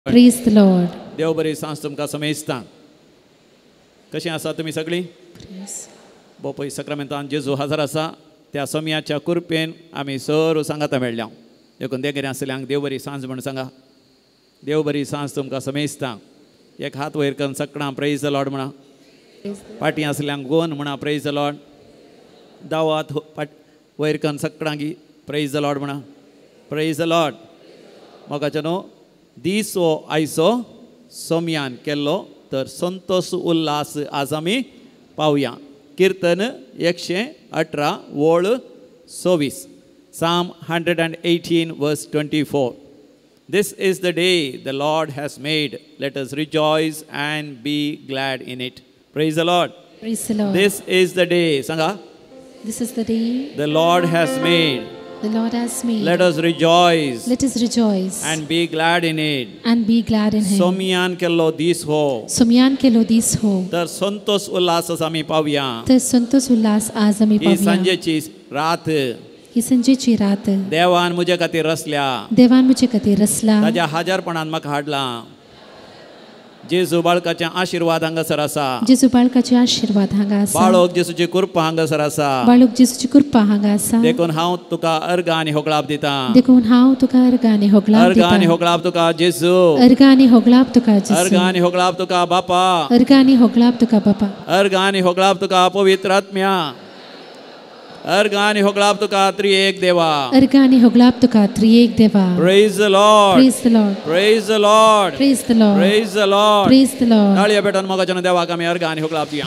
Praise the Lord. देव बरी सांज तुमकां समेस्तां. कशीं आसा तुमी सगळीं? बोपय सक्रामेंतान जेजू हजर आसा. त्या सोमयाच्या कृपेन आमी सर सांगाता मेळ्ळ्या. देखून देगेर आसल्यांक देव बरी सांज म्हण सांगा. देव बरी सांज तुमकां समेस्तां. एक हात वयर करून सगळां प्रेज the Lord म्हणा. पाटी आसल्यांक गोन म्हणा प्रेज the Lord. दावो हात पाट वयर करून सगळांगी प्रेज the Lord म्हणा. Praise the Lord. मोगाच्या न्हू दीस हो आयचो सोमयान केल्लो तर संतोष उल्हास आज आमी पावया. कीर्तन 118 वळ 24, Psalm 118 verse 24. This is the day the Lord has made. Let us rejoice and be glad in it. Praise the Lord. Praise the Lord. This is the day. Sanga. This is the day the Lord has made. The Lord has made. Let us rejoice. Let us rejoice. And be glad in it. And be glad in him. सोमयान केल्लो दीस हो. सोमयान केल्लो दीस हो. तर संतोष उल्हास आमी पावया. तर संतोष उल्हास आज आमी पावया. ही सांजेची रात. ही सांजेची रात. देवान म्हजे खातीर रचल्या. देवान म्हजे खातीर रचला. ताज्या हजारपणान म्हाका हाडला. जेजू बाळकाचे आशीर्वाद हांगासर आसा. जेजू बाळकाचे आशीर्वाद हांगा आसा. बाळक जेजूची कृपा हांगासर आसा. बाळक जेजूची कृपा हांगा आसा. देखून हांव तुका अर्घ आनी होगळाप दिता. देखून हांव तुका अर्घ आनी होगळाप दिता. अर्घ आनी होगळाप तुका जेजू. अर्घ आनी होगळाप तुका जेजू. अर्घ आनी होगळाप तुका बापा. अर्घ आनी होगळाप तुका बापा. अर्घ आनी होगळाप तुका पवित्र आत्म्या. अर्घ आनी होगळाप तुका त्रिएक देवा. अर्घ आनी होगळाप तुका त्रिएक देवा. Praise the Lord. Praise the Lord. Praise the Lord. Praise the Lord. Praise the Lord. Praise the Lord. ताळया पेटोवन मोगाच्यान देवाक आमी अर्घ आनी होगळाप दिया.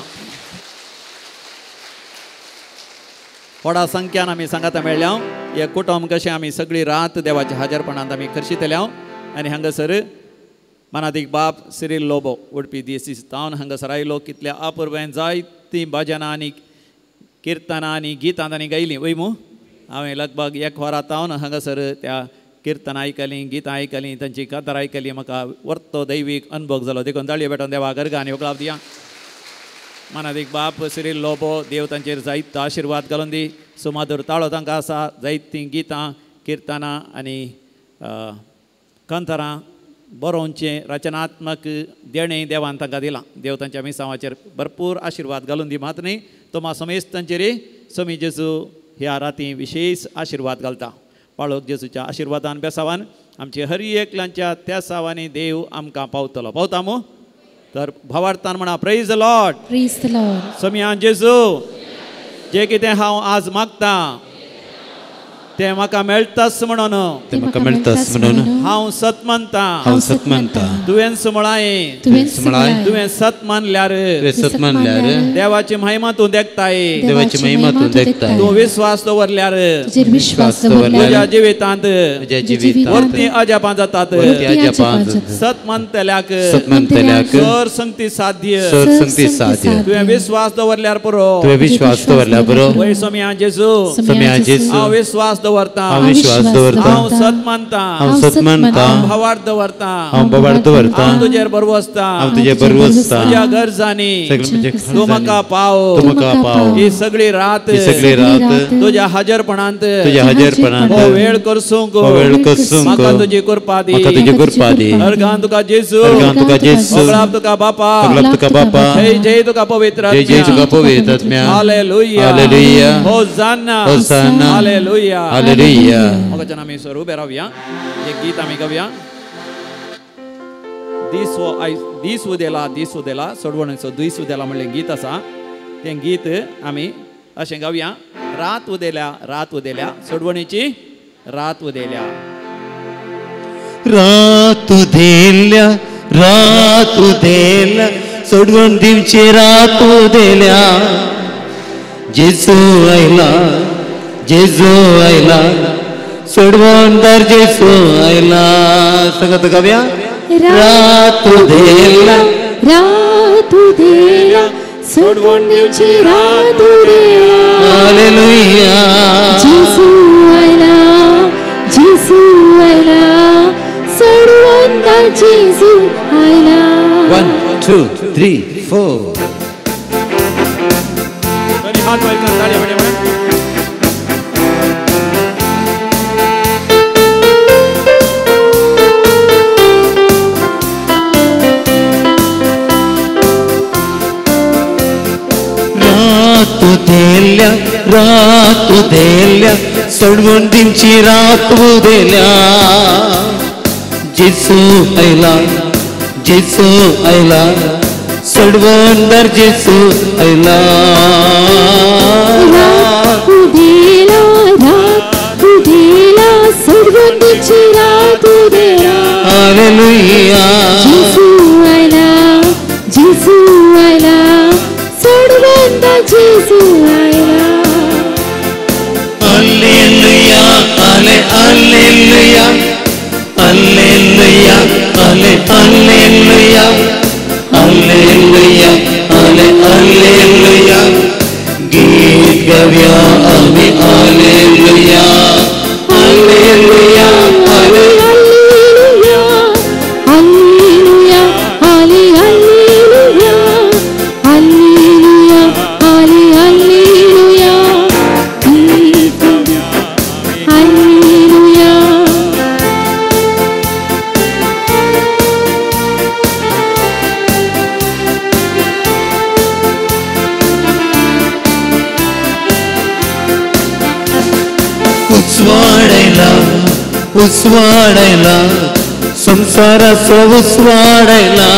व्हडा संख्यान आमी सांगाता मेळ्ळ्या. हे कुटुंब कशें आमी सगळी रात देवाच्या हाजरपणांत आमी खर्शीतल्या. आनी हांगासर मनादीक बाप सिरील लोबो उडपी दीस तावन हांगासर आयलो. कितल्या अपुर्बायेन जायतीं भजनां आनी किर्तनां आनी गितां तांणी गायलीं. वय मू हांवें लगभग एक वरां तावन हांगासर त्या किर्तनां आयकलीं, गितां आयकलीं, तांची कांतार आयकली. म्हाका वर्तो दैवीक अनुभव जालो. देखून ताळयो पेटोवन देवाक अर्घ आनी होगळाप दिया. मनादीक बाप सिरील लोबो देव तांचेर जायतो आशिर्वाद घालून दी. सुमादूर ताळो तांकां आसा. जायतीं गितां किर्तनां आनी कांतारां बरोवचें रचनात्मक देणें देवान तांकां दिलां. देव तांच्या मिसांवाचेर भरपूर आशिर्वाद घालून दी. मात न्ही तोमा समेस्तांचेर समी जेजू ह्या राती विशेष आशिर्वाद घालता. पाळक जेजूच्या आशिर्वादान बेसावान आमचे हर एकल्यांच्या त्या सावांनी देव आमकां पावतलो. पावता मू? तर भावार्थान म्हणा praise the Lord. Praise the Lord. सोमयान जेजू जे कितें हांव आज मागतां तें म्हाका मेळटाच म्हणून. तें म्हाका मेळटाच म्हणून. हांव सत मानतां. हांव सत मानतां. तुवें म्हळाय. तुवें म्हळाय. तुवें सत मानल्यार. तुवें सत मानल्यार. देवाची महिमा तूं देखताय. देवाची महिमा तूं देखताय. तूं विश्वास दवरल्यार. तुजेर विश्वास दवरल्यार. तुज्या जिवितांत. तुज्या जिवितांत. वरती अजापां जातात. वरती अजापां जातात. सत मानतल्याक. सत मानतल्याक. सर संगती साध्य. सर संगती साध्य. तुवें विश्वास दवरल्यार पुरो. तुवें विश्वास दवरल्यार पुरो. वय सोमया जेजू. सोमया जेजू. हांव विश्वास दवरता. हांव विश्वास दवरता. हांव सत मानता. हांव सत मानता. हांव भावार्थ दवरता. हांव भावार्थ दवरता. हांव तुजेर भरवसता. हांव तुजेर भरवसता. तुज्या गरजांनी तूं म्हाका पाव. तूं म्हाका पाव. ही सगळी रात. ही सगळी रात. तुज्या हाजरपणांत. तुज्या हाजरपणांत. हो वेळ करसूंक. हो वेळ करसूंक. म्हाका तुजी कृपा दी. म्हाका तुजी कृपा दी. अर्घान तुका जेजू. अर्घान तुका जेजू. होगळाप तुका बापा. होगळाप तुका बापा. जय जय तुका पवित्र जय जय तुका पवित्र आत्म्या. हालेलुया. हालेलुया. होजाना. होजाना. हालेलुया. हालेलुया. मोगाच्यान आमी सर उबे रावया. एक गीत आमी गावया. दीस हो आयज दीस उदेला दीस उदेला सोडवणेचो दीस उदेला म्हणलें गीत आसा. तें गीत आमी अशें गावया. रात उदेल्या रात उदेल्या सोडवणेची रात उदेल्या. रात उदेल्या रात उदेल्या सोडवण दिवची रात उदेल्या. जेजू आयला जेजू आयला सोडवणदार जेजू आयला. सांगत गावया. रात उदेल्या रात उदेल्या सोडवण दिवची रात उदेल्या. हालेलुया. जेजू आयला जेजू आयला सोडवणदार जेजू आयला. 1 2 3 4. हात वयर कर ताळयो बडय. उदेल्या रात उदेल्या सोडवून दिवची रात उदेल्या जेसू आयला जेसू आयला सोडवून दर जेसू आयला रात उदेला रात उदेला सोडवून दिवची रात उदेला हालेलुया जेसू आयला जेसू आयला सोडवून दर जेसू आयला हालेलुया हाले हालेलुया हालेलुया हाले हालेलुया हालेलुया हाले हालेलुया गीत गाऊया आम्ही हालेलुया हालेलुया हाले हालेलुया हालेलुया हाले हालेलुया हालेलुया हाले हालेलुया गीत हालेलुया उस्वाडायला उस्वाडायला संसाराचो उस्वाडायला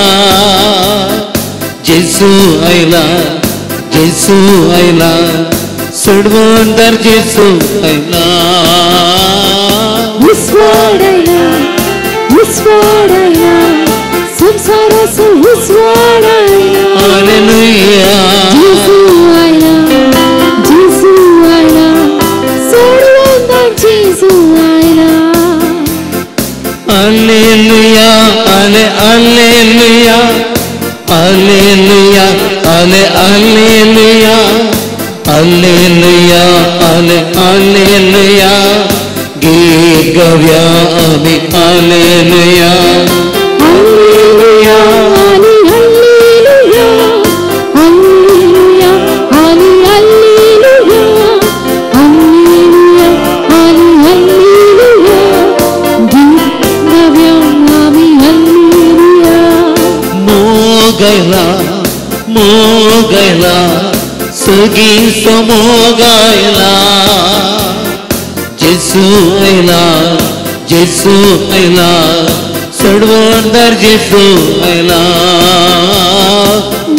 जेसू आयला जेसू आयला सोडवून दर जेसू आयला उस्वाडायला उस्वाडायला संसाराचो उस्वाडायला हालेलुया जेसू आयला जेसू आयला सोडवून दर जेसू आयला हालेलुया हाले हालेलुया हालेलुया हाले हालेलुया हालेलुया हाले हालेलुया गीत गाऊया आम्ही हालेलुया हालेलुया हाले हालेलुया हालेलुया हाले हालेलुया हालेलुया हाले हालेलुया गीत गाऊया आम्ही हालेलुया मोगायला मोगायला सगीसो मोगायला जेसू आयला जेसू आयला सोडवून दर जेसू आयला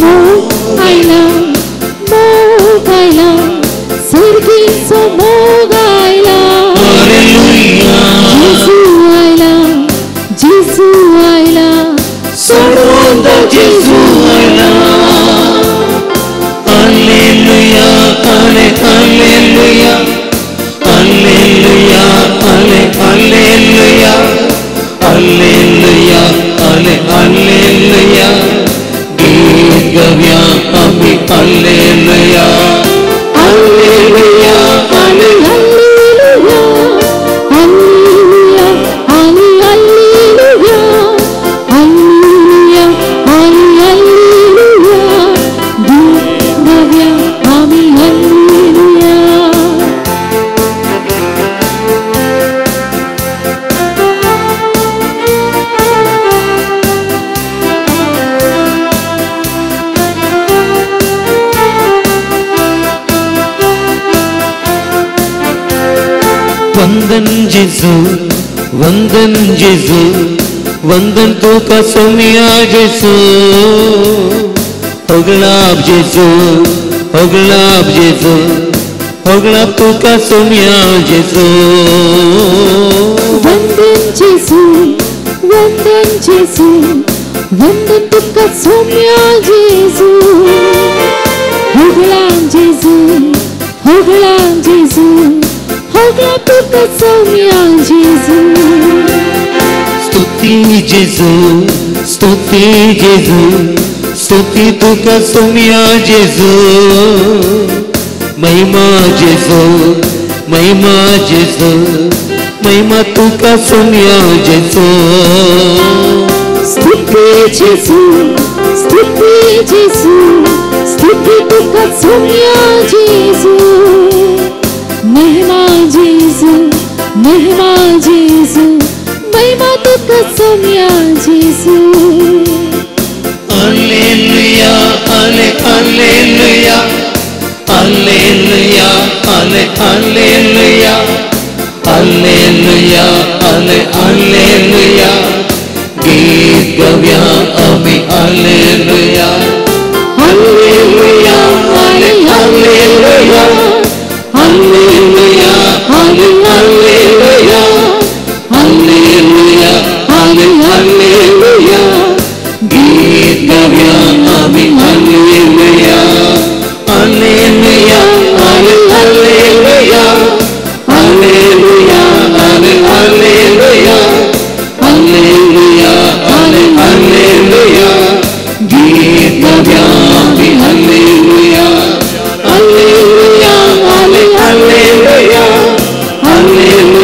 मोग आयला मोग आयला स्वर्गीचो मोग आयला हालेलुया जेसू आयला जेसू आयला सोडवून दर जेसू आयला हालेलुया हाले हालेलुया हालेलुया हाले हालेलुया हालेलुया हाले हालेलुया गीत गाऊया आम्ही हालेलुया हालेलुया हाले हालेलुया हालेलुया हाले हालेलुया हालेलुया हाले हालेलुया गीत गाऊया आम्ही हालेलुया वंदन जेजू वंदन जेजू वंदन तुका सोमिया जेसू होगलाब जेजू होगलाब जेजू होगलाब तुका सोमिया जेजू वंदन जेसू वंदन जेसू वंदन तुका सोम्या जेसू होगळा जेसू होगळा जेसू होगळा तुका सोम्या जेसू स्तुती जेजू स्तुती जेजू स्तुती तुका सोमिया जेजू महिमा जेजू महिमा जेजू महिमा तुका सोमिया जेजू स्तुती जेसू स्तुती जेसू स्तुती तुका सोम्या जेसू महिमा जेसू महिमा जेसू महिमा तुका सोम्या जेसू हालेलुया हाले hallelujah Hallelujah, hallelujah, hallelujah, hallelujah. गीत गव्या आम्ही hallelujah, hallelujah, hallelujah, hallelujah, hallelujah, hallelujah, hallelujah. गीत गव्या आम्ही hallelujah, hallelujah, hallelujah, hallelujah, hallelujah, hallelujah, hallelujah. गीत गव्या आम्ही hallelujah, hallelujah, hallelujah, hallelujah, hallelujah,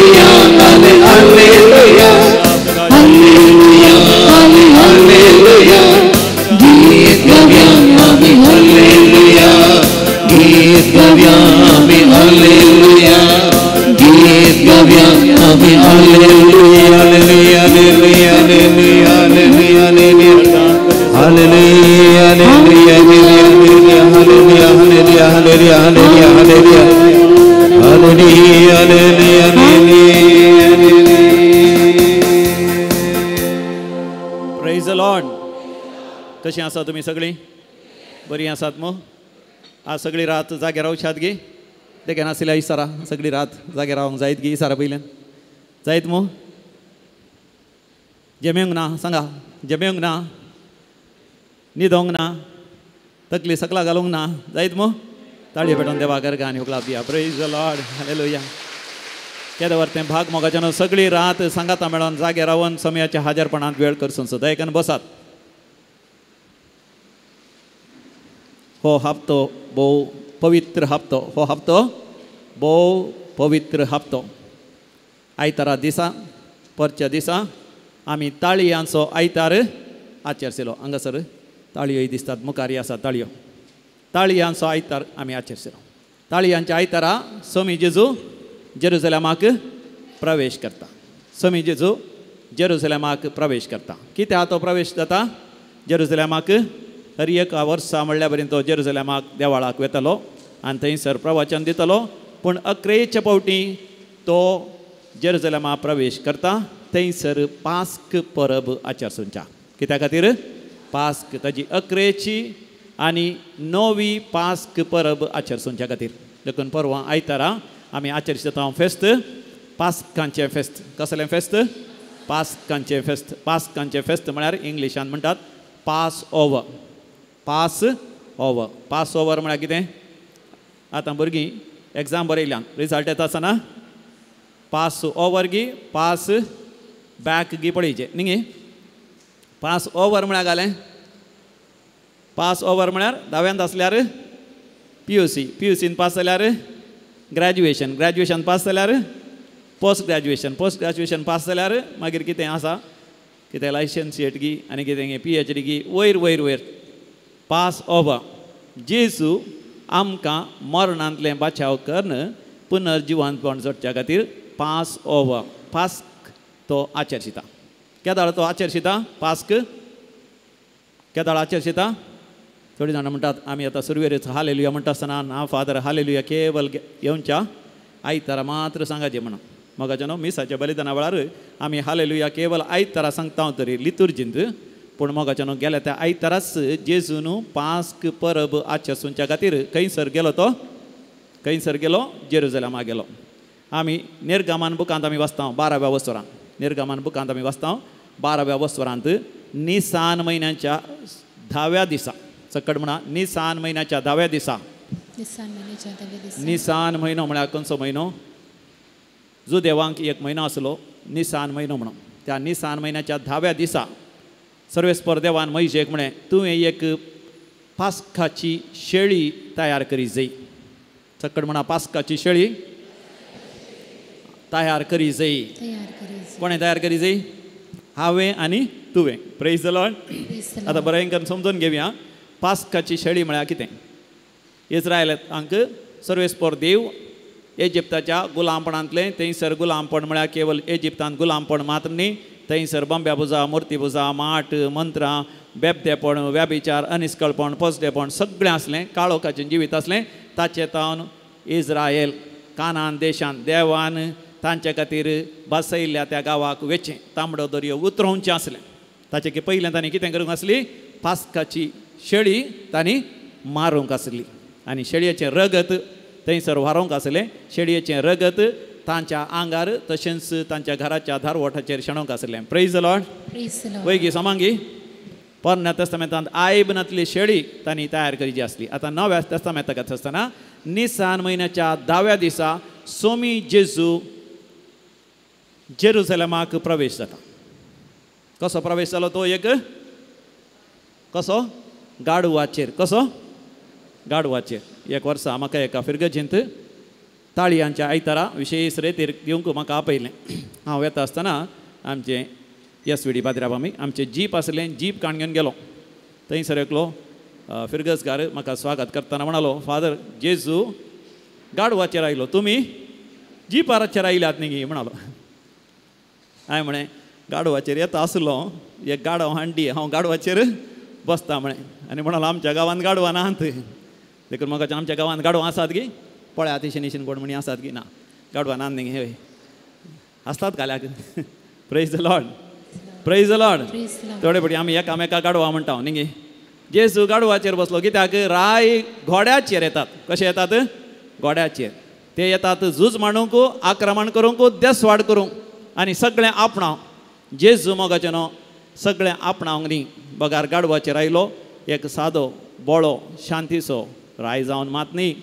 hallelujah, hallelujah. गीत गव्या आम्ही हालेलुया, गीत गव्या आम्ही हालेलुया, गीत गव्या आम्ही hallelujah, hallelujah, hallelujah, hallelujah, hallelujah, hallelujah, hallelujah, hallelujah, hallelujah, hallelujah, hallelujah, hallelujah, hallelujah. Praise the Lord. कशी आसा तुमी सगळीं? बरी आसात मू? आज सगळी रात जागे रावशात गी? ते केन्ना आशिल्ल्या इसारा सगळी रात जागे रावंक जायत गी? इसारा पयल्यान जायत मू? जेमेवंक ना सांगा, जेमेवंक ना, न्हिदोंक ना, तकली सकला घालूंक ना, जायत मू? ताळयो पेटोवन देवा करका आनी उखलाप दिया. Praise the Lord, hallelujah. केदो वर तें भाग मोगाच्यान सगळी रात सांगाता मेळोन जागे रावन समयाच्या हाजरपणांत वेळ करसून सुद्दां एकान बसात. हो हप्तो भोव पवित्र हप्तो, हो हप्तो भोव पवित्र हप्तो. आयतारा दिसा, परच्या दिसा आमी ताळयांचो आयतार आचरशिलो. हांगासर ताळयोय दिसतात, मुखारी आसा ताळयो. ताळयांचो आयतार आमी आचरशिलो. ताळयांच्या आयतारा स्वामी जेजू जेरुजलेमाक प्रवेश करता. स्वामी जेजू जेरुजलेमाक प्रवेश करता. कित्याक तो प्रवेश जाता जेरुजलेमाक? हर एक वर्सा म्हणल्या बरें तो जेरुजलेमाक देवाळाक वेतलो आनी थंयसर प्रवचन दितलो. पूण अकरेचे पावटी तो जेरुजलेमा प्रवेश करता. थंयसर पास्क परब आचरसुंच्या. कित्या खातीर पास्क? ताजी अकरेची आनी नवी पास्क परब आचरसुंच्या खातीर. देखून परवां आयतारा आमी आचरता फेस्त, पास्कांचें फेस्त. कसलें फेस्त? पास्कांचें फेस्त. पास्कांचें फेस्त म्हळ्यार इंग्लिशान म्हणटात Passover. Passover. Passover म्हळ्यार कितें? आतां भुरगीं एग्जाम बरयल्यान रिजल्ट येता आसतना पास ओवर गी पास बॅक गी पळयचें न्ही गे? पास ओवर म्हळ्यार घालें, पास ओवर म्हळ्यार धाव्यांत आसल्यार P you see, P you scene pass जाल्यार ग्रॅज्युएशन, ग्रॅज्युएशन पास जाल्यार post graduation, post graduation pass जाल्यार मागीर कितें आसा, कितें लायसन्सिएट गी आनी कितें पी एच डी गी, वयर वयर वयर पास ओवर. जेजू आमकां मरणांतलें बाचाव करून पुनर्जिवंतपण जोडच्या खातीर पास ओवर, पास्क तो आचरशिता. केदाळ तो आचरशिता पास्क? केदाळ आचरशिता? थोडीं जाणां म्हणटात आमी आतां सुरवेरच हालेलुया म्हणटा आसतना ना फादर हालेलुया केवल येवच्या आयतारा मात्र सांगाचें म्हणून. मोगाचें न्हू मिसाच्या बलिदाना वेळार आमी हालेलुया केवल आयतारा सांगता तरी लितुर्जींत, पूण मोगाचें न्हू गेल्या त्या आयताराच जेजू न्हू पास्क परब आचरसुंच्या खातीर खंयसर गेलो तो? खंयसर गेलो? जेरुजलेमा गेलो. आमी निर्गमान बुकांत आमी वाचता 12व्या वसरांत, निर्गमान बुकांत आमी वाचता 12व्या वसरांत निसान म्हयन्याच्या 10व्या दिसा, सकट म्हणा निसान म्हयन्याच्या 10व्या दिसा. निसान म्हयनो म्हळ्यार खंयचो म्हयनो? जुदेवांक एक म्हयनो आसलो निसान म्हयनो म्हणून. त्या निसान म्हयन्याच्या 10व्या दिसा सर्वेस्पर देवान मयशेक म्हळें तुवें एक पास्काची शेळी तयार करी जाय. सकट म्हणा पास्काची शेळी तयार करी जाय. कोणें तयार करी जाय? हांवें आनी तुवें. Praise the Lord. आतां बरें करून समजून घेवया. पास्काची शेळी म्हळ्यार कितें? इस्रायलांक सर्वेस्पर देव इजिप्ताच्या गुलामपणांतलें, थंयसर गुलामपण म्हळ्यार केवल इजिप्तांत गुलामपण मात्र न्ही, थंयसर बंब्या पुजा, मुर्ती पुजा, माट, मंत्रां, बेबदेपण, व्याभिचार, अनिस्कळपण, पोसडेपण सगळें आसलें, काळोखाचें जिवीत आसलें. ताचे तावन इस्रायल कानान देशान देवान तांचे खातीर बसयल्ल्या त्या गांवाक वेचें तांबडो दर्यो उतरोवचें आसलें. ताचे की पयलें तांणी कितें करूंक आसली पास्काची शेळी तांणी मारूंक आसली आनी शेळयेचें रगत थंयसर व्हारोवंक आसलें. शेळयेचें रगत तांच्या आंगार तशेंच तांच्या घराच्या दारवटाचेर शेणोवंक आसलें. Praise the Lord. वयगी समांगी पोरण्या तेस्तामेंतांत आयब नातली शेळी तांणी तयार करची आसली. आतां नव्या तेस्तामेंताक आसतना निसान म्हयन्याच्या 10व्या दिसा सोमी जेजू जेरुसलेमाक प्रवेश जाता. कसो प्रवेश जालो तो एक कसो गाडवाचेर. कसो गाडवाचेर. एक वर्सा म्हाका एका फिरगजींत ताळयांच्या आयतारा विशेष रेतीर दिवंक म्हाका आपयलें. हांव येता आसतना आमचें एस वी डी पाद्राब आमी आमचें जीप आसलें जीप काण घेवन गेलो. थंयसर एकलो फिरगजगार म्हाका स्वागत करतना म्हणालो फादर जेजू गाडवाचेर आयलो तुमी जिपाराचेर आयल्यात न्ही म्हणालो. हांवें म्हळें गाडवाचेर येता आसलो एक गाडव हांडी हांव गाडवाचेर बसता म्हळें. आनी म्हणालो आमच्या गांवांत गाडवां नात देखून म्हाका आमच्या गांवांत गाडवां आसात गी पळयात अशें निशीन कोण म्हणी आसात की ना गाडवां नात न्ही हय आसतात घाल्याक. Praise the Lord. Praise the Lord. थोडे फावटी आमी एकामेका गाडवां म्हणटा न्ही गे. जेजू गाडवाचेर बसलो कित्याक राय घोड्याचेर येतात. कशे येतात घोड्याचेर. ते येतात झूज मांडूंक आक्रमण करूंक देसवाड करूंक आनी सगळें आपणाव. जेजू मोगाचें न्हू सगळें आपणावंक न्ही बगार गाडवाचेर आयलो एक सादो बोळो शांतीचो राय जावन मात न्ही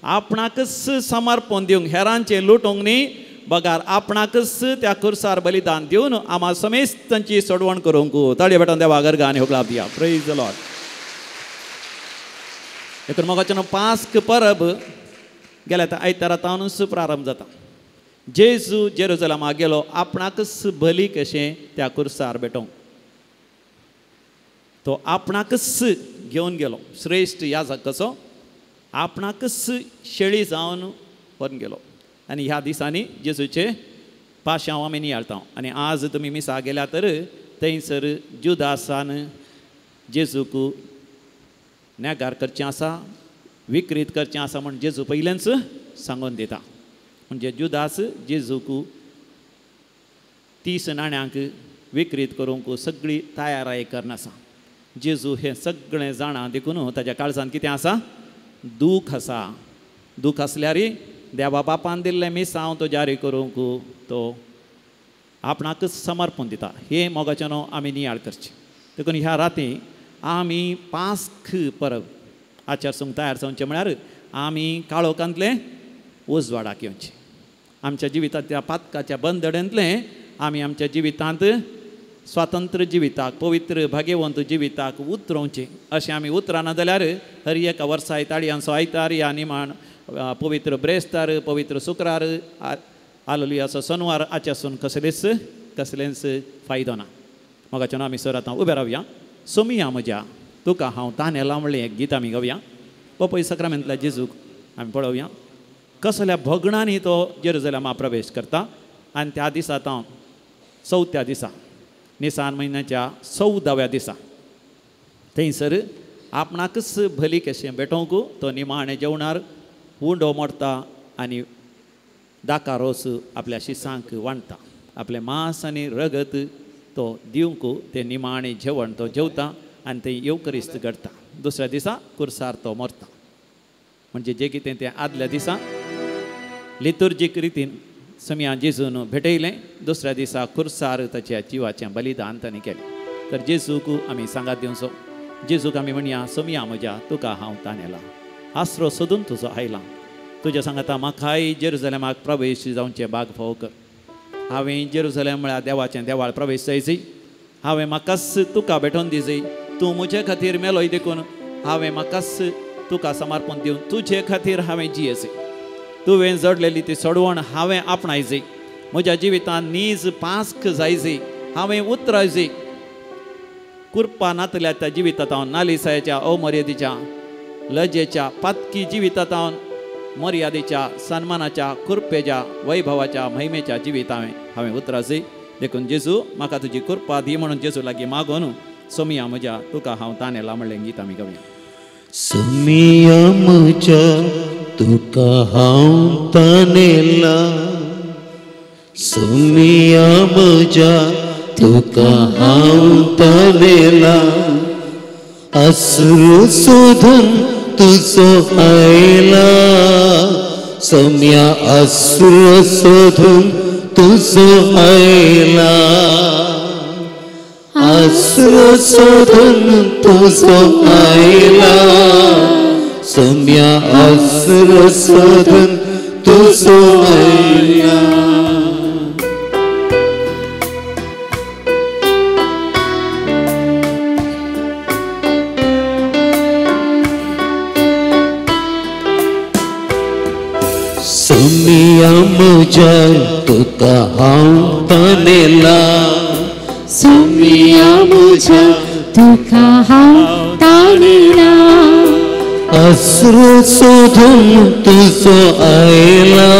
आपणाकच समर्पण दिवंक हेरांचें लुटूंक न्ही बगार आपणाकच त्या खुर्सार बलिदान दिवन आमा समेस्तांची सोडवण करूंक. ताळयो भेटोवन देवा गर्गा आनी होगळाप दिया. Praise the Lord. देखून मोगाचें न्हू पास्क परब गेल्या त्या आयतारा तावनूच प्रारंभ जाता. जेजू जेरुजलमा गेलो आपणाकच बली कशें त्या खुर्सार भेटोवंक तो आपणाकच घेवन गेलो. श्रेश्ठ याजक कसो आपणाकच शेळी जावन व्हरून गेलो. आनी ह्या दिसांनी जेजूचे पाशांव आमी नियाळता. आनी आज तुमी मिसा गेल्या तर थंयसर जुदासान जेजूक नेगार करचें आसा विक्रीत करचें आसा म्हण जेजू पयलेंच सांगून दिता. म्हणजे जुदास जेजूक 30 नाण्यांक विक्रीत करूंक सगळी तयाराय करना आसा. जेजू हें सगळें जाणा देखून ताच्या काळजान कितें आसा दूख आसा. दूख आसल्यार देवा बापान दिल्लें मिसांव तो जारी करूंक तो आपणाकच समर्पण दिता. हें मोगाचें न्हू आमी नियाळ करचें. देखून ह्या राती आमी पास्क परब आचारसूंक तयार जावचें म्हळ्यार आमी काळोखांतलें उजवाडाक येवचें. आमच्या जिवितांतल्या पातकाच्या बंदडेंतलें आमी आमच्या जिवितांत स्वातंत्र्य जिविताक पवित्र भाग्यवंत जिविताक उतरोवचें. अशें आमी उतराना जाल्यार हर एका वर्सा ताळयांचो आयतार ह्या निमाण पवित्र ब्रेस्तार पवित्र शुक्रार आलुलियाचो सनवार आच्यासून कसलेच कसलेंच फायदो ना. मोगाचें न्हू आमी सर आतां उबे रावया. सोमिया म्हज्या तुका हांव तानेला म्हणलें एक गीत आमी गावया. पपय सक्रामेंतल्या जेजूक आमी पळोवया कसल्या भोगणांनी तो जेरुजलमा प्रवेश करता. आनी त्या दिसा तावन 4थ्या दिसा निसान म्हयन्याच्या 14व्या दिसा थंयसर आपणाकच भली कशें भेटोवंक तो निमाणें जेवणार उंडो मोडटा आनी दाका रोस आपल्या शिसांक वांट्टा. आपलें मांस आनी रगत तो दिवंक तें निमाणें जेवण तो जेवता आनी तें येवकरिस्त घडटा. दुसऱ्या दिसा कुर्सार तो मरता. म्हणजे जें कितें तें आदल्या दिसा लितुर्जीक रितीन समिया जेजून भेटयलें दुसऱ्या दिसा खुर्सार ताच्या जिवाचें बलिदान ताणें केलें. तर जेजूक आमी सांगात दिवचो. जेजूक आमी म्हणया सोमिया म्हज्या तुका हांव तानेला आसरो सोदून तुजो आयला तुज्या सांगाता म्हाकाय जेरुजलेमाक प्रवेश जावचें भाग फावो कर. हांवें जेरुजलेम म्हळ्यार देवाचें देवाळ प्रवेश जायची. हांवें म्हाकाच तुका भेटोवन दिजय. तूं म्हजे खातीर मेलोय देखून हांवें म्हाकाच तुका समर्पण दिवन तुजे खातीर हांवें जियेचें. तुवें जडलेली ती सोडवण हांवें आपणायची. म्हज्या जिवितांत नीज पास्क जायची. हांवें उतरायची. कुरपा नातल्या त्या जिवितांत हांव नालिसायेच्या अमर्यादेच्या लजेच्या पातकी जिवितांत हांव मर्यादेच्या सन्मानाच्या कृपेच्या वैभवाच्या महिमेच्या जिवितांत हांवें उतरायची. देखून जेजू म्हाका तुजी कृपा दी म्हणून जेजू लागीं मागून सोमिया म्हज्या तुका हांव तानेला म्हणलें गीत आमी गावया. सोमिया म्हज्या तुका हांव तानेला सोमिया म्हज्या तुका हांव तानेला अश्रू सोदून तुजो आयला सोम्या अश्रू सोदून तुजो आयला अश्रू सोदून तुजो आयला सोम्या अश्रू सोदून तुजो आयला. सोमिया म्हज्या तुका हांव तानेला सोमिया म्हज्या तुका हांव तानेला अश्रू सोदून तुजो आयला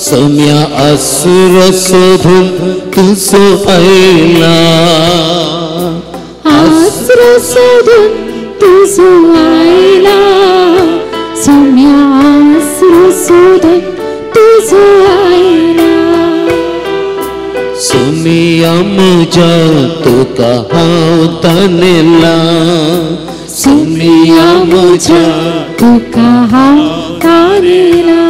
सोम्या अश्रू सोदून तुजो आयला अश्रू सोदून तुजो आयला सोम्या अश्रू सोदून तुजो आयला सोमिया म्हज्या तुका हांव तानेला सोमिया म्हज्या तुका हांव तानेला.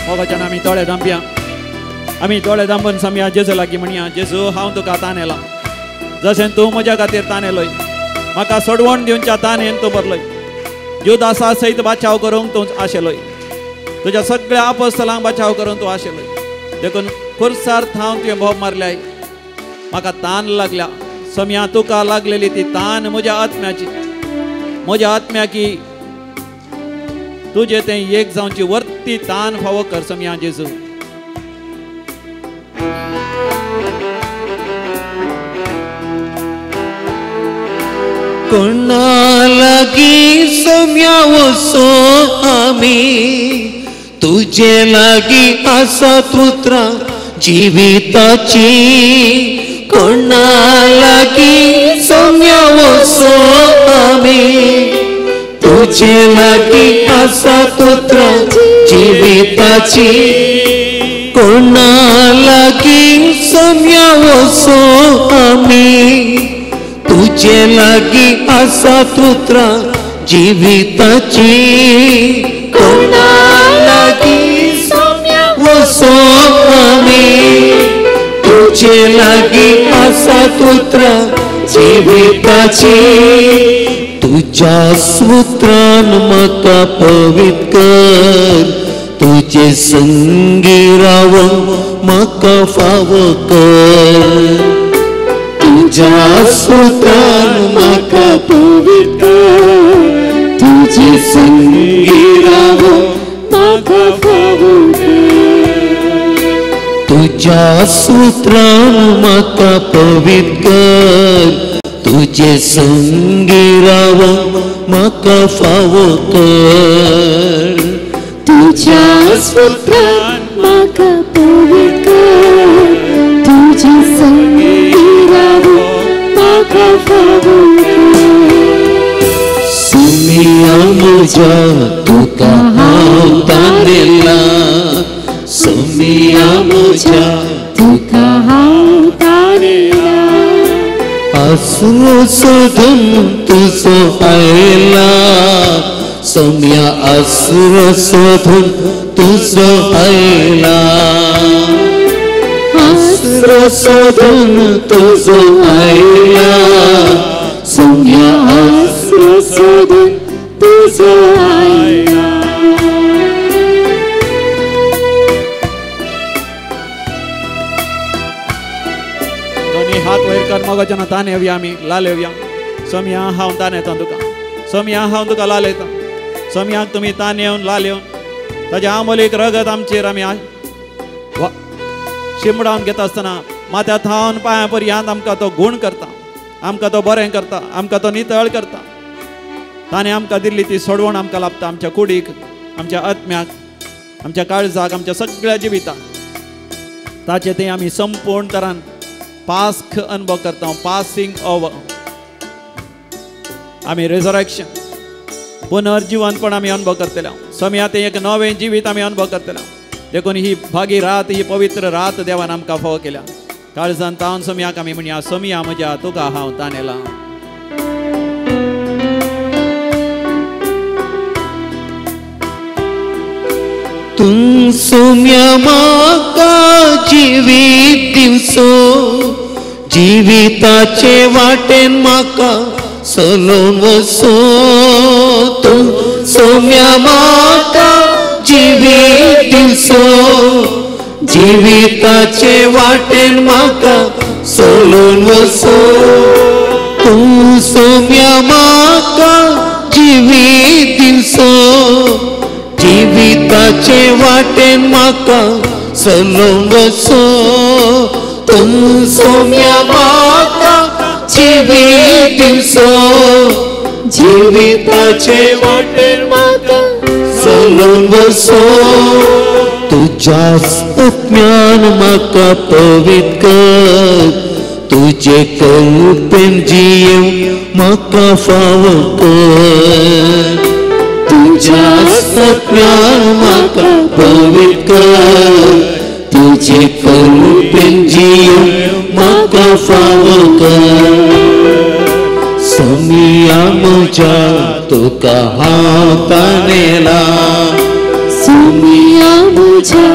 मोगाच्यान आमी दोळे धांपया, आमी दोळे धांपून सोमिया जेजू लागीं म्हणया, जेजू हांव तुका तानेला जशें तूं म्हज्या खातीर तानेलोय म्हाका सोडवण दिवच्या तानेन तूं भरलोय जुदासा सयत बाचाव करूंक तूं आशेलोय तुज्या सगळ्या आपोस्तलांक बाचाव करूंक तूं आशेलोय देखून खुर्सार थावन तुवें भोव मारल्याय म्हाका तान लागल्या सोम्या तुका लागलेली ती तान म्हज्या आत्म्याची म्हज्या आत्म्याकी तुजें तें एक जावची वर्ती तान फावो कर सोम्या जेजू. कोणा लागीं सोम्या वसो आमी तुजे लागीं आसात उतरां जिविताची कोणा लागीं सोम्या वसो आमी तुजे लागीं आसात उतरां जिविताची कोणा लागीं सोम्या वसो आमी तुजे लागीं आसात उतरां जिविताची कोणा लागीं सोम्या वसो आमी तुजे लागीं आसात उतरां जिविताची तुज्या सूत्रान म्हाका पवित्र कर तुजे संगी रावंक म्हाका फावो कर तुज्या सूत्रान म्हाका पवित्र तुजे संगी रावंक म्हाका फावो कर तुज्या सूत्रान म्हाका पवित्र कर तुजे संगी रावंक म्हाका फावो कर तुज्या सूत्रान म्हाका पवित्र कर तुजे संगी रावंक म्हाका फावो कर. सोमिया म्हज्या तुका हांव तानेला सोमिया म्हज्या तुका हांव तानेला अश्रू सोदून तुजो आयला सोम्या अश्रू सोदून तुजो आयला अश्रू सोदून तुजो आयला सोम्या अश्रू सोदून तुजो आयला. दोनी हात वयर कर मोगाच्यान तान येवया आमी लाल येवया सोम्या हांव तान येता तुका सोम्या हांव तुका लाल येता सोम्याक तुमी तान येवन लाल येवन ताज्या आमोलीक रगत आमचेर आमी शिमडावन घेता आसतना माथ्या थावन पांया पर्यंत आमकां तो गूण करता आमकां तो बरें करता आमकां तो नितळ करता. ताणें आमकां दिल्ली ती सोडवण आमकां लाभता आमच्या कुडीक आमच्या आत्म्याक आमच्या काळजाक आमच्या सगळ्या जिविताक. ताचें तें आमी संपूर्ण तरान पास्क अनुभव करता, पासिंग ओवर. आमी रेजरेक्शन पुनर्जिवनपण आमी अनुभव करतले. सोम्या तें एक नवें जिवीत आमी अनुभव करतले. देखून ही भागी रात, ही पवित्र रात देवान आमकां फावो केल्या. काळजान तावन सोम्याक आमी म्हणया, सोम्या म्हज्या तुका हांव तानेला. तूं सोम्या म्हाका जिवीत दिवचो, जिविताचे वाटेन म्हाका चलोवन वचो. तूं सोम्या म्हाका जिवीत दिवचो, जिविताचे वाटेन म्हाका चलोवन वचो. तूं सोम्या म्हाका जिवीत दिवचो, जिविताचे वाटेन म्हाका चलोवन वचो. तूं सोम्या म्हाका जिवीत दिवचो, जिविताचे वाटेन म्हाका चलोवन वचो. तुज्या आत्म्यान म्हाका पवित्र कर, तुजे कृपेन जियेवंक म्हाका फावो कर. तुज्या आत्म्यान म्हाका पवित्र कर, तुजे कृपेन जियेवंक म्हाका फावो कर. सोम्या म्हज्या तुका हांव तानेला, सोम्या म्हज्या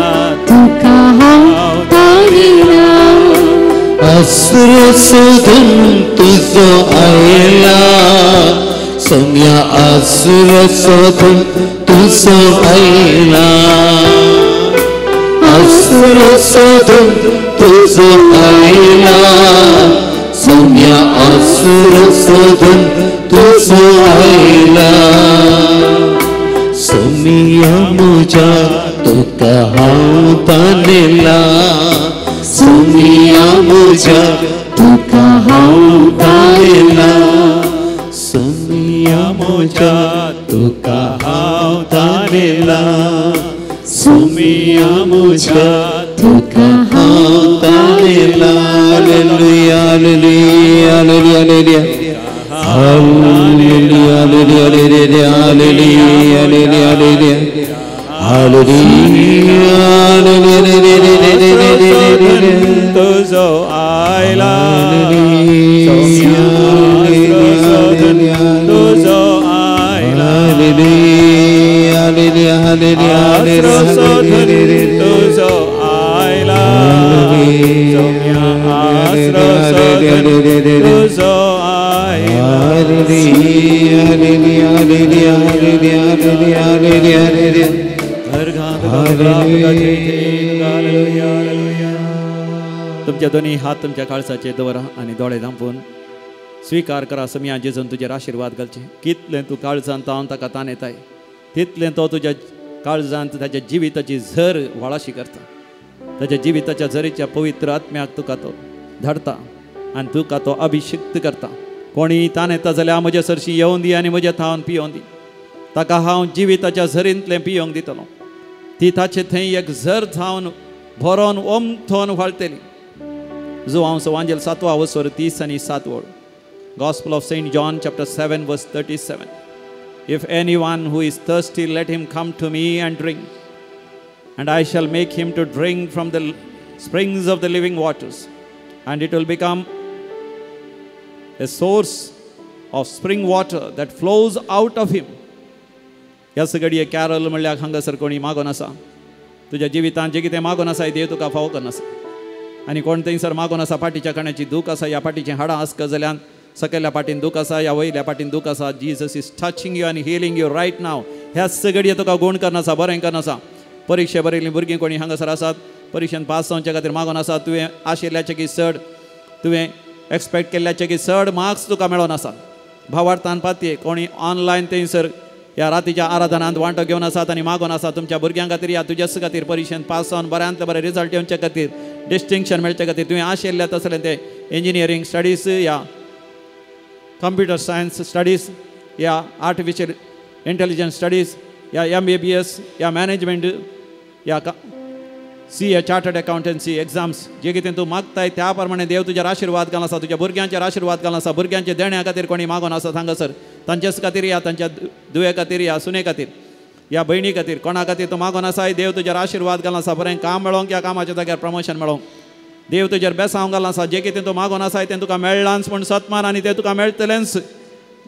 तुका हांव तानेला. आसरो सोदून तुजो आयला, सोम्या आसरो सोदून तुजो आयला. आसरो सोदून तुजो आयला, सोम्या आसरो सोदून तुजो आयला. सोम्या म्हज्या तुका हांव तानेला, सोम्या म्हज्या तुका हांव तानेला. सोम्या म्हज्या तुका हांव तानेला, सोम्या म्हज्या तुका हांव तानेला. Hallelujah, hallelujah, hallelujah, hallelujah, hallelujah, hallelujah, hallelujah, hallelujah. तुजो आयला, तुजो आयला, तुजो आयला, तुजो आयला. तुमच्या दोन्ही हात तुमच्या काळसाचे दवरा आनी दोळे धांपून स्वीकार करा. सोम्या जेजून तुजेर आशिर्वाद घालचे. कितलें तूं काळजान तावन ताका ताण येताय, तितलें तो तुज्या काळजान ताच्या जिविताची झर व्हाळाशी करता. ताच्या जिविताच्या झरीच्या पवित्र आत्म्याक तुका तो धाडता आनी तुका तो अभिषिक्त करता. कोणी ताण येता जाल्यार म्हज्या सरशी येवन दी आनी म्हज्या थावन पियोवन दी. ताका हांव जिविताच्या झरींतलें पियोंक दितलो. ती ताचे थंय एक झर जावन भरोन ओमथोन व्हाळटली. जुवांव सवांजेल 7 वसर 37 वळ. Gospel of Saint John chapter 7 verse 37. If anyone who is thirsty, let him come to me and drink, and I shall make him to drink from the springs of the living waters, and it will become a source of spring water that flows out of him. ह्या सगळी Carol म्हणल्यार हांगासर कोणी मागोन आसा, तुज्या जिवितांत जें कितें मागोन आसा देव तुका फावो करना आसा. आनी कोण थंयसर मागोन आसा, पाटीच्या कण्याची दूख आसा, ह्या पाटीचें हाडां आसक जाल्यार सकयल्या पाटीन दूख आसा, ह्या वयल्या पाटीन दूख आसा, Jesus is touching you आनी हिलींग you right नाव. ह्या सगळी तुका गूण करना आसा, बरें करना आसा. परिक्षा बरयल्लीं भुरगीं कोणी हांगासर आसात, परिक्षेन पास जावचे खातीर मागोन आसा, तुवें आशिल्ल्याचे की चड, तुवें एक्सपेक्ट केल्ल्याचे की चड मार्क्स तुका मेळोन आसा. भावार्थान पातये कोणी ऑनलायन थंयसर ह्या रातीच्या आराधनांत वांटो घेवन आसात आनी मागोन आसा तुमच्या भुरग्यां खातीर या तुज्याच खातीर परिक्षेन पास जावन बऱ्यांतले बरें रिजल्ट येवचे खातीर, डिस्टिंक्शन मेळचे खातीर तुवें आशिल्ल्या तसलें तें इंजिनियरींग स्टडीज या कंप्युटर सायन्स स्टडीज या आर्टिफिशियल इंटेलिजन्स स्टडीज या MBBS या मॅनेजमेंट या CA chartered accountancy exams जे कितें तूं मागताय त्या प्रमाणे देव तुजेर आशिर्वाद घालून आसा, तुज्या भुरग्यांचेर आशिर्वाद घालून आसा. भुरग्यांचे देण्या खातीर कोणी मागून आसा हांगासर तांचेच खातीर या तांच्या दुये खातीर या सुने खातीर या भयणी खातीर कोणा खातीर तूं मागून आसाय देव तुजेर आशिर्वाद घालून आसा. बरें काम मेळोंक या कामाच्या जाग्यार प्रमोशन मेळोंक देव तुजेर बेसांव घालून आसा. जे कितें तूं मागून आसाय तें तुका मेळ्ळांच पूण सतमान आनी तें तुका मेळटलेंच.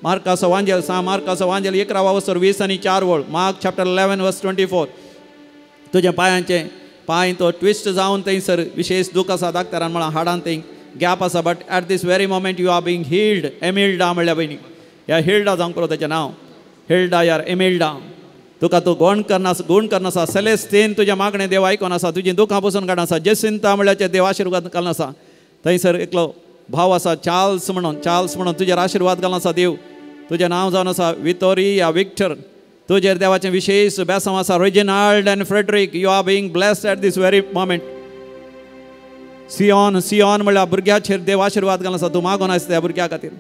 मार्काचो वांजेल सा मार्काचो वांजेल 11 वसर 20 आनी 4 वळ, मार्क चॅप्टर 11 वर्स 24. तुज्या पांयांचें पांय तो ट्विस्ट जावन थंयसर विशेश दूख आसा, डाक्टरान म्हळां हाडान थंय गॅप आसा, but at this very moment you are being healed. Emilda म्हणल्या भयणी, ह्या हिल्डा जावंक पुरो ताचें नांव हिल्डा यार एमिल्डा. तुका तूं गूण करना गुण करना आसा. सेलेस्तीन तुज्या मागणें देव आयकोन आसा, तुजी दुखां पसून काडून आसा. जेसिंता म्हणल्याचें देव आशिर्वाद घालून आसा. थंयसर एकलो भाव आसा चार्ल्स म्हणून, चार्ल्स म्हणून तुजेर आशिर्वाद घालून आसा देव. तुजें नांव जावन आसा वितोरी या विक्टर. तुजेर देवाचें विशेश बेसांव आसा. Reginald and Frederick you are being blessed at this very moment. Sion Sion म्हणल्यार भुरग्याचेर देव आशिर्वाद घालून आसा. तूं मागून आसा त्या भुरग्या खातीर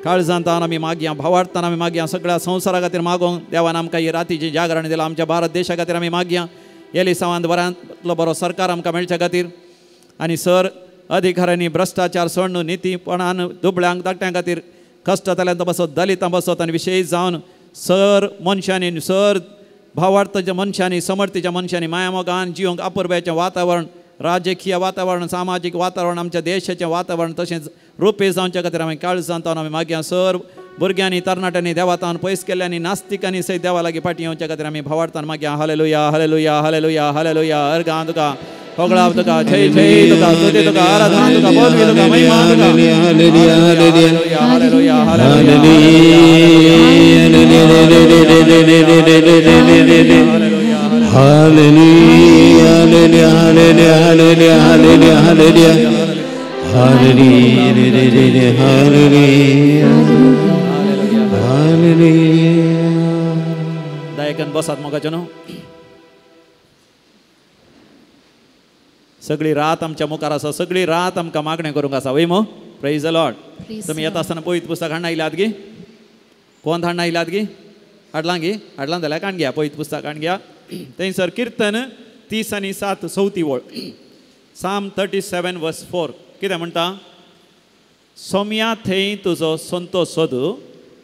काळजांत आमी मागया, भावार्थान आमी मागया, सगळ्या संवसारा खातीर मागोंक देवान आमकां ही रातीची जागरण दिला. आमच्या भारत देशा खातीर आमी मागया, एलिसांवांत बऱ्यांतलो बरो सरकार आमकां मेळच्या खातीर आनी सर अधिकाऱ्यांनी भ्रश्टाचार सोडून नितीपणान दुबळ्यांक धाकट्यां खातीर कश्टतल्यांत बसत दलितां बसत आनी विशेश जावन सर मनशांनी सर भावार्थाच्या मनशांनी समर्थीच्या मनशांनी मायामोगान जिवंक अपुरबायेचें वातावरण, राजकीय वातावरण, सामाजीक वातावरण, आमच्या देशाचें वातावरण तशेंच रुपे जावच्या खातीर आमी काळजांत आमी मागया. सर भुरग्यांनी तरणाट्यांनी देवातान पयस केल्ल्यांनी नास्तिकांनी सयत देवा लागीं फाटीं येवच्या खातीर आमी भावार्थान मागया. Hallelujah hallelujah hallelujah hallelujah. अर्गां तुका होगळाव तुका, जय जय तुका, स्तुती तुका, आराधना तुका, पदवी तुका, महिमा तुका. Hallelujah hallelujah hallelujah hallelujah hallelujah hallelujah hallelujah hallelujah. दायकन बसात मोगाचो न्हू. सगळी रात आमच्या मुखार आसा, सगळी रात आमकां मागणें करूंक आसा. वय मो प्रेज the Lord. तुमी येता आसतना पयत पुस्तक हाडून आयल्यात गी? कोण हाडून आयल्यात गी? हाडलां गी? हाडलां जाल्यार काण घ्या, पयत पुस्तक काण घ्या. थंयसर किर्तन 30 आनी 7 चवथी वळ, साम 37 वर्स 4 कितें म्हणटा? सोम्या थंय तुजो संतोश सोद,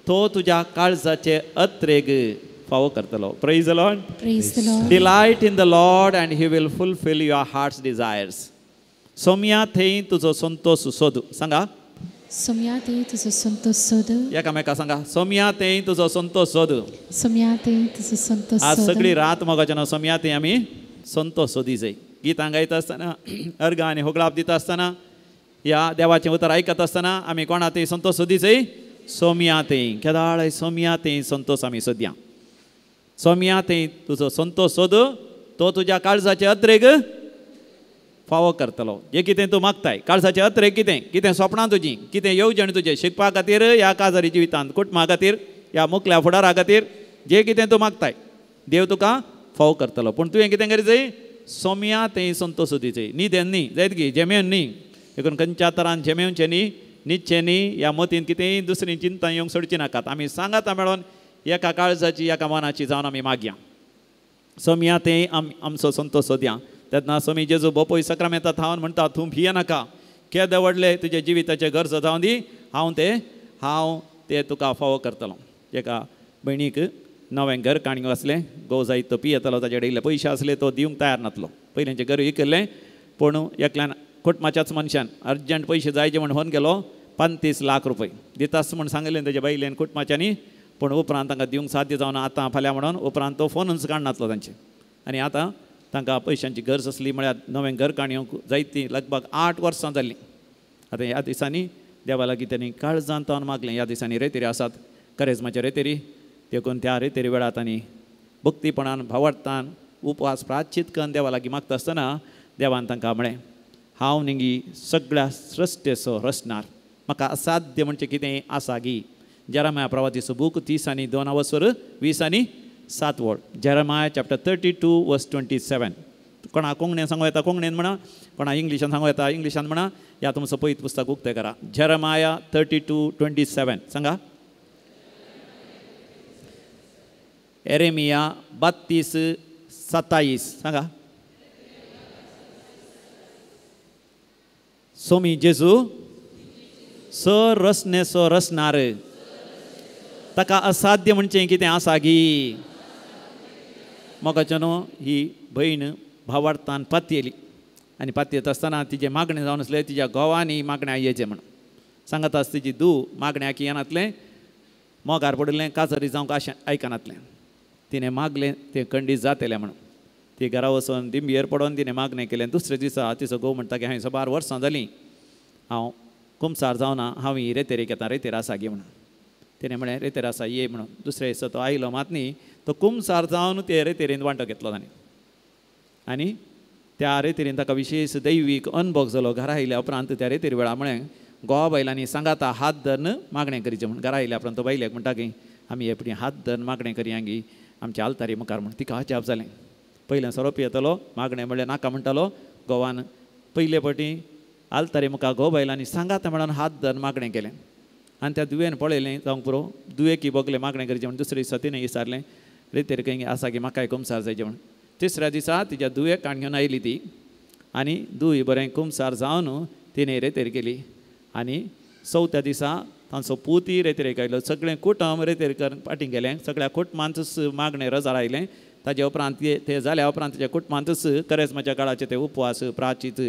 तो तुज्या काळजाचे अत्रेग फावो करतलो. Praise the Lord. Praise the Lord. Delight in the Lord and he will fulfil your heart's desires. Saumya थंय तुजो संतोश सोद. सांगा, सोम्या थंय तुजो संतोश सोद. एकामेका सांगा, सोम्या थंय तुजो संतोश सोद. सोम्या थंय तुजो संतोश सोद. आज सगळी रात मोगाच्या ना सोम्या थंय आमी संतोश सोदी जाय. गितां गायता आसतना, अर्गां आनी होगळाप दिता आसतना, ह्या देवाचें उतर आयकत आसतना आमी कोणा थंय संतोश सोदी जाय? सोम्या थंय. केदाळ सोम्या थंय संतोश आमी सोदया. सोम्या थंय तुजो संतोश सोद, तो तुज्या काळजाचे अत्रेग फावो करतलो. जे कितें तूं मागताय काळजाचे अत्रेग कितें, कितें सपनां तुजीं, कितें येवजण तुजें शिकपा खातीर, ह्या काजारी जिवितांत, कुटुंबा खातीर, ह्या मुखल्या फुडारा खातीर, जे कितें तूं मागताय देव तुका फावो करतलो. पूण तुवें कितें करी जाय? सोम्या थंय संतोश सोदी जाय. न्हिदेन न्ही जायत गी, झेमेवन न्ही. देखून खंयच्या तरान झेमेवचें न्ही, न्हिदचें न्ही, ह्या मतीन कितेंय दुसरी चिंता येवंक सोडची नाकात. आमी सांगाता मेळोन एका काळजाची एका मनाची जावन आमी मागया. सोम्या थंय आमचो संतोश सोदया. तेन्ना सोमी जेजू बोपोय सक्रामेंता थावन म्हणटा, तूं भिये नाका, केदे व्हडले तुजे जिविताचे गरज जावन दी, हांव ते तुका फावो करतलो. एका भयणीक नवें घर काणयो आसलें, घोव जायत तो पियेतलो, ताजे कडेन इल्ले पयशे आसले, तो दिवंक तयार नासलो. पयलींचें घर विकल्लें, पूण एकल्यान कुटुंबाच्याच मनशान अर्जंट पयशे जायचे म्हण फोन केलो, 35 लाख रुपये दितास म्हण सांगलें ताजे बायलेन कुटुंबाच्यांनी. पूण उपरांत तांकां दिवंक साध्य जावन आतां फाल्यां म्हणून उपरांत तो फोनूच काडनासलो तांचे. आनी आतां तांकां पयशांची गरज आसली, म्हळ्यार नवें घर काणयोंक जायतीं लगभग 8 वर्सां जाल्लीं. आतां ह्या दिसांनी देवा लागीं तांणी काळजांत मागलें. ह्या दिसांनी रेतेरी आसात, करेजमाचे रेतेरी, देखून त्या रेतेरी वेळार तांणी भक्तीपणान भावार्थान उपवास प्राचित करून देवा लागीं मागता आसतना देवान तांकां म्हळें, हांव निगी सगळ्या सृश्टेचो रचणार, म्हाका असाध्य म्हणजे कितें आसा गी? जेरमाया प्रवातीचो बूक 30 आनी 2 वसर 20 आनी 7 वळ, जेरमाया चॅप्टर 32 वर्स 27. कोणा कोंकणीन सांगू येता कोंकणीन म्हणा, कोणा इंग्लिशान सांगू येता इंग्लिशान म्हणा, या तुमचो पयत पुस्तक उक्तें करा. जेरमाया 32:27 सांगा. एरेमिया 32:27 सांगा. सोमी जेजू सर रसने सो रसनार, ताका असाध्य म्हणचें कितें आसा गी? मोगाच्यानो ही भयण भावार्थान पातयेली आनी पातयेत आसतना तिजें मागणें जावन आसलें तिज्या घोवांनी मागण्या येचें म्हणून सांगत आस. तिजी धूव मागण्याक येनातलें, मोगार पडिल्लें, काजरी जावंक आशें आयकनातलें. तिणें मागलें तें खंडीत जातलें म्हणून. ती घरा वचून दिंबयेर पडोन तिणें मागणें केलें. दुसऱ्या दिसा तिचो घोव म्हणटा की हांवें साबार वर्सां जालीं हांव कुमसार जावना, हांव ही रेतेरीक येता, रेतेर आसा गी म्हणून. तिणें म्हळें रेतेर आसा ये म्हणून. दुसऱ्या दिसा तो आयलो मात न्ही, तो कुमसार जावन ते रेतेरीन वांटो घेतलो ताणें आनी त्या रेतेरीन ताका विशेश दैवीक अनुभव जालो. घरा आयल्या उपरांत त्या रेतेरी वेळार म्हळें गोवा बायलांनी सांगाता हात धरून मागणें करचें म्हूण. घरा आयल्या उपरांत तो बायलेक म्हणटा की आमी हे फुडें हात धरून मागणें करया गी आमच्या आल्तारी मुखार म्हूण. तिका अजाप जालें. पयलें सोरो पियेतलो, मागणें म्हणलें नाका म्हणटालो. गोवान पयले फावटी आल्तारी मुखार घोव बायलांनी सांगाता म्हणून हात धरून मागणें केलें आनी त्या दुयेन पळयलें जावंक पुरो, दुयेकी भोगलें मागणें करचें म्हूण. दुसऱ्या दिसा तिणें विचारलें रेतेर खंय आसा की म्हाकाय कुमसार जायचें म्हूण. तिसऱ्या दिसा तिज्या दुयेक काण घेवन आयली ती आनी दुय बरें कुमसार जावन तिणें रेतेर केली आनी चवथ्या दिसा तांचो पुती रेतेरेक आयलो. सगळें कुटुंब रेतेर करून फाटीं गेलें. सगळ्या कुटुंबांतच मागणें रजार आयलें. ताजे उपरांत ते जाल्या उपरांत ताच्या कुटुंबांतच करेजमाच्या काळाचे ते उपवास प्राचीत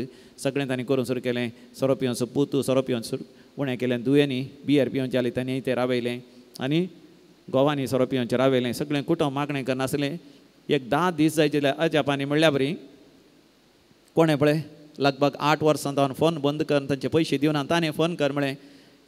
सगळें तांणी करूंक सुरू केलें. सोरो पिवन पुतू सोरो पिवन सुरू उणें केलें. दुयेंनी बियर पिवंचे जाली तांणी ते रावयलें आनी गोवांनी सोरो पिवंचे रावयलें. सगळें कुटुंब मागणें करनासलें. एक 10 दीस जायचे जाल्यार अजापांनी म्हणल्या बरी कोणें पळय लगभग 8 वर्सां जावन फोन बंद करून तांचे पयशे दिवना. ताणें फोन कर म्हळें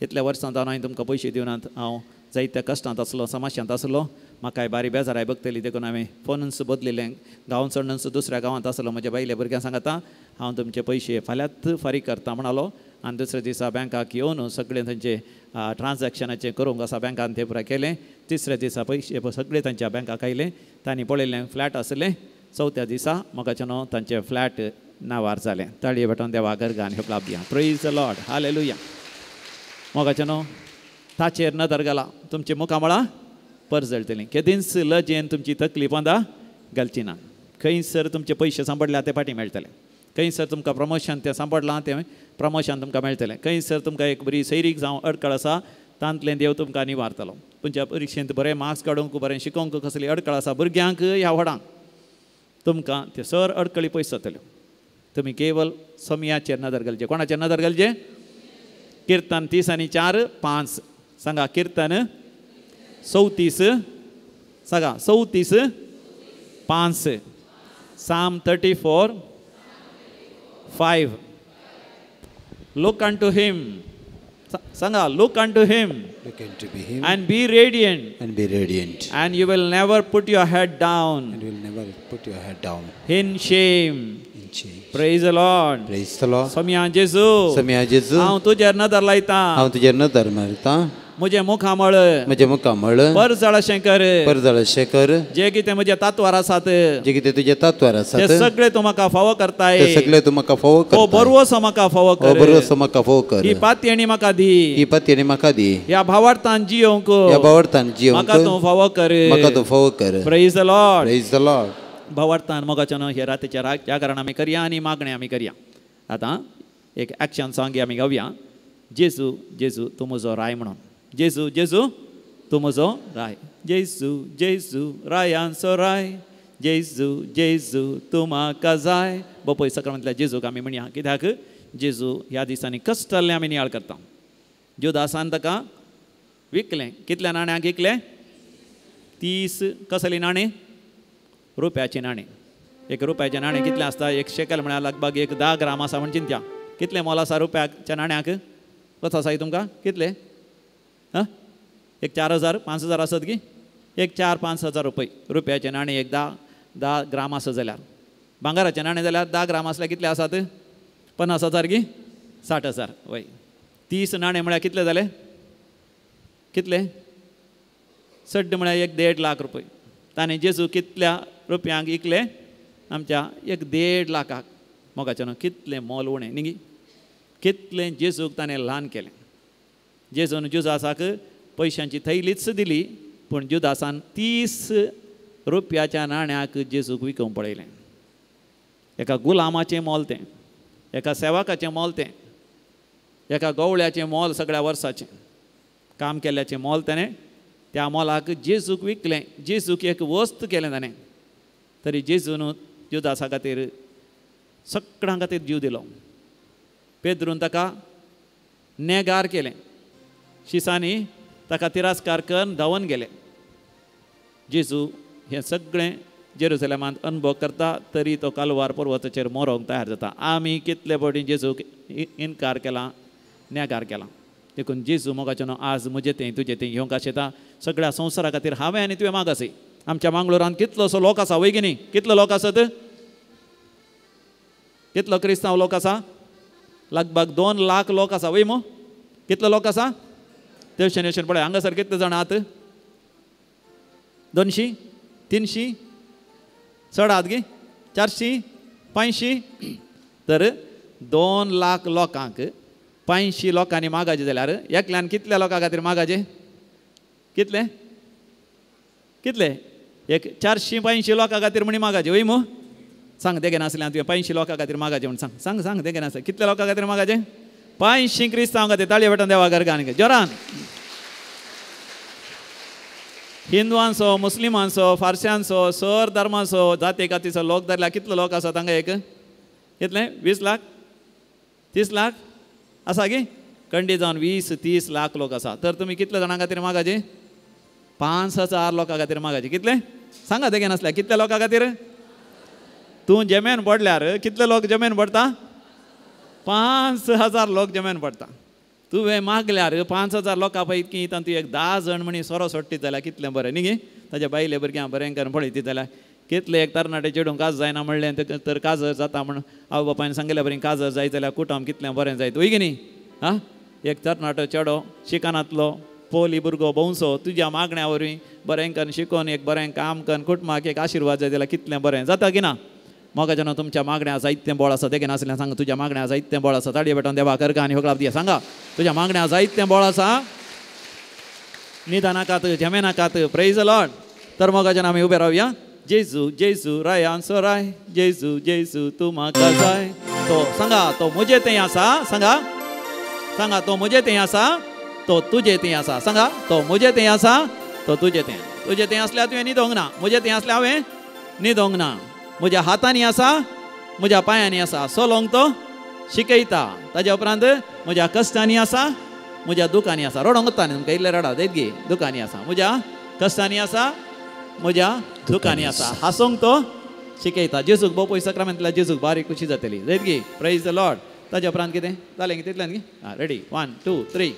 इतल्या वर्सां जावन हांवें तुमकां पयशे दिवनात, हांव जायत्या कश्टांत आसलो, समस्यांत आसलो, म्हाकाय बारी बेजाराय बघतली देखून हांवें फोनूच बदलिलें. गांवांत सोडून दुसऱ्या गांवांत आसलो. म्हज्या बायले भुरग्यां सांगता हांव तुमचे पयशे फाल्यांच फारीक करता म्हणालो. आनी दुसऱ्या दिसा बँकाक येवन सगळें तांचे ट्रान्जॅक्शनाचें करूंक आसा बँकान तें पुराय केलें. तिसऱ्या दिसा पयशे सगळे तांच्या बँकाक आयले. तांणी पळयलें फ्लॅट आसलें. चवथ्या दिसा म्हाका तांचें फ्लॅट नांवार जालें. ताळये भेटोवन देवा गरगान ह्यो क्लाप दिया. Praise the Lord, hallelujah. मोगाच्यानो ताचेर नदर घाला, तुमचे मुखामळां परजळटलीं. केदींच लजेन तुमची तकली पोंदा घालची ना. खंयसर तुमचे पयशे सांपडल्या ते फाटीं मेळटले. खंयसर तुमकां प्रमोशन तें सांपडलां तें प्रमोशन तुमकां मेळटलें. खंयसर तुमकां एक बरी सैरीक जावं अडकळ आसा तांतलें देव तुमकां निवारतलो. तुमच्या परिक्षेंत बरें मार्क्स काडूंक बरें शिकोवंक कसली अडकळ आसा भुरग्यांक ह्या व्हडांक तुमकां ते सर अडकळी पयस जातल्यो. तुमी केवल समयाचेर नदर घालचे. कोणाचेर नदर घालचे? किर्तन 30 आनी 4 5 सांगा. किर्तन 34 सांगा 34 5 Psalm 34 5. Look unto him. Sanga, look unto him. Look unto him. And be radiant. And be radiant. And you will never put your head down. And you will never put your head down. In shame. In shame. Praise the Lord. Praise the Lord. Samya Jesu. Samya Jesu. हांव तुजेर नदर लायता. हांव तुजेर नदर मारता. म्हजें मुखामळ. म्हजें मुखामळ. परजळशें कर. परजळशें कर. जे कितें म्हज्या तातवार आसात. जे कितें तुज्या तातवार आसात. ते सगळे तूं म्हाका फावो करताय. ते सगळे तूं म्हाका फावो करताय. हो बरवसो म्हाका फावो कर. हो बरवसो म्हाका फावो कर. ही पातयेणी म्हाका दी. ही पातयेणी म्हाका दी. ह्या भावार्थान जियोंक. ह्या भावार्थान जियोंक. म्हाका तूं फावो कर. म्हाका तूं फावो कर. Praise the Lord. Praise the Lord. भावार्थान मोगाच्यान हे रातीच्या जागरण आमी करया आनी मागणें आमी करया. आतां एक एक्शन सॉंग आमी गावया. जेजू जेजू तूं म्हजो राय म्हणून. जेजू जेजू तूं म्हजो राय. जेजू जेजू रायांचो राय. जेजू जेजू तूं म्हाका जाय. बपय सक्रमेंतल्या जेजूक आमी म्हणया. कित्याक जेजू ह्या दिसांनी कश्ट आमी नियाळ करता. जुदासान ताका विकलें. कितल्या नाण्यांक विकलें? 30. कसली नाणें? रुपयाचें नाणें. एक रुपयाचें नाणें कितलें आसता? एक शेकल म्हळ्यार लगभग एक 10 ग्राम आसा म्हण चिंत्या. कितलें मोल आसा रुपयाच्या नाण्याक? कसो आसा तुमकां? कितलें? हां, एक 4000 5000 आसत की? एक 4-5 हजार रुपये रुपयाचें नाणें एक 10 ग्राम आसत जाल्यार. भांगराचें नाणें जाल्यार 10 ग्राम आसल्यार कितले आसात? 50,000 की 60,000. वय 30 नाणें म्हळ्यार कितले जाले? कितले? सड्ड म्हळ्यार 1.5 लाख रुपये. ताणें जेजू कितल्या रुपयांक इकले? आमच्या 1.5 लाखाक. मोगाचें न्हू कितलें मोल उणें न्ही? कितलें जेजूक ताणें ल्हान केलें. जेजून जुदासाक पयशांची थैलीच दिली, पूण जुदासान 30 रुपयाच्या नाण्याक जेजूक विकूंक पळयलें. एका गुलामाचें मोल तें, एका सेवकाचें मोल तें. एका गवळ्याचें मोल सगळ्या वर्साचें काम केल्ल्याचें मोल ताणें त्या मोलाक जेजूक विकलें, जेजूक एक वस्त केलें ताणें. तरी जेजून जुदासा खातीर सगळ्यां खातीर जीव दिलो. पेद्रून ताका नेगार केलें, शिसांनी ताका तिरस्कार करून धांवन गेले. जेजू हें सगळें जेरुसलेमांत अनुभव करता तरी तो कालवार पर्वताचेर मरोंक तयार जाता. आमी कितले फावटी जेजूक इनकार केला, नेगार केला. देखून जेजू मोगाचें आज म्हजें तें तुजें तें घेवंक आशेता. सगळ्या संवसारा खातीर हांवें आनी तुवें मागासी. आमच्या मांगलोरांत कितलोसो लोक आसा वय की न्ही? कितलो लोक आसत? कितलो क्रिस्तांव लोक आसा? लगभग 2 लाख लोक आसा वय मो? कितलो लोक आसा? तेवशेन हेवशेन पळय हांगासर कितले जाण आहात? 200 300 चड आहात गे? 400 500. तर 2 लाख लोकांक 500 लोकांनी मागाचे जाल्यार एकल्यान कितल्या लोकां खातीर मागाचे? कितले कितले? एक 400 500 लोकां खातीर म्हणी मागाचे वय मो? सांग देगे नासलें तुवें 500 लोकां खातीर मागाचे म्हण सांग सांग सांग देगे नासलें. कितल्या लोकां खातीर मागाचे? 500 क्रिस्तांव खातीर. ताळये भेटून देवा घरगान जोरान. हिंदवांचो, मुस्लिमांचो, फारश्यांचो, सर धर्माचो, जाती कातीचो लोक धरल्यार कितलो लोक आसा तांकां? एक कितले? 20 लाख 30 लाख आसा गी? कंडी जावन 20-30 लाख लोक आसा. तर तुमी कितले जाणां खातीर मागाचे? 5000 लोकां खातीर मागाचे. कितले? सांगा देगे नासल्या कितल्या लोकां खातीर? तूं जमेन पडल्यार कितले लोक जमेन पडटा? 5000 लोक जमेन पडटा. तुवें मागल्यार 5000 लोकां पैकी तातूंत एक 10 जाण म्हणी सोरो सोडटीत जाल्यार कितलें बरें न्ही गे? ताज्या बायले भुरग्यांक बरें करून पळयती जाल्यार कितले एक तरणाटे चेडूंक काज जायना म्हणलें तर काजर जाता म्हण आवय बापायन सांगिल्ल्या बरें काजर जायत जाल्यार कुटुंब कितलें बरें जायत वय की न्ही? आं, एक तरणाटो चेडो शिकनातलो पोली भुरगो भोंवसो तुज्या मागण्या वरवीं बरें करून शिकोवन एक बरें काम करून कुटुंबाक एक आशिर्वाद जाय जाल्यार कितलें बरें जाता की ना? मोगाच्यानो तुमच्या मागण्या जायतें बळ आसा. देगे नासलें सांगा तुज्या मागण्या जायतें बळ आसा. ताळये भेटोवन देवा करका आनी होगळाप दिया. सांगा तुज्या मागण्या जायतें बळ आसा. निदानाकात झेमेनाकात. Praise the Lord. तर मोगाच्यान आमी उबे रावया. जेजू जेजू रायांचो राय, जेजू जेजू तूं म्हाका जाय. तो सांगा तो म्हजे थंय आसा. सांगा सांगा तो म्हजे थंय आसा, तो तुजे थंय आसा. सांगा तो म्हजे थंय आसा, तो तुजे थंय. तुजे थंय आसल्यार तुवें न्हिदोंक ना, म्हजे थंय आसल्यार हांवें न्हिदोंक ना. म्हज्या हातांनी आसा, म्हज्या पांयांनी आसा. सोलोंक तो शिकयता. ताज्या उपरांत म्हज्या कश्टांनी आसा, म्हज्या दुखांनी आसा. रडोंक वता न्ही तुमकां इल्लें रडा जायत गे. दुखांनी आसा, म्हज्या कश्टांनी आसा, म्हज्या दुखांनी आसा. हांसोंक तो शिकयता. जेजूक भोव पयस साक्रामेंतल्या जेजूक बारीक खुशी जातली जायत गे. Praise the Lord. ताज्या उपरांत कितें जालें की तितल्यान गी? आं, रेडी 1 2 3.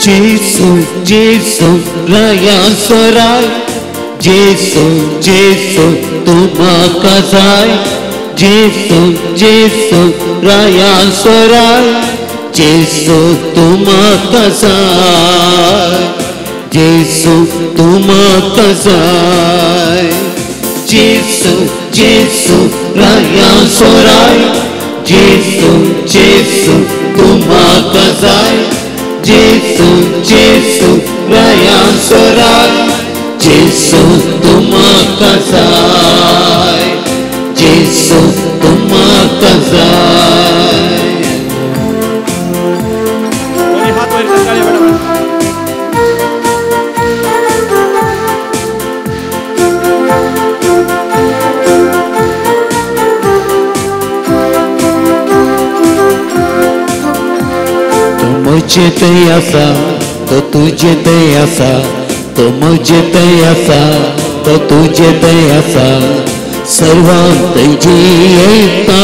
जेसू जेसू रायांचो राय, जेसू जेसू तूं म्हाका जाय. जेसू जेसू रायांचो राय, जेसू तूं म्हाका जाय. जेसू तूं म्हाका जाय. जेसू जेसू रायांचो राय, जेसू जेसू तूं म्हाका जाय. जेसू जेसू रायांचो राय, जेसू तूं म्हाका जाय. जेसू तूं म्हाका जाय. हात वयर कर. म्हजे थंय आसा तो तुजे थंय आसा, तो म्हजे थंय आसा तो तुजे थंय आसा. सर्वांत जियेता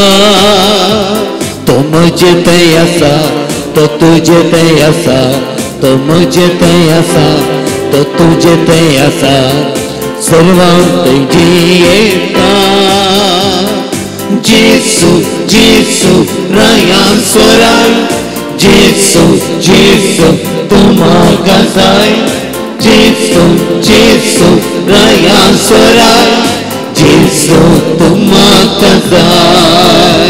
तो म्हजे थंय आसा, तो तुजे थंय आसा, तो म्हजे थंय आसा तो तुजे थंय आसा. सर्वांत जियेता. जेसू जेसू रायांचो राय, जेसू जेसू तूं म्हाका जाय. जेसू जेसू रायांचो राय, जेसू तूं म्हाका जाय.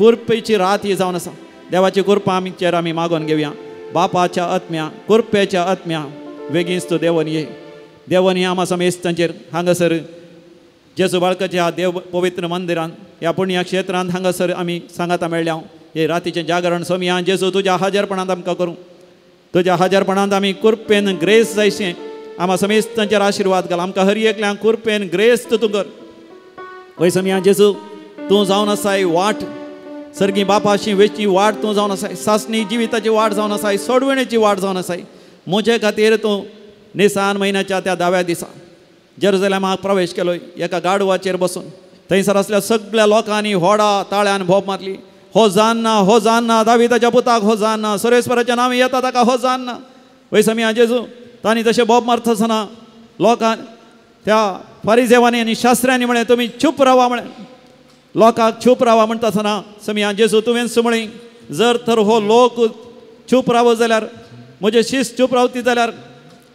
कुरपेची रात ही जावन आसा. देवाची कृपा आमचेर आमी मागोवन घेवया. बापाच्या आत्म्या, कुरपेच्या आत्म्या, वेगींच तूं देवन ये, देवन ये आमा समेस्तांचेर. हांगासर जेजू बाळकाच्या देव पवित्र मंदिरान, ह्या पुण्य क्षेत्रांत हांगासर आमी सांगाता मेळ्ळ्या. हे रातीचें जागरण सोमया जेजू तुज्या हाजरपणांत आमकां करूं. तुज्या हाजरपणांत आमी कुरपेन ग्रेस जायशें आमा समेस्तांचेर आशिर्वाद घाल. आमकां हर एकल्यांक कुरपेन ग्रेस तूं कर. वय सोमया जेजू, तूं जावन आसाय वाट, सर्गी बापाशी वेची वाट तूं जावन आसाय, सासणी जिविताची वाट जावन आसाय, सोडवणेची वाट जावन आसाय. म्हजे खातीर तूं निसान म्हयन्याच्या त्या 10व्या दिसा जेरुजलेमाक प्रवेश केलो एका गाडवाचेर बसून. थंयसर आसल्या सगळ्या लोकांनी होडा ताळ्यान भोप मारली, हो जान्ना, हो जान्ना, दाविदाच्या पुताक हो जान्ना, सर्वेस्पराच्या नांव येता ताका हो जान्ना. वय समिया जेजू, तांणी तशें बोब मारता आसतना लोकां त्या फारिजेवांनी आनी शास्त्र्यांनी म्हळें, तुमी चूप रावा म्हळें. लोकांक चूप रावा म्हणटा आसतना समिया जेजू तुवेंच म्हळें, जर तर हो लोक चूप रावो जाल्यार, म्हजे शीस चूप रावती जाल्यार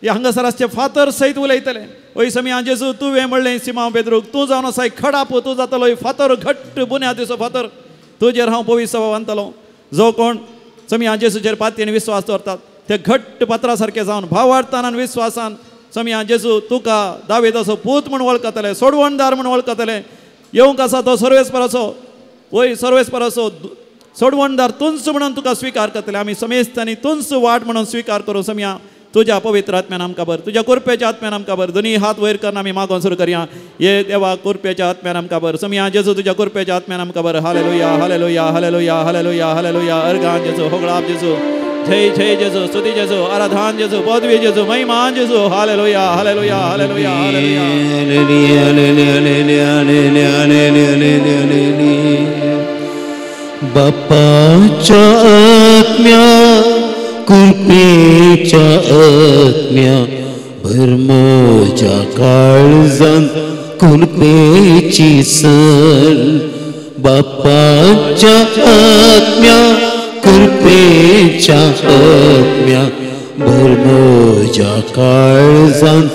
हे हांगासर आसचे फातर सयत उलयतले. वय समिया जेजू, तुवें म्हणलें सिमांव पेद्रूक, तूं जावन आसाय खडाप, तूं जातलो फातर, घट्ट बुन्यादीचो फातर, तुजेर हांव पवित्र बांदतलो. जो कोण समिया जेजूचेर पातयेन विस्वास दवरतात ते घट्ट पात्रा सारके जावन भावार्थान आनी विस्वासान समिया जेजू तुका दावेदाचो पूत म्हूण वळखतले, सोडवणदार म्हूण वळखतले. येवंक आसा तो सर्वेस्पराचो, वय सर्वेस्पराचो सोडवणदार तुंच म्हणून तुका स्विकार करतले. आमी समेस्तांनी तुंच वाट म्हणून स्विकार करूं. समिया तुज्या पवित्र आत्म्यान आमकां भर, तुज्या कुरपेच्या आत्म्यान आमकां भर. दोनी हात वयर करून आमी मागोवन सुरू करया. ये देवा कुरपेच्या आत्म्यान आमकां भर. समिया जेजू तुज्या कुरपेच्या आत्म्यान आमकां भर. Hallelujah, hallelujah, hallelujah, hallelujah, hallelujah. Organ जेजू, होगळाप जेजू, जय जय जेजू, स्तुती जेजू, आराधान जेजू, पदवी जेजू, महिमान जेजू. Hallelujah, hallelujah, hallelujah, hallelujah. बापाच्या आत्म्या, कृपेच्या आत्म्या, भर म्हज्या काळजान कृपेची सर. बापाच्या आत्म्या, कृपेच्या आत्म्या, भर म्हज्या काळजान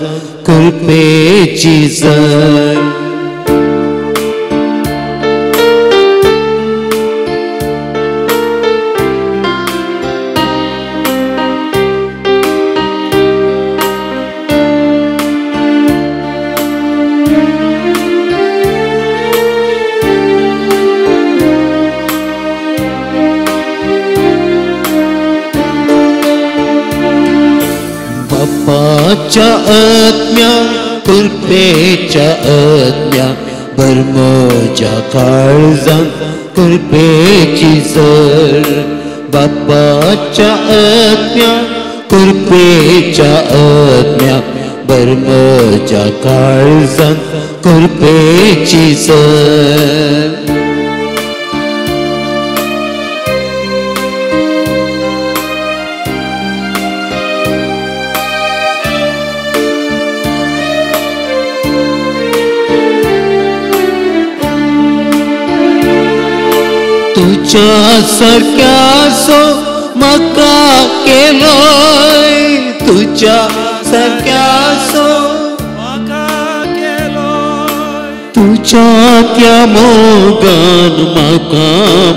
कृपेची सर. बापाच्या आत्म्या, कृपेच्या आत्म्या, भर म्हज्या काळजान कृपेची सर. बापाच्या आत्म्या, कृपेच्या आत्म्या, भर म्हज्या काळजान कृपेची सर. तुझ्या सारक्याचो म्हाका केलोय, तुझ्या सारक्याचो म्हाका केलोय, तुझ्या त्या मोगान म्हाका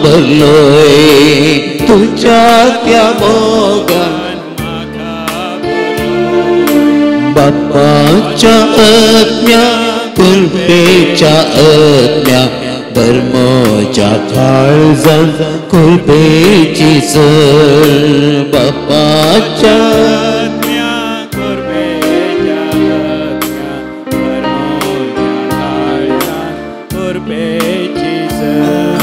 भरलोय, तुझ्या त्या मोगान म्हाका भरलोय. बापाच्या आत्म्या, कृपेच्या आत्म्या, भर म्हज्या काळजान कृपेची सर. बापाच्या आत्म्या, कृपेच्या आत्म्या, भर म्हज्या काळजान कृपेची सर.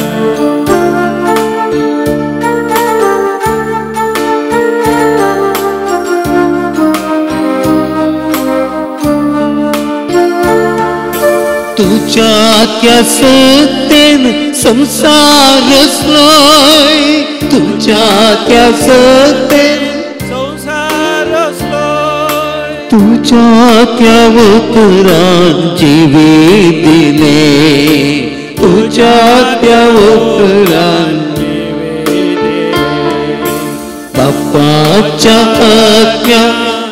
तुझ्या त्या सत्तेन संसार रचलोय, तुझ्या त्या सत्तेन संसार रचलोय, तुझ्या त्या उतरान जिवीत दिले, तुझ्या त्या उतरान जिवीत दिले. बापाच्या आत्म्या,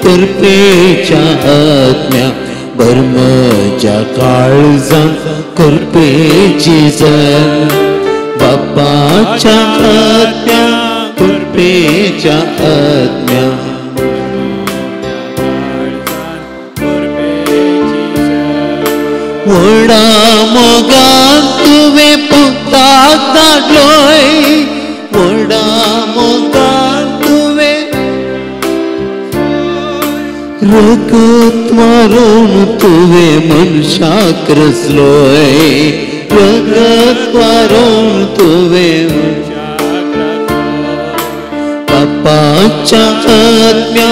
कृपेच्या आत्म्या, भर म्हज्या काळजान कृपेची सर. बापाच्या बापाच्या आत्म्या कृपेच्या आत्म्या व्हडा मोगान तुवें पुताक धाडलोय व्हडा मोगान तुवें रगत मारून तुवें मनशाक रचलोय रगत मारून तुवें बापाच्या आत्म्या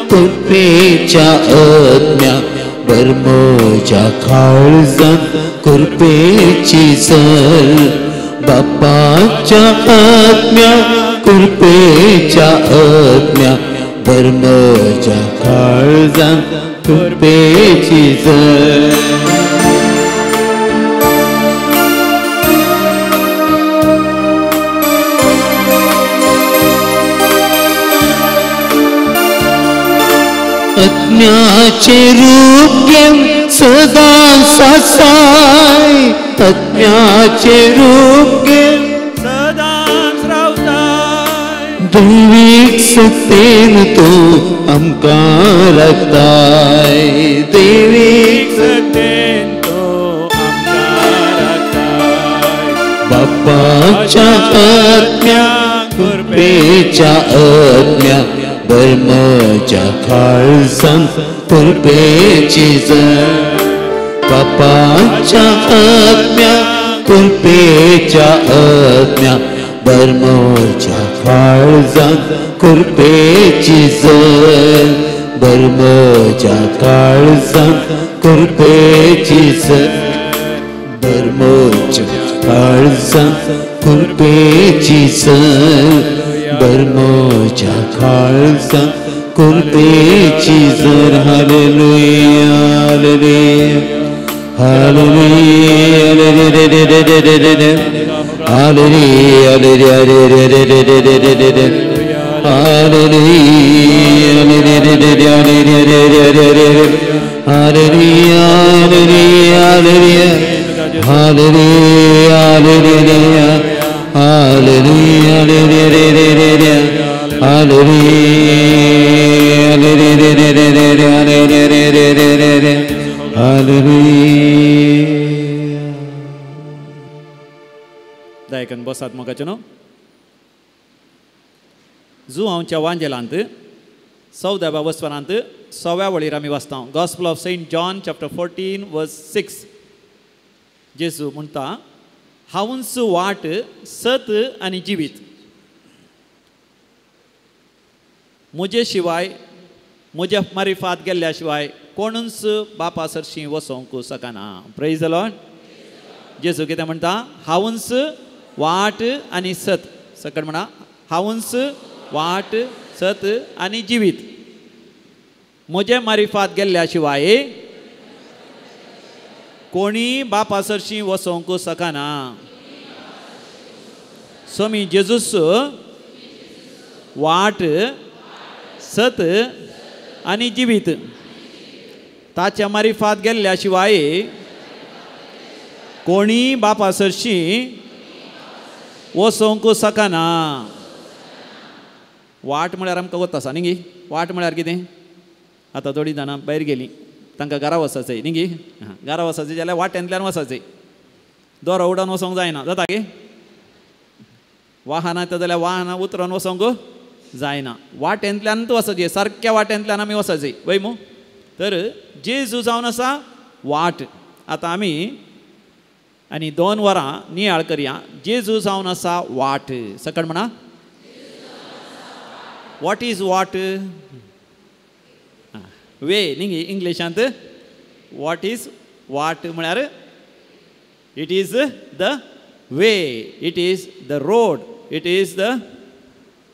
कृपेच्या आत्म्या बरमोच्या काळजांत कृपेची सर बापाच्या आत्म्या कृपेच्या आत्म्या बरमोच्या काळजांत कृपेची सर. आत्म्याचे रूप घेवन सदां सासाय आत्म्याचे रूप घेवन सदांच रावताय दैवीक सत्तेन तूं आमकां राखताय दैवीक सत्तेन तूं आमकां राखताय बापाच्या आत्म्या कृपेच्या आत्म्या बरमोच्या काळजांत कृपेची जर बापाच्या आत्म्या कृपेच्या आत्म्या बरमोच्या काळजांत कृपेची जर बरमोच्या काळजांत कृपेची जर बरमोच्या काळजांत कृपेची जर बरमोच्या काळजांत कृपेची जर. Hallelujah hallelujah hallelujah hallelujah hallelujah hallelujah hallelujah. दायकन बसात मोगाचें न्हू. जुआंवच्या वांजेलांत 14व्या वस्वरांत 6व्या वळीर आमी वाचता. Gospel of Saint John chapter 14 verse 6. जेजू म्हणटा हांवूच वाट सत आनी जिवीत म्हजे शिवाय म्हज्या मारिफात गेल्ल्या शिवाय कोणूच बापा सरशीं वसोंक शकना. Praise the Lord. जेजू कितें म्हणटा हांवूच वाट आनी सत. सकट म्हणा हांवूच वाट सत आनी जिवीत म्हजे मारिफात गेल्ल्या शिवाय कोणी बापा सरशीं वसोंक शकना. स्वामी जेजूस वाट सत आनी जिवीत ताच्या मारिफात गेल्ल्या शिवाय कोणी बापा सरशीं वसोंक शकना. वाट म्हळ्यार आमकां वता आसा न्ही गी. वाट म्हळ्यार कितें आतां थोडीं जाणां भायर गेलीं तांकां घरा वचपाचें न्ही गी. घरा वचपाचें जाल्यार वाटेंतल्यान वचपाचें दोरो उडोवन वचोंक जायना जाता गे. वाहनां येता जाल्यार वाहनां उतरोन वचोंक जायना वाटेंतल्यानूच वचपाचें सारक्या वाटेंतल्यान आमी वचपाचें वय मू. तर जेजू जावन आसा वाट. आतां आमी आनी 2 वरां नियाळ करया. जेजू जावन आसा वाट. सकट म्हणा what is what वे न्ही इंग्लिशांत what is what म्हळ्यार it is the way it is the road it is the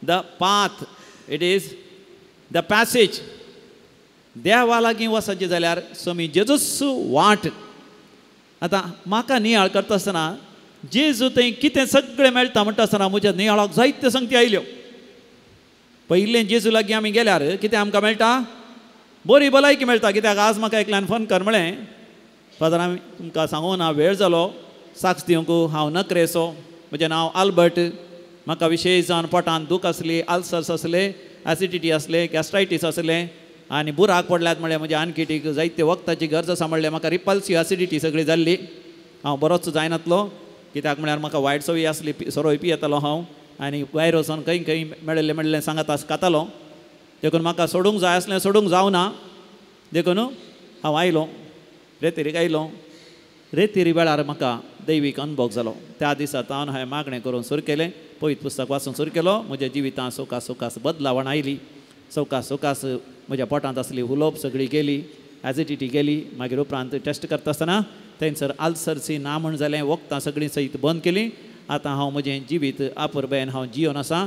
the path it is the passage. देवा लागीं वचचें जाल्यार स्वामी जेजूच वाट. आतां म्हाका नियाळ करता आसतना जेजू थंय कितें सगळें मेळटा म्हणटा आसतना म्हज्या नियाळाक जायत्यो संगती आयल्यो. पयलें जेजू लागीं आमी गेल्यार कितें आमकां मेळटा बरी भलायकी मेळटा. कित्याक आज म्हाका एकल्यान फोन कर म्हळें फादर आमी तुमकां सांगूं ना वेळ जालो साक्ष दिवंक हांव नकरेसो. म्हजें नांव आल्बर्ट. म्हाका विशेश जावन पोटांत दूख आसली, आल्सर्स आसले, एसिडिटी आसले, गॅस्ट्रायटीस आसलें आनी बुराक पडल्यात म्हणल्यार म्हज्या आनकिटीक जायते वखदाची गरज आसा म्हणलें. म्हाका रिपल्सिव एसिडिटी सगळी जाल्ली. हांव बरोच जायनातलो कित्याक म्हळ्यार म्हाका वायट सवय आसली, सोरोय पियेतालो हांव आनी भायर वचोन खंय खंय मेळिल्लें मेळिल्लें सांगात खातालो. देखून म्हाका सोडूंक जाय आसलें, सोडूंक जावना. देखून हांव आयलो, रेतेरीक आयलो. रेतेरी वेळार म्हाका दैवीक अनुभव जालो. त्या दिसा तावन हांवें मागणें करून सुरू केलें, पवित्र पुस्तक वाचूंक सुरू केलो. म्हज्या जिवितांत सवकास सवकास बदलावण आयली. सवकास सवकास म्हज्या पोटांत आसली हुलोप सगळी गेली, एसिडिटी गेली. मागीर उपरांत टेस्ट करता आसतना थंयसर आल्सर्सी ना म्हण जालें. वखदां सगळीं सयत बंद केलीं. आतां हांव म्हजें जिवीत आपुरबेन हांव जियोन आसा.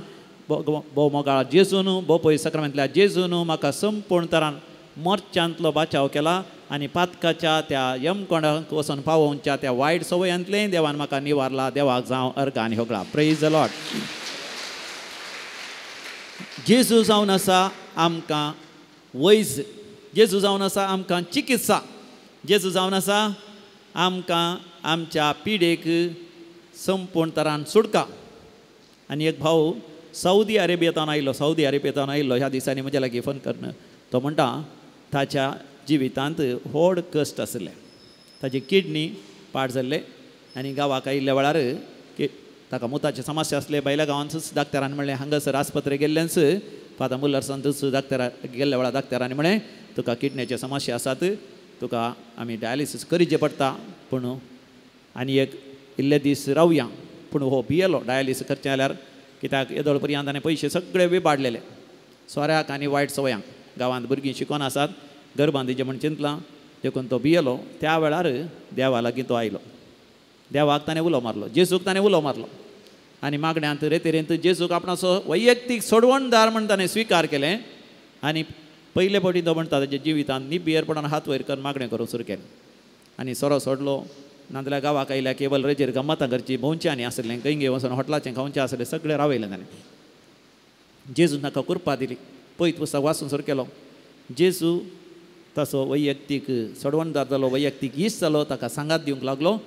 भोव मोगाळ जेजून, भोव सक्रमेंतल्या जेजून म्हाका संपूर्ण तरान मोर्चांतलो बाचाव केला आनी पातकाच्या त्या यमकोंडाक वचून पावोवच्या त्या वायट सवयांतलें देवान म्हाका निवारला. देवाक जावं अर्गां आनी होगळा. Praise the Lord. जेजू जावन आसा आमकां वैज, जेजू जावन आसा आमकां चिकित्सा, जेजू जावन आसा आमकां आमच्या पिडेक संपूर्ण तरान सुटका. आनी एक भाव सौदी अरेबियेंतावन आयलो, सौदी अरेबियेंतावन आयिल्लो ह्या दिसांनी म्हज्या लागीं फोन करून तो म्हणटा ताच्या जिवितांत व्हड कश्ट आशिल्ले, ताची किडनी पाड जाल्ले आनी गांवाक आयिल्ल्या वेळार ताका मुताची समस्या आसले. भायल्या गांवांतूच डाक्टरान म्हणलें, हांगासर आस्पत्रे गेल्ल्यानच फादर मुल्लर्सांतूच डाक्टरा गेल्ल्या वेळार डाक्टरांनी म्हणलें तुका किडनेचे समस्या आसात, तुका आमी डायलिसीस करीचें पडटा, पूण आनी एक इल्ले दीस रावया. पूण हो भियेलो डायलिसीस करचें जाल्यार, कित्याक येदोळ पर्यंत ताणें पयशे सगळे विबाडलेले सोऱ्याक आनी वायट सवयांक. गांवांत भुरगीं शिकोन आसात, घर बांदिचें म्हण चिंतलां, देखून तो भियेलो. त्या वेळार देवा लागीं तो आयलो. देवाक ताणें उलो मारलो, जेजूक ताणें उलो मारलो आनी मागण्यांत रेतेरेंत जेजूक आपणाचो वैयक्तीक सोडवणदार म्हण ताणें स्विकार केलें. आनी पयले फावटी तो म्हणटा ताच्या जिवितांत निबियरपणान हात वयर करून मागणें करूंक सुरू केलें आनी सोरो सोडलो. नाजाल्यार गांवाक आयल्या केबल रेजेर गम्मतां करची, भोंवचें आनी आसलें, खंय वचून हॉटलाचें खावचें आसलें, सगळें रावयलें ताणें. जेजून ताका कृपा दिली. पयत पुस्तक वाचून सुरू केलो. जेजू ताचो वैयक्तीक सोडवणदार जालो, वैयक्तीक इश्ट जालो, ताका सांगात दिवंक लागलो.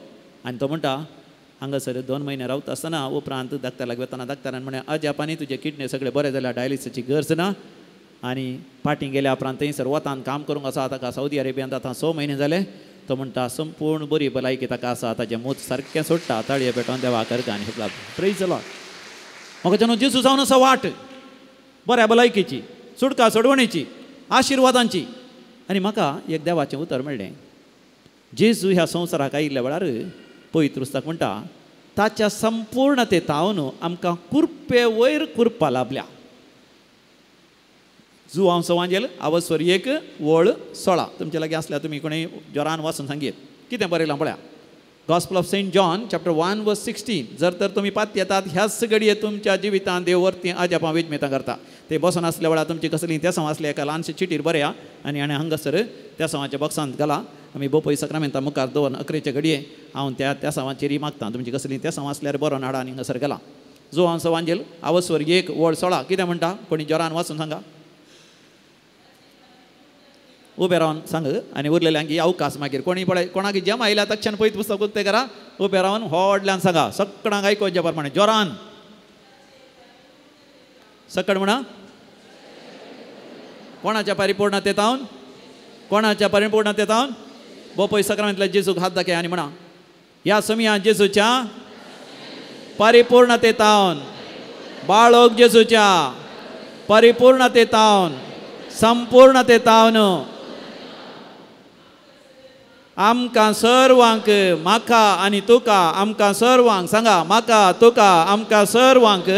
आनी तो म्हणटा हांगासर 2 म्हयने रावता आसतना उपरांत डाक्टरा लागीं वतना डाक्टरान म्हणलें अजापांनी तुजे किडनी सगळे बरे जाल्यार डायलिसीची गरज ना. आनी फाटीं गेल्या उपरांत थंयसर वतान काम करूंक आसा ताका सौदी अरेबियांत आतां 6 म्हयने जाले. तो म्हणटा संपूर्ण बरी भलायकी ताका आसा, ताचें मूत सारकें सोडटा. ताळये पेटोवन देवा करता आनी हुपला. Praise the Lord. म्हाका न्हू जेजू जावन आसा वाट बऱ्या भलायकेची, सुटका सोडवणेची, आशिर्वादांची. आनी म्हाका एक देवाचें उतर मेळ्ळें. जेजू ह्या संवसाराक आयिल्ल्या वेळार पवित्र पुस्तक म्हणटा ताच्या संपूर्णते तावन आमकां कुरपे वयर कुरपा लाभल्या. जुवांव सवांजेल आवस्वर 1 वळ 16 तुमचे लागीं आसल्यार तुमी कोणी जोरान वाचून सांगीत कितें बरयलां पळया. Gospel of Saint John chapter 1 verse 16. जर तर तुमी पात येतात ह्याच घडये तुमच्या जिवितांत देव वरती अजापां विजमेतां करता. ते बसून आसल्या वेळार तुमची कसली तेसांव आसले एका ल्हानशे चिटीर बरया आनी आनी हांगासर तेसांवाच्या बॉक्सांत घाला. आमी बोपय सक्रामेंता मुखार दवरून 11 घडये हांव त्या तेसांवाचेर मागता तुमची कसली तेसांव आसल्यार बरोवन हाडा आनी हांगासर घाला. जुवांव सवांजेल आवस्वर 1 वळ 16 कितें म्हणटा कोणी जोरान वाचून सांगा. उबे रावन सांग आनी उरलेल्यांक अवकाश मागीर कोणी पळय कोणाक जम आयल्या तक्षण पयत पुस्तक उक्तें करा, उबे रावन व्हडल्यान सांगा सगळ्यांक आयकोवच्या प्रमाणे जोरान सकळ म्हणा. कोणाच्या परिपूर्णतेतावन, कोणाच्या परिपूर्णतेतावन बोपय सक्रामेंतल्या जेजूक हात दाखय आनी म्हणा ह्या समया जेजूच्या परिपूर्णतेतावन, बाळक जेजूच्या परिपूर्णतेतावन, संपूर्णतेतावन आमकां सर्वांक, म्हाका आनी तुका, आमकां सर्वांक सांगा म्हाका तुका आमकां सर्वांक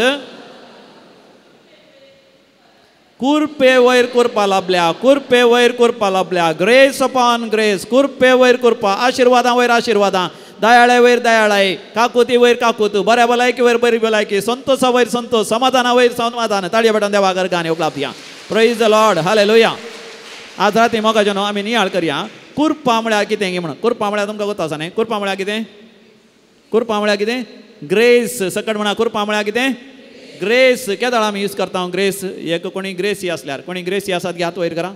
कुरपे वयर कुरपा लाभल्या, कुरपे वयर कुरपा लाभल्या. ग्रेस अपॉन ग्रेस, कुरपे वयर कुरपा, आशिर्वादां वयर आशिर्वादां, दयाळे वयर दयाळाय, काकुती वयर काकूत, बऱ्या भलायकी वयर बरी भलायकी, संतोषा वयर संतोष, समाधाना वयर समाधान. ताळये पेटोवन देवा गर्गांनी उपलब्ध. Praise the Lord. Hallelujah. आज राती मोगाचो न्हू आमी नियाळ करया कुरपा म्हळ्यार कितें म्हणून. कुरपा म्हळ्यार तुमकां गोता आसा न्ही. कुरपा म्हळ्यार कितें? कुरपा म्हळ्यार कितें? ग्रेस. सकट म्हणा कुरपा म्हळ्यार कितें? ग्रेस. केदळ आमी यूज करता ग्रेस? एक कोणी ग्रेसी आसल्यार, कोणी ग्रेसी आसात गे हात वयर करा.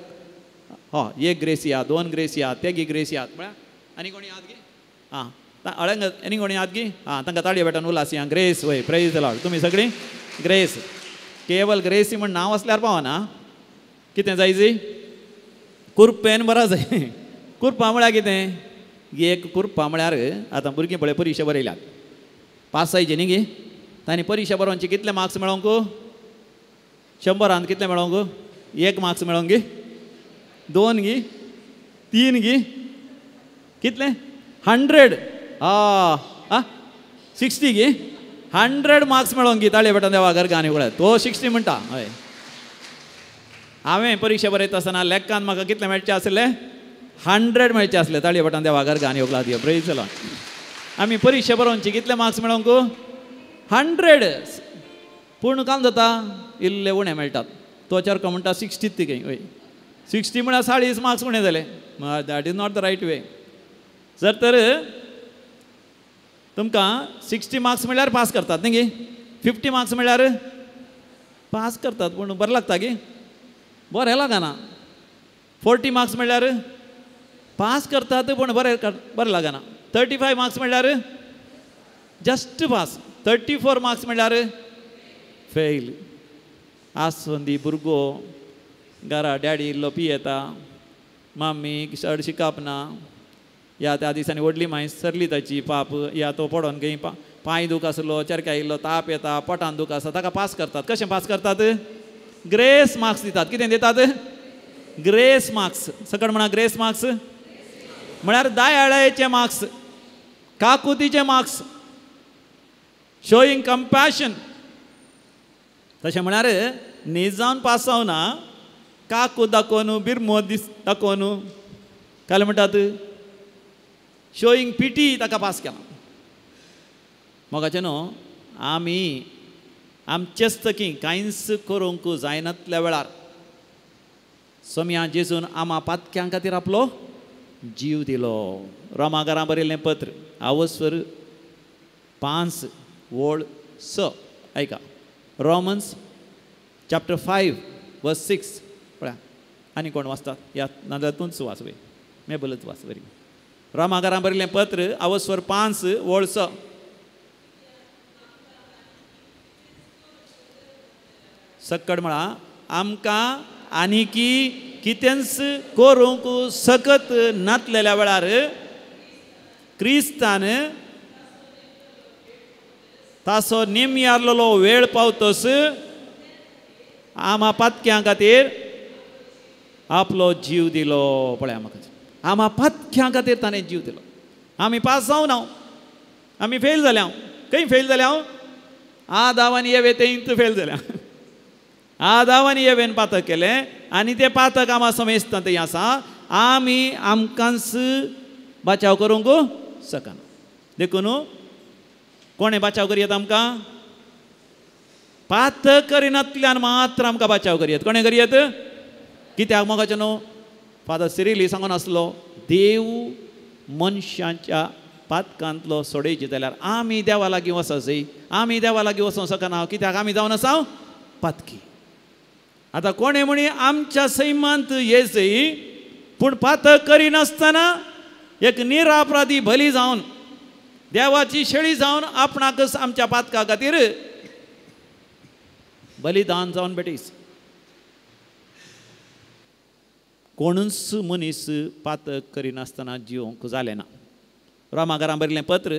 हय, एक ग्रेसी आहा, 2 ग्रेसी आहा, तेगी ग्रेसी आहात म्हळ्यार आनी कोणी आहात गे? आं, अळंग एनी कोणी आहात की आं तांकां ताळयो भेटून उल्हास या ग्रेस वय प्रेज the Lord. तुमी सगळीं ग्रेस, केवल ग्रेसी म्हण नांव आसल्यार पावना. कितें जाय जी कुरपेन बरा जाय. कुरपा म्हळ्यार कितें? एक कुरपा म्हळ्यार आतां भुरगीं पळय परिक्षा बरयल्यात, पास जायची न्ही गी, तांणी परिक्षा बरोवची कितले मार्क्स मेळोंक? 100 कितले मेळोंक? 1 मार्क्स मेळोंक गी, 2 गी, 3 गी, कितले? 100 आ 60 गी, 100 मार्क्स मेळोंक गी. ताळे बेटा देवा घर गाणी उगडा तो 60 म्हणटा. हय, हांवें परिक्षा बरयता आसतना लेखान म्हाका कितले मेळचे आसले? 100 मेळचे आसले. ताळे बेटा देवा घर गाणी उगडा दियो प्रेज the Lord. आमी परिक्षा बरोवची कितले मार्क्स मेळोंक? 100. पूण काम जाता इल्ले उणें मेळटात. तो चरको म्हणटा 60 ती खंय. हय, 60 म्हळ्यार 40 मार्क्स उणें जाले. That is not the right way. जर तर तुमकां 60 मार्क्स म्हळ्यार पास करतात न्ही गी, 50 मार्क्स म्हळ्यार पास करतात, पूण बरें लागता गी? बरें लागना. 40 मार्क्स म्हळ्यार पास करतात, पूण बरें बरें लागना. 35 मार्क्स म्हळ्यार जस्ट पास. 34 मार्क्स म्हळ्यार फेल. आसूं दी भुरगो घरा डॅडी इल्लो पियेता, माम्मी चड शिकप ना, या त्या दिसांनी व्हडली माय सरली ताची पाप, या तो पडोन खंय पांय दूख आसलो, चरक्या इल्लो ताप येता, पोटान दूख आसा, ताका पास करतात. कशें पास करतात? ग्रेस मार्क्स दितात. कितें दितात? Grace marks. सकट म्हणा ग्रेस मार्क्स म्हळ्यार दयाळायेचे मार्क्स, काकुतीचे मार्क्स, शोईंग कंपॅशन. तशें म्हळ्यार निजावन पास जावना, काकू दाखोवन बिरमो दीस दाखोवन काय म्हणटात शोईंग पिटी ताका पास केला. मोगाचें न्हू, आमी आमचेच तकी कांयच करूंक जायनातल्या वेळार सोम्या जेजून आमा पातक्यां खातीर आपलो जीव दिलो. रोमागारां बरयल्लें पत्र आवस्वर 5 ओळ 6 आयका. रोमन्स चॅप्टर 5 वर्स 6 पळया. आनी कोण वाचतात? या नाजाल्यार तूंच वाच वय, मेबलच वाच बरी. रोमागारां बरयल्लें पत्र आवस्वर 5 ओळ 6. सक्कड म्हळा आमकां आनीकी कितेंच करूंक सकत नातलेल्या वेळार क्रिस्तान तासो निमयारलेलो वेळ पावतस आमा पातक्यां खातीर आपलो जीव दिलो. पळया म्हाका, आमा पातक्यां खातीर ताणें जीव दिलो. आमी पास जावना, आमी फेल जाल्या. खंय फेल जाल्या? आदाव आनी येवे तेंच फेल जाल्या. आदाव आनी येवेन पातक केलें आनी तें पातक आमा समेस्तां तें आसा. आमी आमकांच बाचाव करूंक शकना. देखून कोणें बाचाव करयत आमकां? पातक करिनातल्यान मात्र आमकां बाचाव करयत. कोणें करयत? कित्याक मोगाचें न्हू, फादर सिरिली सांगून आसलो, देव मनशाच्या पातकांतलो सोडयची जाल्यार आमी देवा लागीं वचूं. आमी देवा लागीं वचूंक शकना, कित्याक आमी जावन आसा पातकी. आतां कोणें म्हणी आमच्या सैमांत येजय, पूण पातक करिनासतना एक निरापराधी बली जावन देवाची शेळी जावन आपणाकच आमच्या पातका खातीर बलिदान जावन भेटीस. कोणूच मनीस पातक करिनासतना जिवंक जालें ना. रोमागारां बरयल्लें पत्र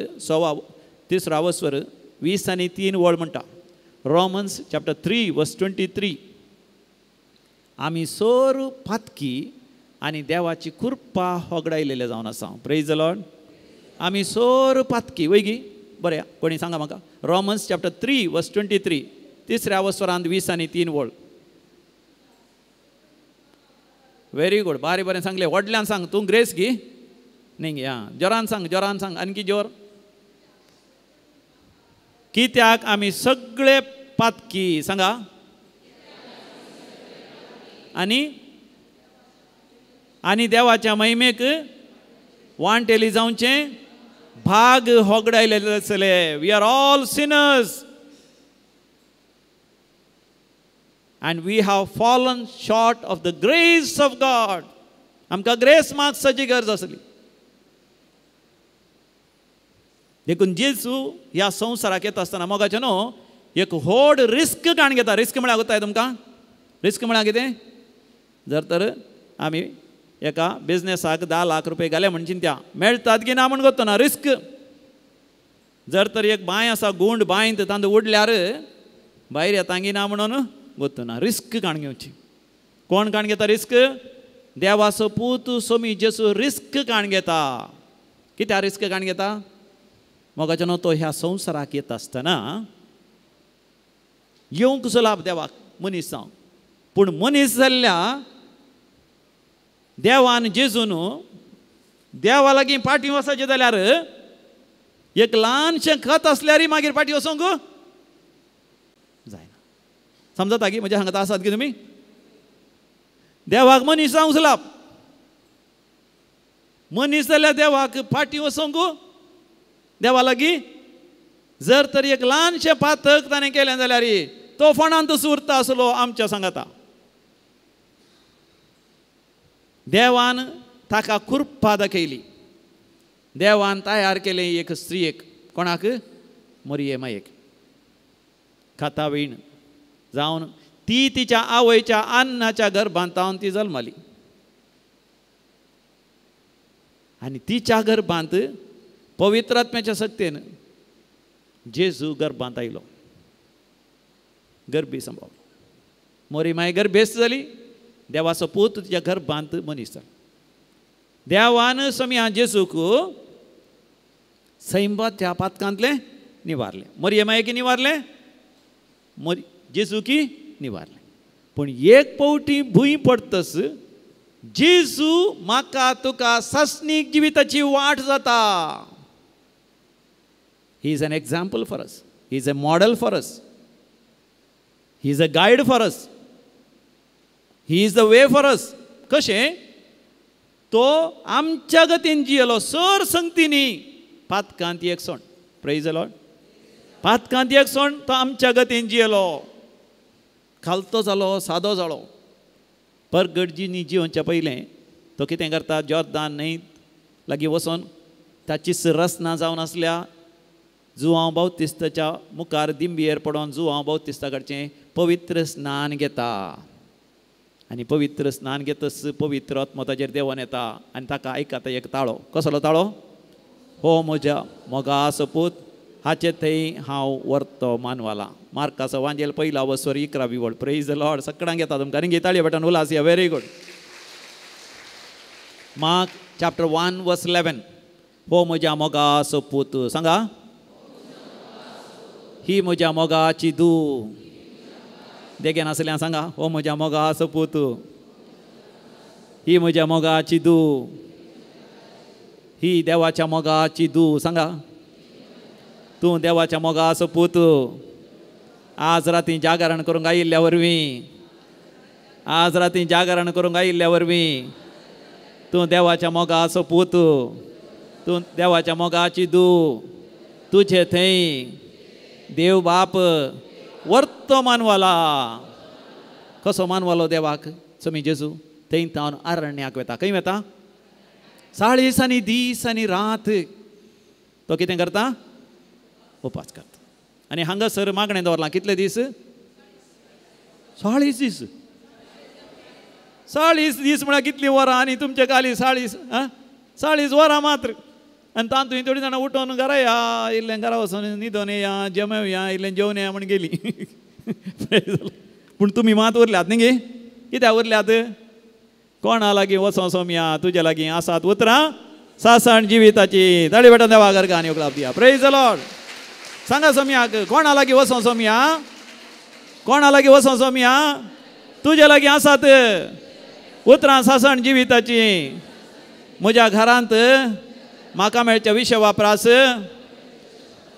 3 आवस्वर 20 आनी 3 वळ म्हणटा. रोमन्स चॅप्टर 3 वर्स 23. आमी सोर पातकी आनी देवाची कृपा होगडायलेले जावन आसा. Praise the Lord. आमी सोर पातकी वय गी? बरें, कोणी सांगा म्हाका. रोमन्स चॅप्टर 3 वर्स 23 3 आवस्वरांत 20 आनी 3 वळ. व्हेरी गुड, बारी बरें सांगलें. व्हडल्यान सांग, तूं ग्रेस गी न्ही गी? आं, जोरान सांग, जोरान सांग, आणखी जोर. कित्याक आमी सगळे पातकी सांगा आनी आनी देवाच्या महिमेक वांटेली जावचें भाग होगडायलेले आसले. We are all sinners and we have fallen short of the grace of God. आमकां ग्रेस मार्क्साची गरज आसली. देखून जेजू ह्या संवसाराक येता आसतना मोगाचें न्हू एक व्हड रिस्क काण घेता. रिस्क म्हळ्यार कोत्ताय तुमकां? रिस्क म्हळ्यार कितें? जर तर आमी एका बिजनेसाक 10 लाख रुपये घाले म्हण चिंत्या, मेळटात की ना म्हण कोत्तो ना, रिस्क. जर तर एक बांय आसा, गुंड बांयंत तांदूळ उडल्यार भायर येता की ना म्हणून गोत्तो ना, रिस्क काण घेवची. कोण काण घेता रिस्क? देवाचो पूत सोमी जेजू रिस्क काण घेता. कित्याक रिस्क काण घेता? मोगाचें न्हू तो ह्या संवसाराक येता आसतना येवंक सुलाभ देवाक मनीस जावन, पूण मनीस जाल्ल्या देवान जेजून देवा लागीं पाटी वचचें जाल्यार एक ल्हानशें खत आसल्यारय मागीर पाटी वचोंक जायना. समजता की म्हज्या सांगता आसात की तुमी? देवाक मनीस जावंक सुलाभ, मनीस जाल्यार देवाक पाटी वचोंक देवा लागीं जर तर एक ल्हानशें पातक ताणें केलें जाल्यार तो फोंडांत उरता आसलो आमच्या सांगाता. देवान ताका कृपा दाखयली, देवान तयार केलें एक स्त्रियेक, कोणाक? मरिये मायेक, खातावीण जावन ती तिच्या आवयच्या अन्नाच्या गर्भांत जावन ती जल्माली आनी तिच्या गर्भांत पवित्र आत्म्याच्या शक्तेन जेजू गर्भांत आयलो, गर्भी संभावलो. मोरी माय गर्भेस्त जाली, देवाचो पूत तिच्या गर्भांत मनीस जालो. देवान सोम्या जेजूक सैंबाच्या पातकांतलें निवारलें. मोरये मायेकी निवारलें, मोरी जेजूकी निवारलें. पूण एक पावटी भूंय पडतस जेजू म्हाका तुका सासणीक जिविताची वाट जाता. He is an example for us. He is a model for us. He is a guide for us. He is the way for us. कशें? तो आमच्या गतीन जियेलो सर संगतीनी पातकांत एक सोण. Praise the Lord. पातकांत एक सोण तो आमच्या गतीन जियेलो, खालतो जालो, सादो जालो. परगडजीनी जिवनच्या पयलें तो कितें करता? जॉर्दान न्हंय लागीं वचोन ताची रचना जावन आसल्या जुआंव बावतिस्ताच्या मुखार दिंबियेर पडोन जुआंव बावतिस्ता कडचें पवित्र स्नान घेता आनी पवित्र स्नान घेतच पवित्र आत्मो ताजेर देंवन येता आनी ताका आयकता एक ताळो. कसलो ताळो? हो म्हज्या मोगाचो पूत, हाचे थंय हांव व्हरतो मानवाला. मार्काचो वांजेल पयला वसवर 11वी वळ. Praise the Lord. सगळ्यांक येता तुमकां न्ही? ताळयो बेटान उल्हास या. Very good. Mark chapter 1 verse 11. हो म्हज्या मोगाचो पूत, सांगा, ही म्हज्या मोगाची धूव. देगेन आसल्या सांगा, हो म्हज्या मोगाचो पूत, ही म्हज्या मोगाची धूव, ही देवाच्या मोगाची धूव. सांगा, तूं देवाच्या मोगाचो पूत. आज राती जागरण करूंक आयिल्ल्या वरवीं, आज राती जागरण करूंक आयिल्ल्या वरवीं तूं देवाच्या मोगाचो पूत, तूं देवाच्या मोगाची धूव. तुजे थंय देव बाप वर्तो मानवाला. कसो मानवालो देवाक? समी जेजू थंय तावन अरण्याक वता. खंय वता? 40 आनी दीस आनी रात तो कितें करता? उपास करता. आनी हांगासर मागणें दवरलां कितले दीस? 40 दीस. 40 दीस म्हळ्यार कितलीं वरां? आनी तुमचे खाली 40 40 वरां मात्र. आनी तातूंत थोडीं जाणां उठोवन घरा या, इल्लें घरा वचोन न्हिदोन येया, जेमेवया, इल्लें जेवन येया म्हण गेली. पूण तुमी मात उरल्यात न्ही गे? कित्याक उरल्यात? कोणा लागीं वचों सोमया, तुजे लागीं आसात उतरां सासण जिविताची. ताळी बेटा देवा घर आनी उखलाप दिया. Praise the Lord. सांगा सोमयाक, कोणा लागीं वचों सोमया, कोणा लागीं वचों सोमया, तुजे लागीं आसात उतरां सासण जिविताची. म्हज्या घरांत म्हाका मेळच्या विशय वापरास,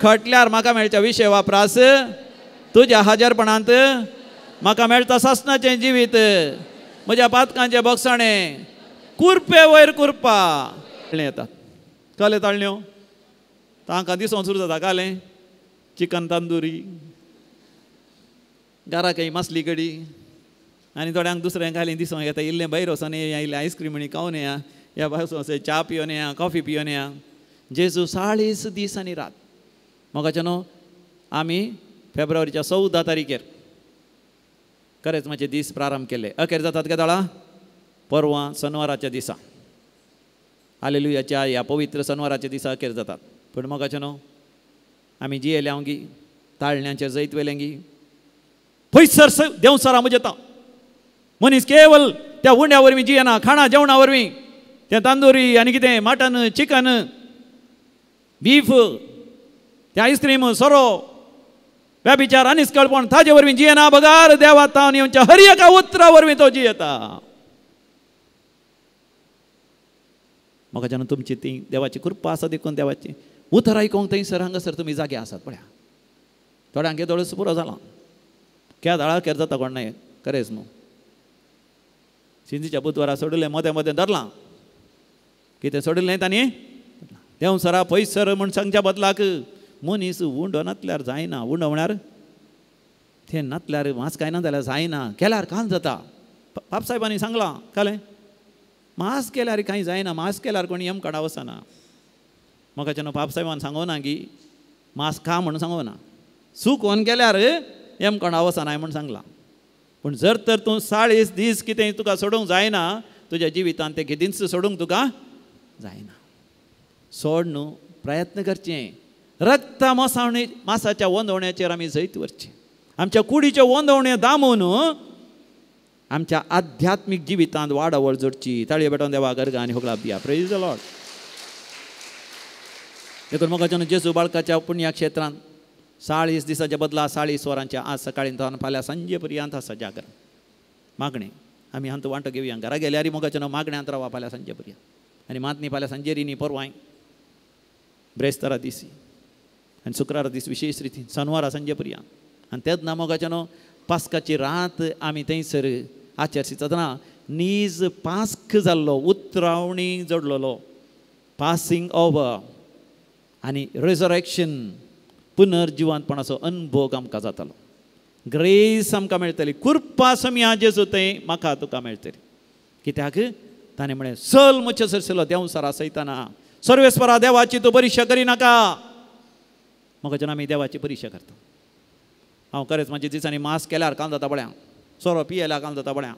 खटल्यार म्हाका मेळच्या विशय वापरास, तुज्या हाजरपणांत म्हाका मेळटा सासणाचें जिवीत. म्हज्या पातकांचें बोगसाणें कुरपे वयर कुरपा येतात. काले ताळण्यो तांकां दिसोन सुरू जाता. कालें चिकन तंदुरी, घरा काही मासली कडी, आनी थोड्यांक दुसऱ्यांक घाली दिसोंक येता इल्लें भायर वचोन येया, इल्लें आयस्क्रीम आनी खावन येया, ह्या भायर वचोन च्या पिवन येया, कॉफी पिवन येया. जेजू 40 दीस आनी रात मोगाचे न्हू आमी फेब्रुवारीच्या 14 तारखेर करेजमाचे दीस प्रारंभ केले. अखेर जातात केदाळा परवा सनवाराच्या दिसा, हालेलुयाच्या ह्या पवित्र सनवाराच्या दिसा अखेर जातात. पूण मोगाचे न्हू आमी जियेल्या गी ताळण्याचेर जैत वेलें गी पयसर देंवचारा म्हजें येता. मनीस केवल त्या उंड्या वरवीं जियेना, खाणा जेवणा वरवीं, तें तांदुरी आनी कितें मटन चिकन बीफ तें आयस्क्रीम सोरो व्याभिचार आनी निस्कळपण ताजे वरवीं जियेना, बगार देवा तावन येवच्या हर एका उतरा वरवीं तो जियेता. म्हाका जेन्ना तुमची ती देवाची कृपा आसा देखून देवाची उतर आयकूंक थंयसर हांगासर तुमी जागे आसात. पळया थोड्यांक दोळस पुरो जाला, केदाळा केर जाता कोण नाय खरेंच न्हू. सिंधीच्या बुधवारा सोडलें मदें मदें धरलां, कितें सोडिल्लें तांणी देंवसरा पयसर म्हूण सांगच्या बदलाक मनीस उंडो नातल्यार जायना. उंडो म्हळ्यार तें नातल्यार मास कांय ना जाल्यार जायना, केल्यार काल जाता. बापसाहेबांनी सांगलां कालें मास केल्यार कांय जायना, मास केल्यार कोणी यम काडा वचना. म्हाका जेन्ना बापसाहेबान सांगोना की मास खा म्हणून सांगोना, चुकोन केल्यार यम काडा वचना म्हूण सांगलां. पूण जर तर तूं 40 दीस कितें तुका सोडूंक जायना, तुज्या जिवितांत तें केदींच सोडूंक तुका जायना. सोड न्हू प्रयत्न करचें. रक्ता मोसावणे मासाच्या वंदवण्याचेर आमी जैत व्हरचें. आमच्या कुडीचे वंदवणे दामून आमच्या आध्यात्मीक जिवितांत वाडावळ जोडची. ताळये पेटोवन देवा गर्गा आनी होगळाप दिया. Praise the Lord. देखून मोगाच्यान जेजू बाळकाच्या पुण्य क्षेत्रांत 40 दिसाच्या बदला 40 वरांच्या आज सकाळी फाल्यां सांजे पर्यंत आसा जागरण मागणें. आमी हांतू वांटो घेवया. घरा गेल्यार मोगाच्यान मागण्यांत रावा फाल्यां सांजे पर्यंत आनी मातनी फाल्यां सांजेरी न्ही परवाय ब्रेस्तारा दीस आनी शुक्रारा दीस विशेष रितीन सनवारा सांजे पर्यंत. आनी तेन्ना मोगाच्यान पास्काची रात आमी थंयसर आचरची जातना नीज पास्क जाल्लो उतरावणी जोडलेलो पासिंग ओवर आनी रेजरेक्शन पुनर्जिवंतपणाचो अनुभोग आमकां जातालो. ग्रेस आमकां मेळटली, कृपा समिया जेजू थंय म्हाका तुका मेळटली. कित्याक ताणें म्हळें चल म्हजे सरसलो देंवचारा सयताना सर्वेस्परा देवाची तूं परिक्षा करिनाका. म्हाका जेन्ना आमी देवाची परिक्षा करता, हांव खरेंच म्हाज्या दिसांनी मास केल्यार काल जाता पळया, सोरो पियेल्यार काल जाता पळया,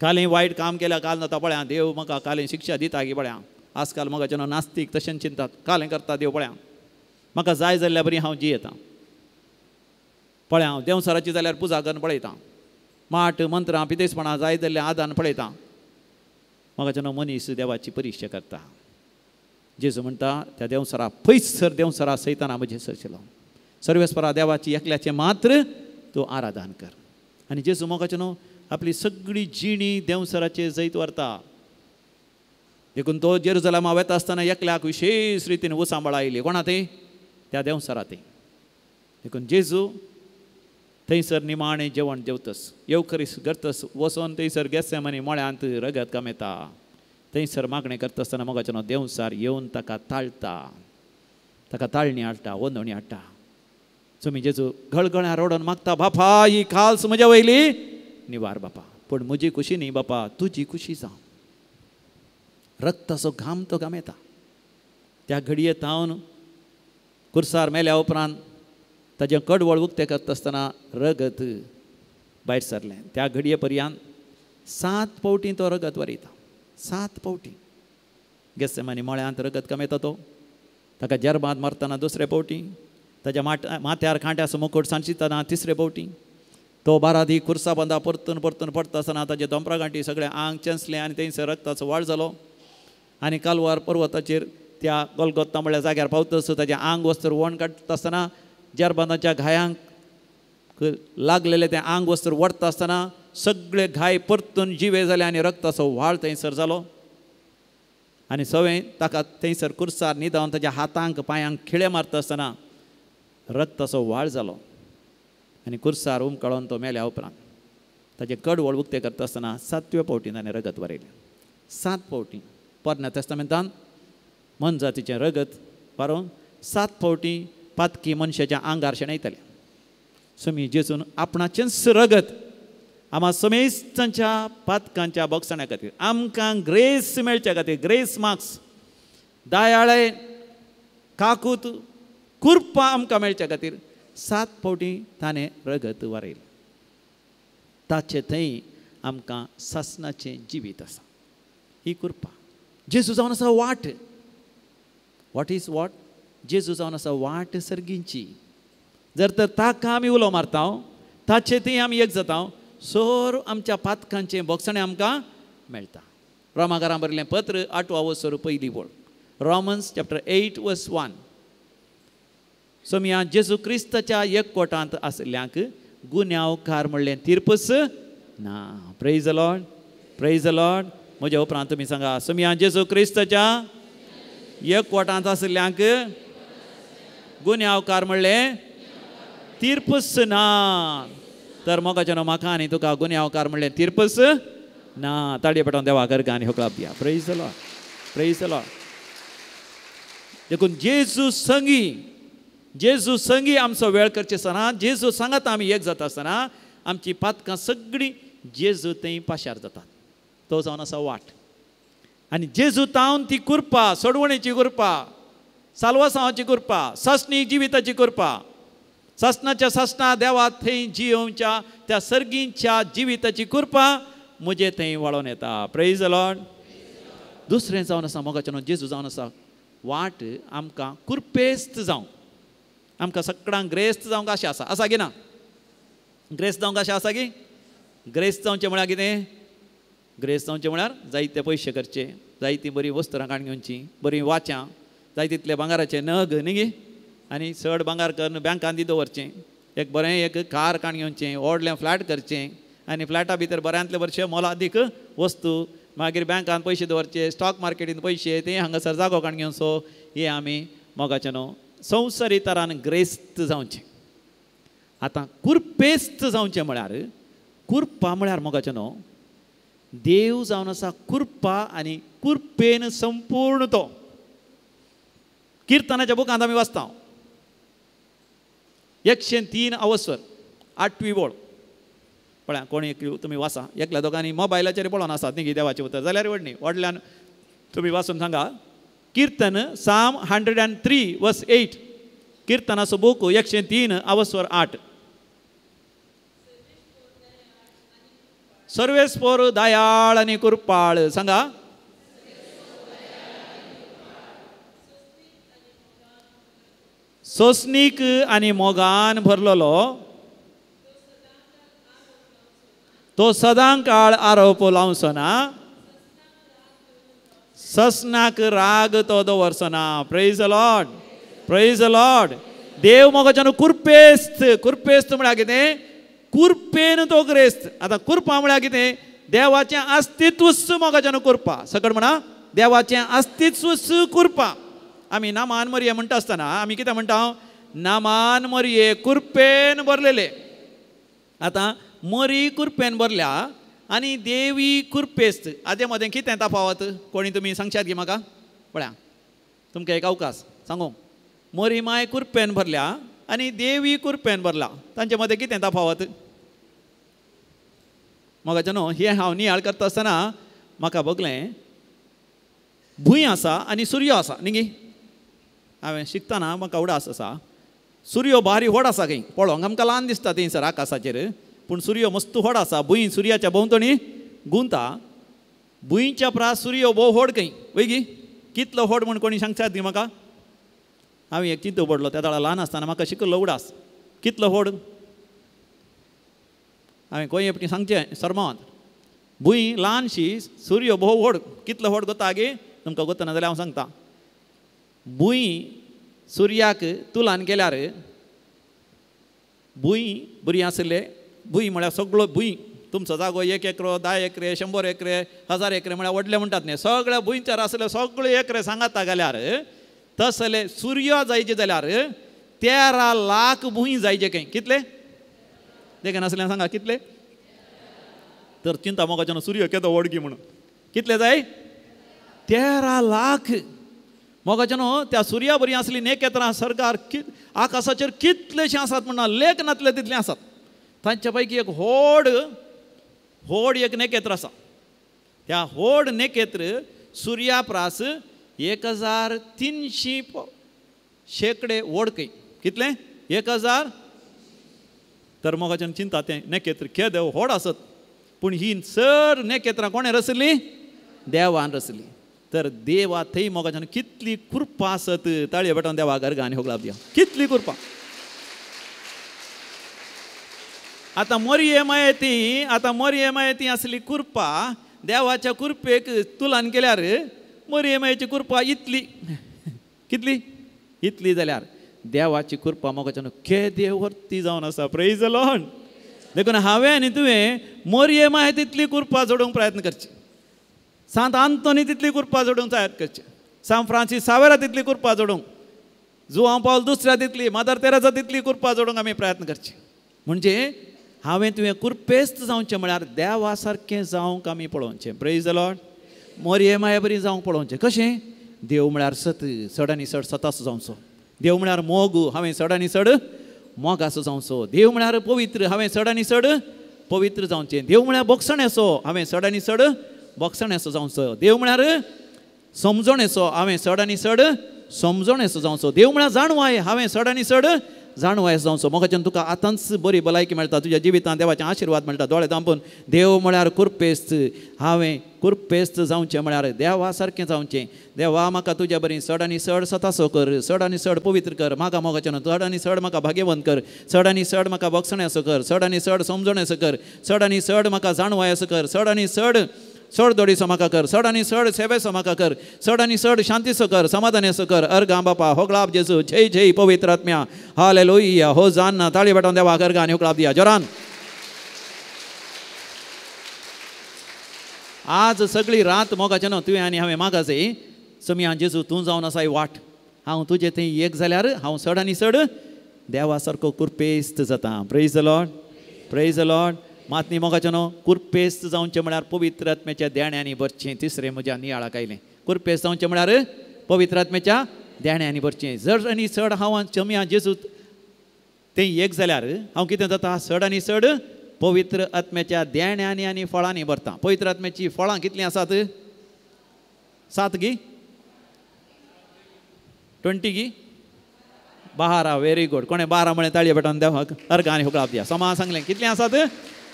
कालें वायट काम केल्यार काल जाता पळया, देव म्हाका कालें शिक्षा दिता की पळया. आजकाल म्हाका जेन्ना नास्तीक तशेंच चिंतात, कालें करता देव पळया, म्हाका जाय जाल्ल्या बरी हांव जियेता पळया, हांव देंवचाराची जाल्यार पुजा करून पळयता, माठ मंत्रां पितेसपणां जाय जाल्ल्या आदान पळयता. म्हाका जेन्ना मनीस देवाची परिक्षा करता. जेजू म्हणटा त्या देंवचारा पयसर देंवचारा सयताना म्हजें सरशिलो सर्वेस्परा देवाची एकल्याचें मात्र तूं आराधन कर. आनी जेजू मोगाचें न्हू आपली सगळी जिणी देंवचाराचेर जैत व्हरता. देखून तो जेरुजलमा वता आसतना एकल्याक विशेष रितीन उसांबळा आयली. कोणा ती? त्या देंवचारा ती. देखून जेजू थंयसर निमाणें जेवण जेवतस येवकरीस करतस वचोन थंयसर गेसेमनी मळ्यांत रगत कमेता. थंयसर मागणें करता आसतना मोगाचें न्हू देंवचार येवन ताका ताळटा, ताका ताळणी हाडटा, वंदवणी हाडटा. तुमी जेजू घळघळ्या रडोन मागता, बापा ही खाल्स म्हज्या वयली निवार बापा, पूण म्हजी खुशी न्ही बापा, तुजी खुशी जावं. रक्ताचो घाम तो घामेता. त्या घडये तावन कुर्सार मेल्या उपरांत ताजें कडवळ उक्तें करता आसतना रगत भायर सरलें. त्या घडये पर्यंत 7 फावटीं तो रगत वरयता. 7 फावटीं गेसेमानी मळ्यांत रगत कमेता तो. ताका जर्बांत मारतना दुसरे फावटी, ताज्या माथ्यार कांट्याचो मुकुट सांचितना तिसरे फावटी, तो बारादी कुर्सा बांदा परतून परतून पडटा आसतना ताजे दोंपरा गांठी सगळें आंग चेंचलें आनी थंयसर रगताचो वाळ जालो. आनी कालवार पर्वताचेर त्या गोलगोत्ता म्हळ्या जाग्यार पावतस ताजें आंग वस्त्र वण काडटा आसतना जर्बांदाच्या घायांक लागलेलें तें आंग वस्त्र वडटा आसतना सगळे घाय परतून जिवे जाले आनी रगताचो व्हाळ थंयसर जालो. आनी सवें ताका थंयसर कुर्सार न्हिदावन ताज्या हातांक पांयांक खिळे मारता आसतना रगताचो व्हाळ जालो आनी कुर्सार उमकाळोन तो मेल्या उपरांत ताजें कडवळ उक्तें करता आसतना 7व्या फावटी ताणें रगत वरयलें. 7 फावटी पोरण्या तेस्तामेंतान मनजातीचें रगत वारोवन 7 फावटी पातकी मनशाच्या आंगार शेणयतले. समी जेजून आपणाचेंच रगत आमा समेस्तांच्या पातकांच्या बोगसण्या खातीर, आमकां ग्रेस मेळच्या खातीर, ग्रेस मार्क्स, दयाळे, काकूत, कुरपा आमकां मेळच्या खातीर 7 फावटी ताणें रगत वारयलें. ताचे थंय आमकां सासणाचें जिवीत आसा. ही कृपा. जेजू जावन आसा वाट. What is what? जेजू जावन आसा वाट सर्गींची. जर तर ताका आमी उलो मारता, ताचे थंय आमी एक जाता, सोर आमच्या पातकांचें बोगसणें आमकां मेळटा. रोमाकारां बरयलें पत्र 8 वसर 1 वळ, रोमन्स चॅप्टर 8 वर्स 1. सोमया जेजू क्रिस्ताच्या एकवटांत आशिल्ल्यांक गुन्यांवकार म्हणलें तिर्पस ना. Praise the Lord, praise the Lord. म्हज्या उपरांत तुमी सांगा, सोमया जेजू क्रिस्ताच्या एकवटांत आशिल्ल्यांक गुन्यांवकार म्हणलें तिर्पस ना. तर मोगाच्यानो म्हाका आनी तुका गुन्यांवकार म्हणलें तिर्पस ना. ताळये पेटोवन देवा करका आनी होकळाप दिया. Praise the Lord, praise the Lord. देखून जेजू संगी, जेजू संगी आमचो वेळ करचे आसतना, जेजू सांगात आमी एक जाता आसतना आमची पातकां सगळीं जेजू थंय पाशार जातात. तो जावन आसा वाट. आनी जेजू तावन ती कृपा, सोडवणेची कृपा, साल्वासांवाची कृपा, सासणी जिविताची कृपा, सासणाच्या सासणा देवा थंय जियोवच्या त्या सर्गींच्या जिविताची कृपा म्हजे थंय वाळोवन येता. Praise the Lord. दुसरें जावन आसा मोगाच्यानो जेजू जावन आसा वाट आमकां कुरपेस्त जावं, आमकां सगळ्यांक ग्रेस्त जावंक आशा आसा. आसा की ना? ग्रेस्त जावंक आशा आसा की? ग्रेस्त जावचें म्हळ्यार कितें? ग्रेस्त जावचें म्हळ्यार जायते पयशे करचे, जायतीं बरीं वस्त्रां काडून घेवचीं, बरीं वाच्यां, जाय तितले भांगाराचे नग न्ही गे, आनी चड भांगार करून बँकान दी दवरचें, एक बरें एक कार काडून घेवचें, व्हडलें फ्लॅट करचें आनी फ्लॅटा भितर बऱ्यांतले बरेशे मोलादीक वस्तू, मागीर बँकान पयशे दवरचे, स्टॉक मार्केटीन पयशे, ते हांगासर जागो काडून घेवचो. हे आमी मोगाचे न्हू संवसारी तरान ग्रेस्त जावचें. आतां कुरपेस्त जावचें म्हळ्यार, कुरपा म्हळ्यार मोगाचें न्हू देव जावन आसा कुरपा आनी कुरपेन संपूर्ण तो. किर्तनाच्या बुकांत आमी वाचता 103 अवसर 8वी वळ. पळया कोणी तुमी वाचा, एकल्या दोगांनी मोबायलाचेर पळोवन आसात न्ही देवाचें उतर जाल्यार व्हड न्ही, व्हडल्यान तुमी वाचून सांगा. किर्तन साम 103 वर्स 8, किर्तनाचो बूक 103 अवसर 8. सर्वेस्पोर दयाळ आनी कृपाळ. सांगा. सोसणीक आनी मोगान भरलेलो तो सदां काळ आरोप लावचो ना, ससनाक राग तो दवरचो ना. Praise the Lord, praise the Lord. देव मोगाच्यान कुरपेस्त. कुरपेस्त म्हळ्यार कितें? कुरपेन तो ग्रेस्त. आतां कुरपा म्हळ्यार कितें? देवाचें अस्तित्वच मोगाच्यान कुरपा. सकट म्हणा, देवाचें अस्तित्वच कुरपा. आमी नामान मरये म्हणटा आसतना आमी कितें म्हणटा? नामान मरये कुरपेन भरलेले. आतां मरी कुरपेन भरल्या आनी देवी कुरपेस्त. आदे मदें कितें तफावत कोणी तुमी सांगशात गी म्हाका? पळया तुमकां एक अवकाश सांगू. मरी माय कुरपेन भरल्या आनी देवी कुरपेन भरला, तांचे मदें कितें तफावत? म्हाका न्हू हें हांव नियाळ करता आसतना म्हाका भोगलें, भूंय आसा आनी सुर्यो आसा न्ही गी. हांवें शिकतना म्हाका उडास आसा, सुर्यो भारी व्हड आसा खंय पळोवंक आमकां ल्हान दिसता थंयसर आकाशाचेर, पूण सुर्यो मस्त व्हड आसा. भूंय सुर्याच्या भोंवतणी गुंता, भुंयच्या प्रास सुर्यो भोव व्हड खंय वय गी. कितलो व्हड म्हूण कोणी सांगतात गी म्हाका? हांवें एक चिंतू पडलो त्या वेळार ल्हान आसतना म्हाका शिकल्लो उडास, कितलो व्हड. हांवें खंय एकटी सांगचें सरमांत, भूंय ल्हानशी सुर्यो भोव व्हड. कितलो व्हड गोता गे तुमकां गोतना जाल्यार हांव सांगता. भूंय सुर्याक तुलान केल्यार भूंय बरी आसले, भूंय म्हळ्यार सगळो भूंय तुमचो जागो 1 एकरो 10 एकरे 100 एकरे 1000 एकरे म्हळ्यार व्हडले म्हणटात न्ही, सगळ्या भुंयचेर आसले सगळे एकरे सांगाता गेल्यार तसले सुर्य जायचे जाल्यार 13 लाख भूंय जायचे खंय. कितले देखून आसले सांगा कितले? तर चिंता मोगाच्यान सूर्य केदो व्हड गी म्हणून. कितले जाय? 13 लाख. मोगाच्यान त्या सुर्या बरी आसली नेकेत्रां सरकार आकाशाचेर कितलेशे आसात म्हणून लेख नातले तितले आसात. तांच्या पैकी एक व्हड व्हड एक नेकेत्र आसा. त्या व्हड नेकेत्र सुर्या प्रास 1300 शेंकडे व्हड खंय. कितलें? 1000. तर मोगाच्यान चिंता तें नेकेत्र केदें व्हड आसत, पूण ही चड नेकेत्रां कोणें रचली? देवान रचली. तर देवा थंय मोगाच्यान कितली कृपा आसत. ताळये पेटोवन देवा गर्गा आनी होगलाप दिया. कितली कृपा. आतां मोरये मायती, आतां मोरये मायती आसली कृपा देवाच्या कृपेक तुलन केल्यार मोरये मायेची कृपा इतली. कितली? इतली जाल्यार देवाची कृपा मोगाच्यान केदे व्हरती जावन आसा. Praise the Lord. देखून हांवें आनी तुवें मोरये माये तितली कृपा जोडूंक प्रयत्न करचे, सांत आंतोनी तितली कृपा जोडूंक प्रयत्न करचे, सांत फ्रांसीस सावेरा तितली कृपा जोडूंक, जुआंव पावल दुसऱ्या तितली, मदर तेरेसा तितली कृपा जोडूंक आमी प्रयत्न करचे. म्हणजे हांवें तुवें कुरपेस्त जावचें म्हळ्यार देवा सारकें जावंक आमी पळोवचें. Praise the Lord. मोरये माये बरी जावंक पळोवचें. कशें? देव म्हळ्यार सत, चड आनी चड सतासो जावचो. देव म्हळ्यार मोग, हांवें चड आनी चड मोगासो जावचो. देव म्हळ्यार पवित्र, हांवें चड आनी चड पवित्र जावचें. देव म्हळ्यार बोगसणेचो, हांवें चड आनी चड बोगसणेचो जावचो. देव म्हळ्यार समजणेचो, हांवें चड आनी चड समजणेचो जावचो. देव म्हळ्यार जाणवाय, हांवें चड आनी चड जाणवाय जावचो. मोगाच्यान तुका आतांच बरी भलायकी मेळटा, तुज्या जिवितांत देवाचे आशिर्वाद मेळटा. दोळे धांपून देव म्हळ्यार कुरपेस्त, हांवें कुरपेस्त जावचें म्हळ्यार देवा सारकें जावचें. देवा म्हाका तुज्या बरी चड आनी चड सतासो कर, चड आनी चड पवित्र कर, म्हाका मोगाच्यान चड आनी चड म्हाका भाग्यवंत कर, चड आनी चड म्हाका बक्षण्याचो कर, चड आनी चड समजण्याचो कर, चड आनी चड म्हाका जाणवायचो कर, चड आनी चड चड दोडीचो म्हाका कर, चड आनी चड सेवेचो म्हाका कर, चड आनी चड शांतीचो कर, समाधानाचो कर. अर्गां बापा होगळाप जेजू, जय जय पवित्र आत्म्या. हालेलुया. हो जान ताळी पेटोवन देवा अर्गां आनी होगळाप दिया जोरान. आज सगळी रात मोगाचें न्हू तुवें आनी हांवें मागासे समिया जेजू तूं जावन आसाय वाट, हांव तुजें थंय एक जाल्यार हांव चड आनी चड देवा सारको कुरपेस्त जाता. Praise the Lord. Praise the Lord. मातनी मोगाचें न्हू कुरपेस्त जावचें म्हळ्यार पवित्र आत्म्याच्या देण्यांनी भरचें. तिसरें म्हज्या नियाळाक आयलें, कुरपेस्त जावचें म्हळ्यार पवित्र आत्म्याच्या देण्यांनी भरचें. जर आनी चड हांव चमया जेजू तें एक जाल्यार हांव कितें जाता? चड आनी चड पवित्र आत्म्याच्या देण्यांनी आनी फळांनी भरता. पवित्र आत्म्याचीं फळां कितलीं आसात? 7 गी? 20 गी? 12. Very good. कोणें 12 म्हळें? ताळये पेटोवन देवाक अर्गां आनी हुकळाप दिया. समा सांगलें कितलीं आसात?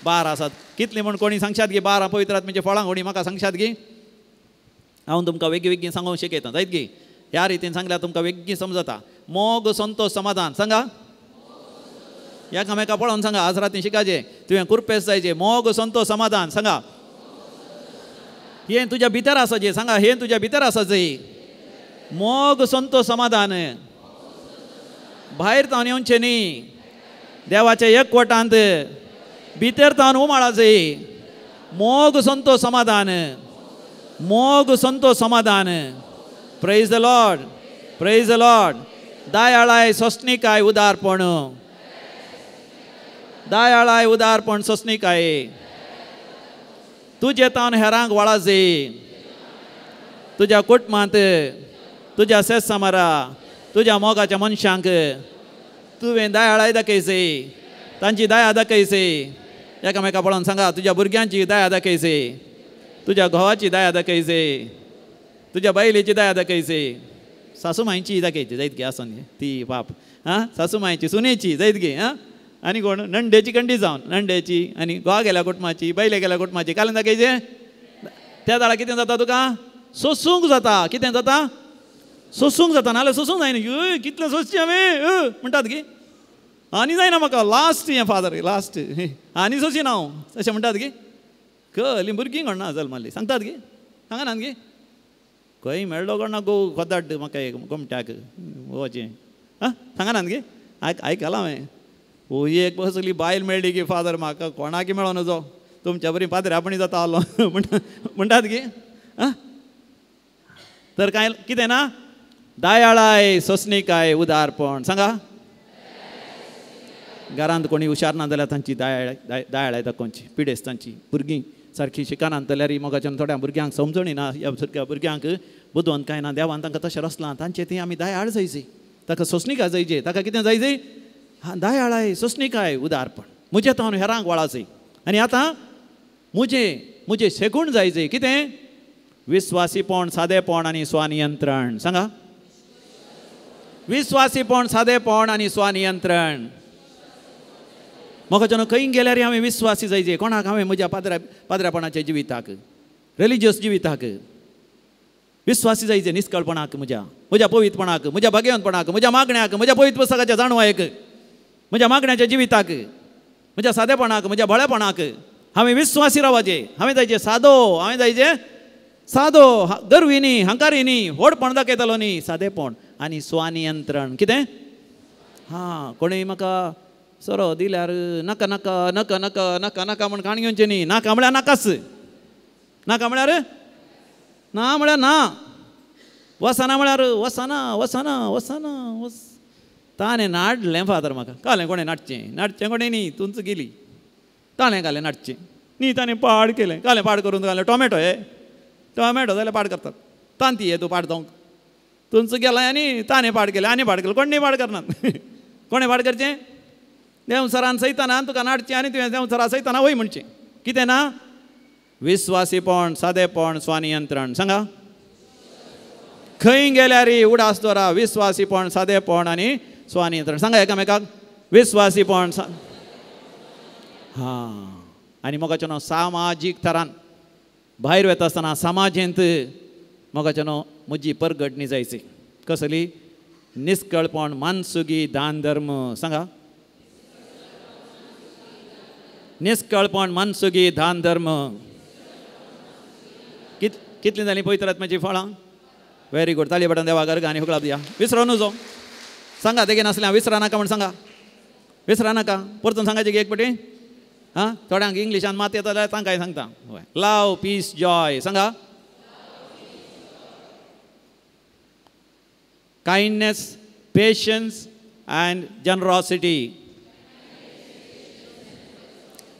12 आसात. कितलीं म्हूण कोणी सांगशात गी? 12 पवित्र आत्म्याची फळां कोणी म्हाका सांगशात गी? हांव तुमकां वेगळी वेगळी सांगूंक शिकयता जायत गी? ह्या रितीन सांगल्यार तुमकां वेगळी समजता. मोग, संतोष, समाधान. सांगा एकामेका पळोवन सांगा. आज रातीं शिकाचे तुवें कुरपेस जायचे. मोग, संतोष, समाधान. सांगा हें तुज्या भितर आसाचें. सांगा हें तुज्या भितर आसाचें. मोग, संतोष, समाधान भायर तावन येवचें न्ही, देवाच्या एकवटांत भितर तावन उमाळाचे. मोग, संतोष, समाधान. मोग, संतोष, समाधान. Praise the Lord. Praise the Lord. दयाळाय, सोसणिकाय, उदारपण. दयाळाय, उदारपण, सोसणिकाय. तुजे तावन हेरांक वाळाचे. तुज्या कुटुंबांत, तुज्या सेसामारा, तुज्या मोगाच्या मनशांक तुवें दयाळाय दाखयचे, तांची दया दाखयचे. एकामेका पळोवन सांगा तुज्या भुरग्यांची दया दाखयचे, तुज्या घोवाची दया दाखयचे, तुज्या बायलेची दया दाखयचे, सासू मांयची दाखयची जायत गे आसून ती पाप. आं, सासू मांयची, सुनेची जायत गे. आं, आनी कोण नंडेची कंडी जावन नंडेची आनी घोवा गेल्या कुटुंबाची, बायले गेल्या कुटुंबाची काल्यान दाखयचे. त्या दाळा कितें जाता तुका? सोसूंक जाता. कितें जाता? सोसूंक जाता. नाल्यार सोसूंक जायना. कितलें सोंसचें हांवें म्हणटात गी? आनी जायना म्हाका, लास्ट हें फादर लास्ट आनी सोंशी ना हांव, अशें म्हणटात गी? कहली भुरगीं कोण ना जल्मल्ली सांगतात गी? सांगा ना गी? खंय मेळ्ळो कोण ना गो खोदाट म्हाका एक गोमट्याक गोवाचें. आं, सांगा ना गी? आयकलां हांवें. ओ एक कसली बायल मेळ्ळी की फादर म्हाका कोणाकी मेळो नजो, तुमच्या बरी पाद्रे आपणी जाता आलो म्हणटात गी? आं, तर कांय कितें ना? दयाळाय, सोसणिकाय, उदारपण. सांगा घरांत कोणी हुशार ना जाल्यार तांची दयाळाय दाखोवची. पिडेस्तांची भुरगीं सारकी शिकनात जाल्यार मोगाच्यान थोड्या भुरग्यांक समजणी ना, ह्या सारक्या भुरग्यांक बुदवंत कांय ना, देवान तांकां तशें रचलां, तांचे ती आमी दयाळ जायची, ताका सोसणिकाय जायची. ताका कितें जायची? दयाळाय, सोसणिकाय, उदारपण. म्हजें तावन हेरांक वळाचें. आनी आतां म्हजें म्हजें शेगूण जायचें. कितें? विस्वासीपण, सादेपण आनी स्वनियंत्रण. सांगा विस्वासीपण, सादेपण आनी स्वनियंत्रण. म्हाका खंय गेल्यार हांवें विस्वासी जायचे. कोणाक हांवें म्हज्या पाद्रापणाच्या जिविताक, रिलिजियस जिविताक विस्वासी जायचे. निस्कळपणाक, म्हज्या म्हज्या पवित्रपणाक, म्हज्या भाग्यवंतपणाक, म्हज्या मागण्याक, म्हज्या पवित्र पुस्तकाच्या जाणवायक, म्हज्या मागण्याच्या जिविताक, म्हज्या सादेपणाक, म्हज्या भोळेपणाक हांवें विस्वासी रावपाचें. हांवें जायचें सादो, हांवें जायचें सादो, गर्वी न्ही, हंकारी न्ही, व्हडपण दाखयतलो न्ही, सादेपण आनी स्वनियंत्रण. कितें? हां, कोणूय म्हाका सोरो दिल्यार नाका नाका नाका नाका नाका नाका म्हण काण घेवचें न्ही. नाका म्हळ्यार नाकाच, नाका म्हळ्यार ना म्हळ्यार ना, वसना म्हळ्यार वसना वसना वसना वस. ताणें नाडलें फादर म्हाका, कालें कोणें नाडचें, नाडचें कोणें न्ही, तुमच गेली. ताणें घालें नाडचें न्ही, ताणें पाड केलें, घालें पाड करून घालें. टोमॅटो हे टोमॅटो जाल्यार पाड करतात, तांती हे तूं पाड जावंक तुमचो गेला आनी ताणें पाड केलें आनी पाड केलें. कोण न्ही पाड करनात. कोणें पाड करचें? देंवसरान सयताना तुका नाडचें आनी तुवें देंवसरा सयताना वय म्हणचें. कितें ना? विस्वासीपण, सादेपण, स्वनियंत्रण. सांगा, खंय गेल्यार उडास दवरा विस्वासीपण, सादेपण आनी स्वनियंत्रण. सांगा एकामेकाक, विस्वासीपण. हां, आनी मोगाचें न्हू सामाजीक थरान भायर वता आसतना समाजेंत मोगाचें न्हू म्हजी परगटणी जायची. कसली? निस्कळपण, मानसुगी, दान धर्म. सांगा, निस्कळपण, मानसुगी, दान धर्म. कितलीं जालीं पवित्र आत्म्याचीं फळां? Very good. ताली बटन देवा गर्ग आनी हुकळाप दिया. विसरो न्हू जो. सांगा तेगे नासलें विसरा नाका म्हण सांगा, विसरा नाका. परतून सांगाचें एक पटी. हां, थोड्यांक इंग्लिशान मात येता जाल्यार तांकां सांगता. Love, peace, joy. सांगा, kindness, patience and generosity,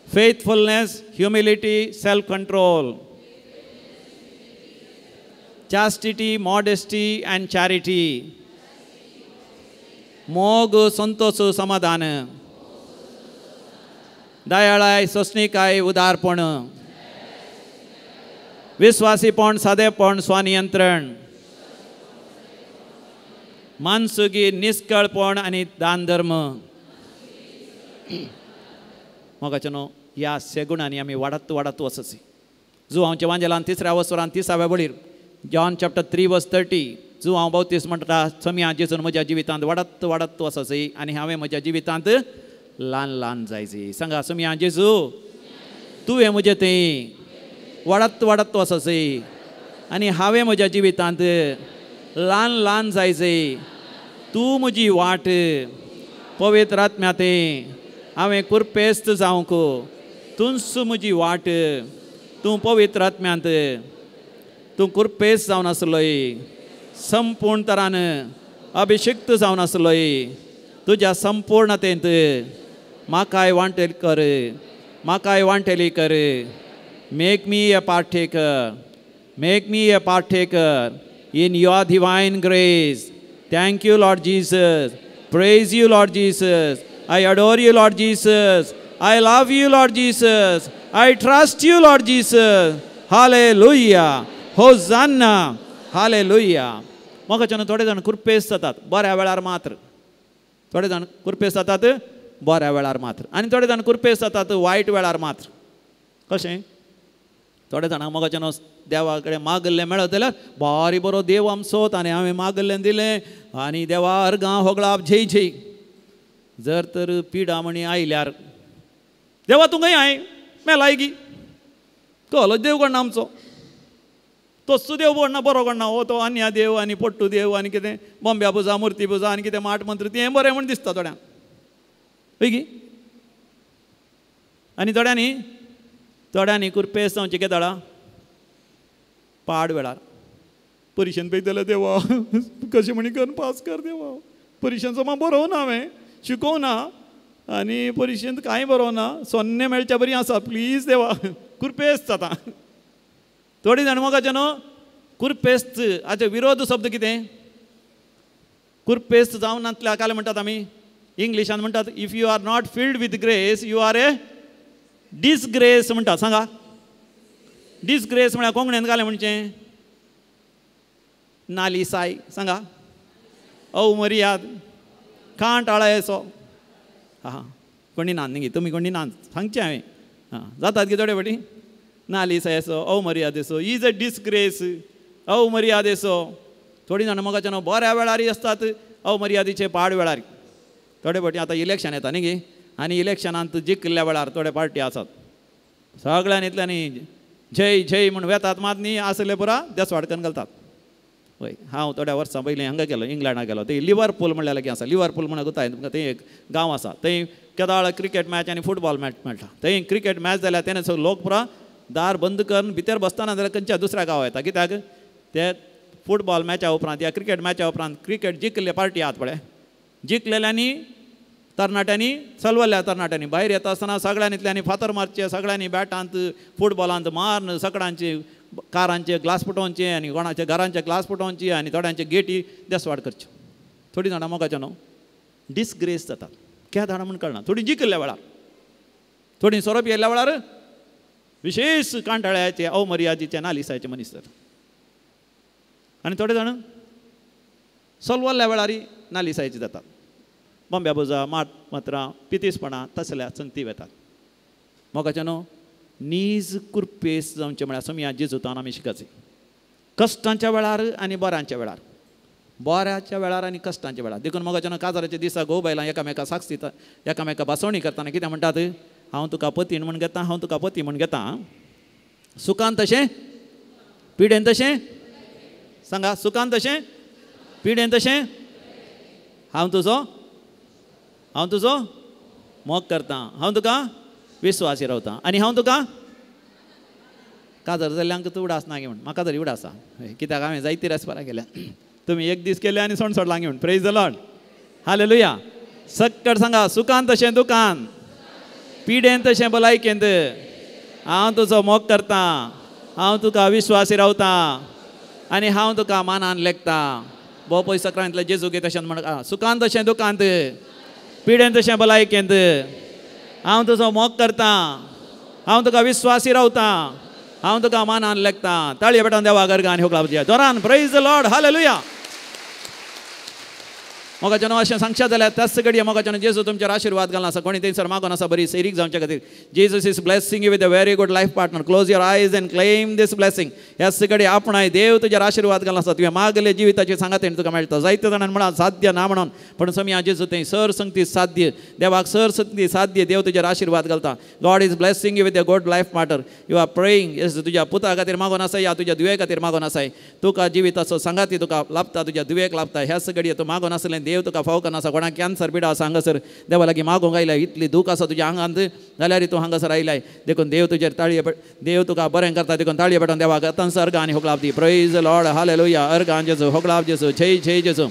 faithfulness, humility, self control, chastity, modesty and charity, मोग, संतोष, समाधान, दयाळाय, सोंसणीकाय, उदारपण, विस्वासीपण, सादेपण, स्वनियंत्रण, मानसुगी, निस्कळपण आनी दान धर्म. मोगाचें न्हू ह्या सेगुणांनी आमी वाडत वाडत वचची. जुवांवच्या वांजेलान 3ऱ्या वसरान 30व्या बळीर, जॉन चॅप्टर 3 वर्स 30, जुवांव 32 म्हणटा, समिया जेजून म्हज्या जिवितांत वाडत वाडत वचची आनी हांवें म्हज्या जिवितांत ल्हान ल्हान जायची. सांगा, समिया जेजू तुवें म्हजें थंय वाडत वाडत वचची आनी हांवें म्हज्या जिवितांत ल्हान ल्हान जायचे. तूं म्हजी वाट पवित्र आत्म्याते हांवें कुरपेस्त जावंक, तूंच म्हजी वाट, तूं पवित्र आत्म्यांत तूं कुरपेस्त जावन आसलोय, संपूर्ण तरान अभिषिक्त जावन आसलोय. तुज्या संपूर्णतेंत म्हाकाय वांटेल कर, म्हाकाय वांटेली कर. Make me a partaker, make me a partaker in your divine grace. Thank you, Lord Jesus. Praise you, Lord Jesus. I adore you, Lord Jesus. I love you, Lord Jesus. I trust you, Lord Jesus. Hallelujah. Hosanna. Hallelujah. मोगाच्यान थोडे जाण कुरपेस जातात बऱ्या वेळार मात्र, थोडे जाण कुरपेस जातात बऱ्या वेळार मात्र, आनी थोडे जाण कुरपेस जातात वायट वेळार मात्र. कशें? थोडे जाणांक मोगाच्यान देवा कडेन मागल्लें मेळत जाल्यार बारी बरो देव आमचो, ताणें हांवें मागल्लें दिलें आनी देवा अर्गां होगळाप झेय झेय. जर तर पिडा म्हणी आयल्यार देवा तूं खंय I मेलाय गी, कहलो देव कोण आमचो, तोच देव कोण ना बरो कोण ना, हो तो अन्या देव आनी पट्टू देव आनी कितें बॉम्ब्या पुजा मुर्ती पुजा आनी कितें माट मंत्र तें बरें म्हूण दिसता थोड्यांक, हय गी. आनी थोड्यांनी थोड्यांनी कुरपेस जावचें केदाळा पाड वेळार परिशेन पळयत जाल्यार देवा कशें म्हणी करून पास कर देवा, परिशेन मा बरोवना हांवें शिकोवना आनी परिशेंत कांय बरोवना, सोन्नें मेळच्या बरी आसा प्लीज देवा, कुरपेस्त जाता. थोडीं जाण मोगाचें न्हू कुरपेस्त हाचो विरोध शब्द कितें? कुरपेस्त जावनातल्या काल म्हणटात आमी इंग्लिशान म्हणटात if you are not filled with grace you are a disgrace म्हणटात. सांगा, डिसग्रेस म्हळ्यार कोंकणीन घालें म्हणचें नालिसाय. सांगा, अवमर्याद कांटाळायचो. आं कोणी ना न्ही, तुमी कोणी ना सांगचें हांवें. आं जातात की थोडे फावटी नालिसायचो अवमर्यादेचो, is a disgrace अवमर्यादेचो. थोडीं जाणां मोगाच्या बऱ्या वेळारय आसतात अवमर्यादेचे पाड वेळार. थोडे फावटी आतां इलेक्शन येता न्ही गे, आनी इलेक्शनांत जिखिल्ल्या वेळार थोडे पार्टी आसात सगळ्यान इतल्यांनी जय जय म्हूण वेतात मात न्ही आसले पुरा देसवाड करून घालतात. हय हांव थोड्या वर्सां पयलीं हांगा गेलो, इंग्लंडा गेलो. थंय लिवरपूल म्हणल्यार लागीं आसा, लिवरपूल म्हणून गुताय तुमकां, थंय एक गांव आसा, थंय केदाळ क्रिकेट मॅच आनी फुटबॉल मॅच मेळटा. थंय क्रिकेट मॅच जाल्यार तेणें सगळे लोक पुरा दार बंद करून भितर बसतना जाल्यार खंयच्या दुसऱ्या गांवा येता. कित्याक ते फुटबॉल मॅचा उपरांत या क्रिकेट मॅचा उपरांत क्रिकेट जिखिल्ले पार्टी आहात पळय, जिखलेल्यांनी तरणाट्यांनी चलवल्ल्या तरणाट्यांनी भायर येता आसतना सगळ्यांनी इतल्यांनी फातर मारचे, सगळ्यांनी बॅटांत फुटबॉलांत मारून सगळ्यांचे कारांचे ग्लास फुटोवचे आनी कोणाचे घरांचे ग्लास फुटोवचे आनी थोड्यांचे गेटी देसवाड करच्यो. थोडीं जाणां मोगाच्या न्हू डिसग्रेस जातात, क्या जाणां म्हूण कळना. थोडीं जिखिल्ल्या वेळार, थोडीं सोरो पियेल्ल्या वेळार विशेष कांटाळ्याचे अवमर्यादीचे नालिसायचे मनीस जातात. आनी थोडे जाण सलवल्ल्या वेळारय नालिसायचे जातात, बॉम्ब्या बोजा मात मात्रां पितीसपणां तसल्या संगती वेतात. मोगाच्या न्हू नीज कुरपेस जावचें म्हळ्यार सोमया जेजुतान आमी शिकायचें, कश्टांच्या वेळार आनी बऱ्यांच्या वेळार, बऱ्याच्या वेळार आनी कश्टांच्या वेळार. देखून मोगाच्या न्हू काजाराच्या दिसा घोव बायलां एकामेका साक्षी एकामेका भासवणी करतना कितें म्हणटात, हांव तुका पती म्हूण घेता, हांव तुका पती म्हूण घेता. सुखान तशें पिडेन तशें, सांगा सुखान तशें पिडेन तशें, हांव तुजो, हांव तुजो मोग करता, हांव तुका विस्वासी रावता आनी हांव तुका काजार जाल्ल्यांक तूं उडास ना म्हूण. म्हाका तरी उडास आसा, कित्याक हांवें जायती रेस्परां केल्या. तुमी एक दीस केले आनी सोंड सोडलां म्हूण. प्रेज the Lord, hallelujah. सक्कड सांगा, सुखान तशें दुकान, पिडेन तशें भलायकेंत, हांव तुजो मोग करता, हांव तुका विस्वासी रावता आनी हांव तुका मानान लेखता. भोव पयस सक्रांतले जेजू गे तशें म्हण, सुखान तशें दुकांत, पिडेन तशें भलायकेंत, हांव तुजो मोग करता, हांव तुका विस्वासी रावता, हांव तुका मानान लेखता. ताळये पेटोवन देवा गर्गा आनी होगळा दोरान. प्रेज the Lord, hallelujah. मोगाच्यानो अशें सांगशात जाल्यार त्याच घडये मोगाच्यानो जेजू तुमचेर आशिर्वाद घालना आसा. कोणी थंयसर मागून आसा बरी सैरीक जावचे खातीर. Jesus is blessing you with a very good life partner. Close your eyes and claim this blessing. ह्याच घडये आपणाय देव तुजेर आशिर्वाद घालना आसा. तुवें मागले जिविताचे सांगातेन तुका मेळटा. जायते जाणांनी म्हळां साध्य ना म्हणून, पण समिया जेजू थंय सर संगती साध्य, देवाक सर संगती साध्य, देव तुजेर आशिर्वाद घालता. God is blessing you with a good life partner. You are praying. Yes, तुज्या पुता खातीर मागून आसा या तुज्या धुवे खातीर मागून आसाय, तुका जिविताचो सांगाती तुका लाभता, तुज्या धुवेक लाभता. ह्याच घडये तूं मागून आसलें देव तुका फावकन आसा. कोणाक कॅन्सर पिडा आसा हांगासर देवा लागीं मागूंक आयल्या, इतली दूख आसा तुज्या आंगांत जाल्यार तूं हांगासर आयलाय, देखून देव तुजेर ताळये देव तुका बरें करता. देखून ताळये पेटोवन देवाक आतांच अर्गां आनी होगळाप दी. प्रेज लॉर्ड, हालेलुया. अर्गां जेजू, होगळाप जेजू, जय जय जेजू.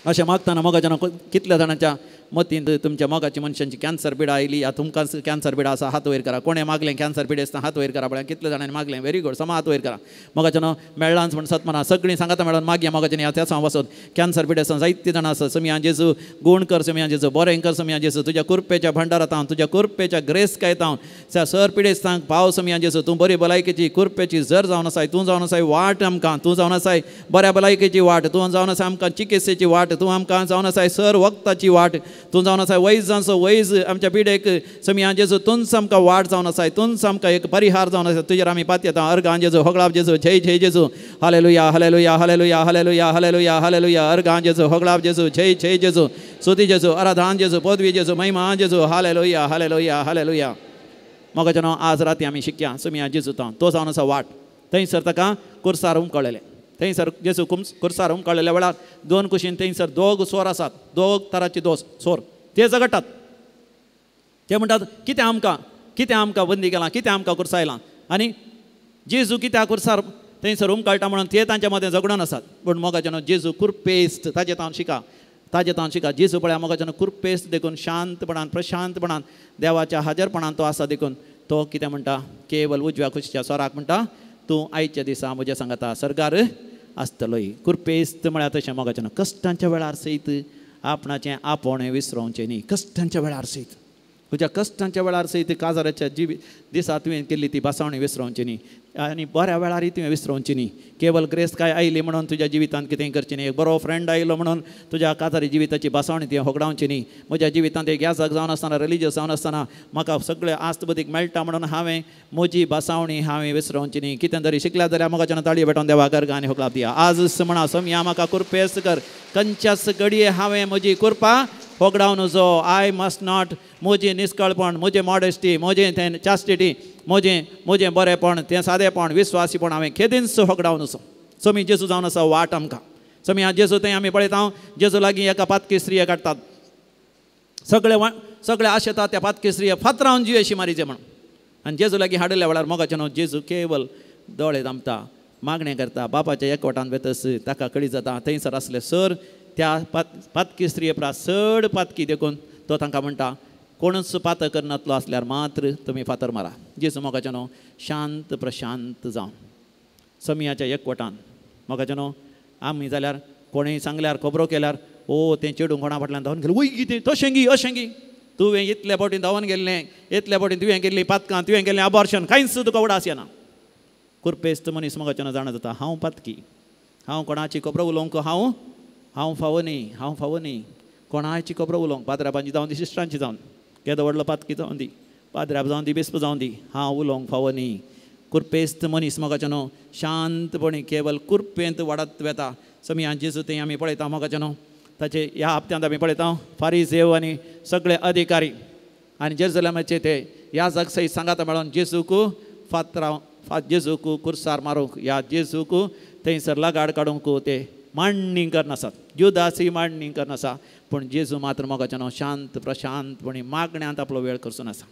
अशें मागतना मोगाच्या कितल्या जाणांच्या मतींत तुमच्या मोगाची मनशांची कॅन्सर पिडा आयली या तुमकां कॅन्सर पिडा आसा, हात वयर करा. कोणें मागलें कॅन्सर पिडे आसता हात वयर करा. पळय कितले जाणांनी मागलें, व्हेरी गूड, समा हात वयर करा. मोगाच्या न्हू मेळ्ळांच म्हण सतमना सगळीं सांगाता मेळोन मागया मोगाच्या न्ही त्याच हांव वचत. कॅन्सर पिडे आसता जायते जाणां आसा. समिया जेजू गुण कर, समिया जेजू बरें कर, समिया जेजू तुज्या कुरपेच्या भंडारांत हांव, तुज्या कुरपेच्या ग्रेस कायत हांव त्या सर पिडेस्तांक पाव. समिया जेजू तूं बरी भलायकेची कुरपेची जर जावन आसाय, तूं जावन आसाय वाट आमकां, तूं जावन आसाय बऱ्या भलायकेची वाट, तूं जावन आसाय आमकां चिकित्सेची वाट, तूं आमकां जावन आसाय सर वखदाची वाट, तूं जावन आसाय वैजांचो वैज आमच्या पिडेक. समिया जेजू तूंच आमकां वाट जावन आसाय, तूंच आमकां एक परिहार जावन आसाय, तुजेर आमी पातयेता. अर्गां जेजू, होगळाप जेजू, जय जय जेजू. Hallelujah, hallelujah, hallelujah, hallelujah, hallelujah, hallelujah. अर्गां जेजू, होगळाप जेजू, जय जय जेजू. स्तुती जेजू, आराधन जेजू, पदवी जेजू, महिमा जेजू. Hallelujah, hallelujah, hallelujah. मोगाच्या न्हू आज राती आमी शिकया समिया जेजू तो जावन आसा वाट. थंयसर ताका कुर्सार उमकळलें, थंयसर जेजू कुर्सार उमकळलेल्या वेळार दोन कुशीन थंयसर दोग चोर आसात, दोग तराचे दोस चोर, ते झगडटात. ते म्हणटात कितें आमकां, कितें आमकां बंदी केलां, कितें आमकां कुर्सायलां, आनी जेजू कित्याक कुर्सार थंयसर उमकळटा म्हणून ते तांच्या मदें झगडून आसात. पूण मोगाच्या न्हू जेजू कुरपेस्त, ताजें तावन शिका, ताजें तावन शिका. जेजू पळया मोगाच्या न्हू कुरपेस्त, देखून शांतपणान प्रशांतपणान देवाच्या हाजरपणान तो आसा. देखून तो कितें म्हणटा, केवल उजव्या कुशीच्या चोराक म्हणटा, तूं आयच्या दिसा म्हज्या सांगाता सर्गार आसतलोय. कुरपेस्त म्हळ्यार तशें मोगाच्या न्हू कश्टांच्या वेळार सयत आपणाचें आपोवणें विसरोवचें न्ही. कश्टांच्या वेळार सयत तुज्या कश्टांच्या वेळार सयत काजाराच्या जिवी दिसा तुवें केल्ली ती भासावणी विसरोवची न्ही आनी बऱ्या वेळारय तुवें विसरोवची न्ही. केवल ग्रेस काय आयली म्हणून तुज्या जिवितांत कितेंय करचें न्ही. एक बरो फ्रेंड आयलो म्हणून तुज्या काजारी जिविताची भासावणी तुवें होगडावची न्ही. म्हज्या जिवितांत एक याजक जावन आसतना, रिलिजियस जावन आसतना म्हाका सगळें आस्त बदीक मेळटा म्हणून हांवें म्हजी भासावणी हांवें विसरोवची न्ही. कितें तरी शिकल्या जाल्यार मोगाच्यान ताळयो भेटोवन देवा गर्ग आनी होगडाप दिया. आज म्हणा सोमया म्हाका कुरपेस कर, कंच्याच घडये हांवें म्हजी कुरपा होगडावन जो. I must not म्हजी निस्कळपण, म्हजें मॉडेस्टी, म्हजें तें चास्टिटी, म्हजें म्हजें बरेंपण, तें सादेपण, विस्वासीपण हांवें केदींच होगडावन असो. समी जेजू जावन आसा वाट आमकां. समी हांव जेजू थंय आमी पळयता, जेजू लागीं एका पातकी स्त्रिये काडटात. सगळे सगळे आशेतात त्या पातकी स्त्रिये फातरावन जिवेशी मारीचे म्हणून. आनी जेजू लागीं हाडिल्ल्या वेळार मोगाचें न्हू जेजू केवल दोळे दामता, मागणें करता. बापाच्या एकवटान वेतस ताका कळी जाता थंयसर आसले सर त्या पातकी स्त्रिये प्रास चड पातकी देखून तो तांकां म्हणटा कोणूच पातक करनातलो आसल्यार मात्र तुमी फातर मारा. जेजू मोगाचें न्हू शांत प्रशांत जावन समियाच्या एकवटान मोगाचें न्हू आमी जाल्यार कोणेय सांगल्यार खबरो केल्यार ओ तें चेडूं कोणा फाटल्यान धांवन गेलें, वय कितें तशें गी अशें गी, तुवें इतल्या फावटी धांवन गेल्लें, इतल्या फावटी तुवें केल्लीं पातकां, तुवें केल्लें अबॉर्शन, कांयच तुका उडास येना. कुरपेस्त मनीस मोगाचें न्हू जाणा जाता हांव पातकी, हांव कोणाची खबरो उलोवंक हांव हांव फावो न्ही, हांव फावो न्ही कोणाची खबरो उलोवंक. पाद्राबांची जावन दी, सिस्टरांची जावन, केदो व्हडलो पातकी जावन दी, पाद्राब जावन दी, बिस्प जावन दी, हांव उलोवंक फावो न्ही. कुरपेस्त मनीस मोगाचें न्हू शांतपणी केवल कुरपेंत वाडत वेता. समी जेजू थंय आमी पळयता मोगाचें न्हू ताचे ह्या हप्त्यांत आमी पळयता फारीजेव आनी सगळे अधिकारी आनी जेरुजलेमाचे ते याजक सयत सांगाता मेळोन जेजूक फातरां जेजूक कुर्सार मारूंक ह्या जेजूक थंयसर लगाड काडूंक ते मांडणी करनासात. जुदासी मांडणी करनासा, पूण जेजू मात्र मोगाचें न्हू शांत प्रशांतपणी मागण्यांत आपलो वेळ करसून आसा.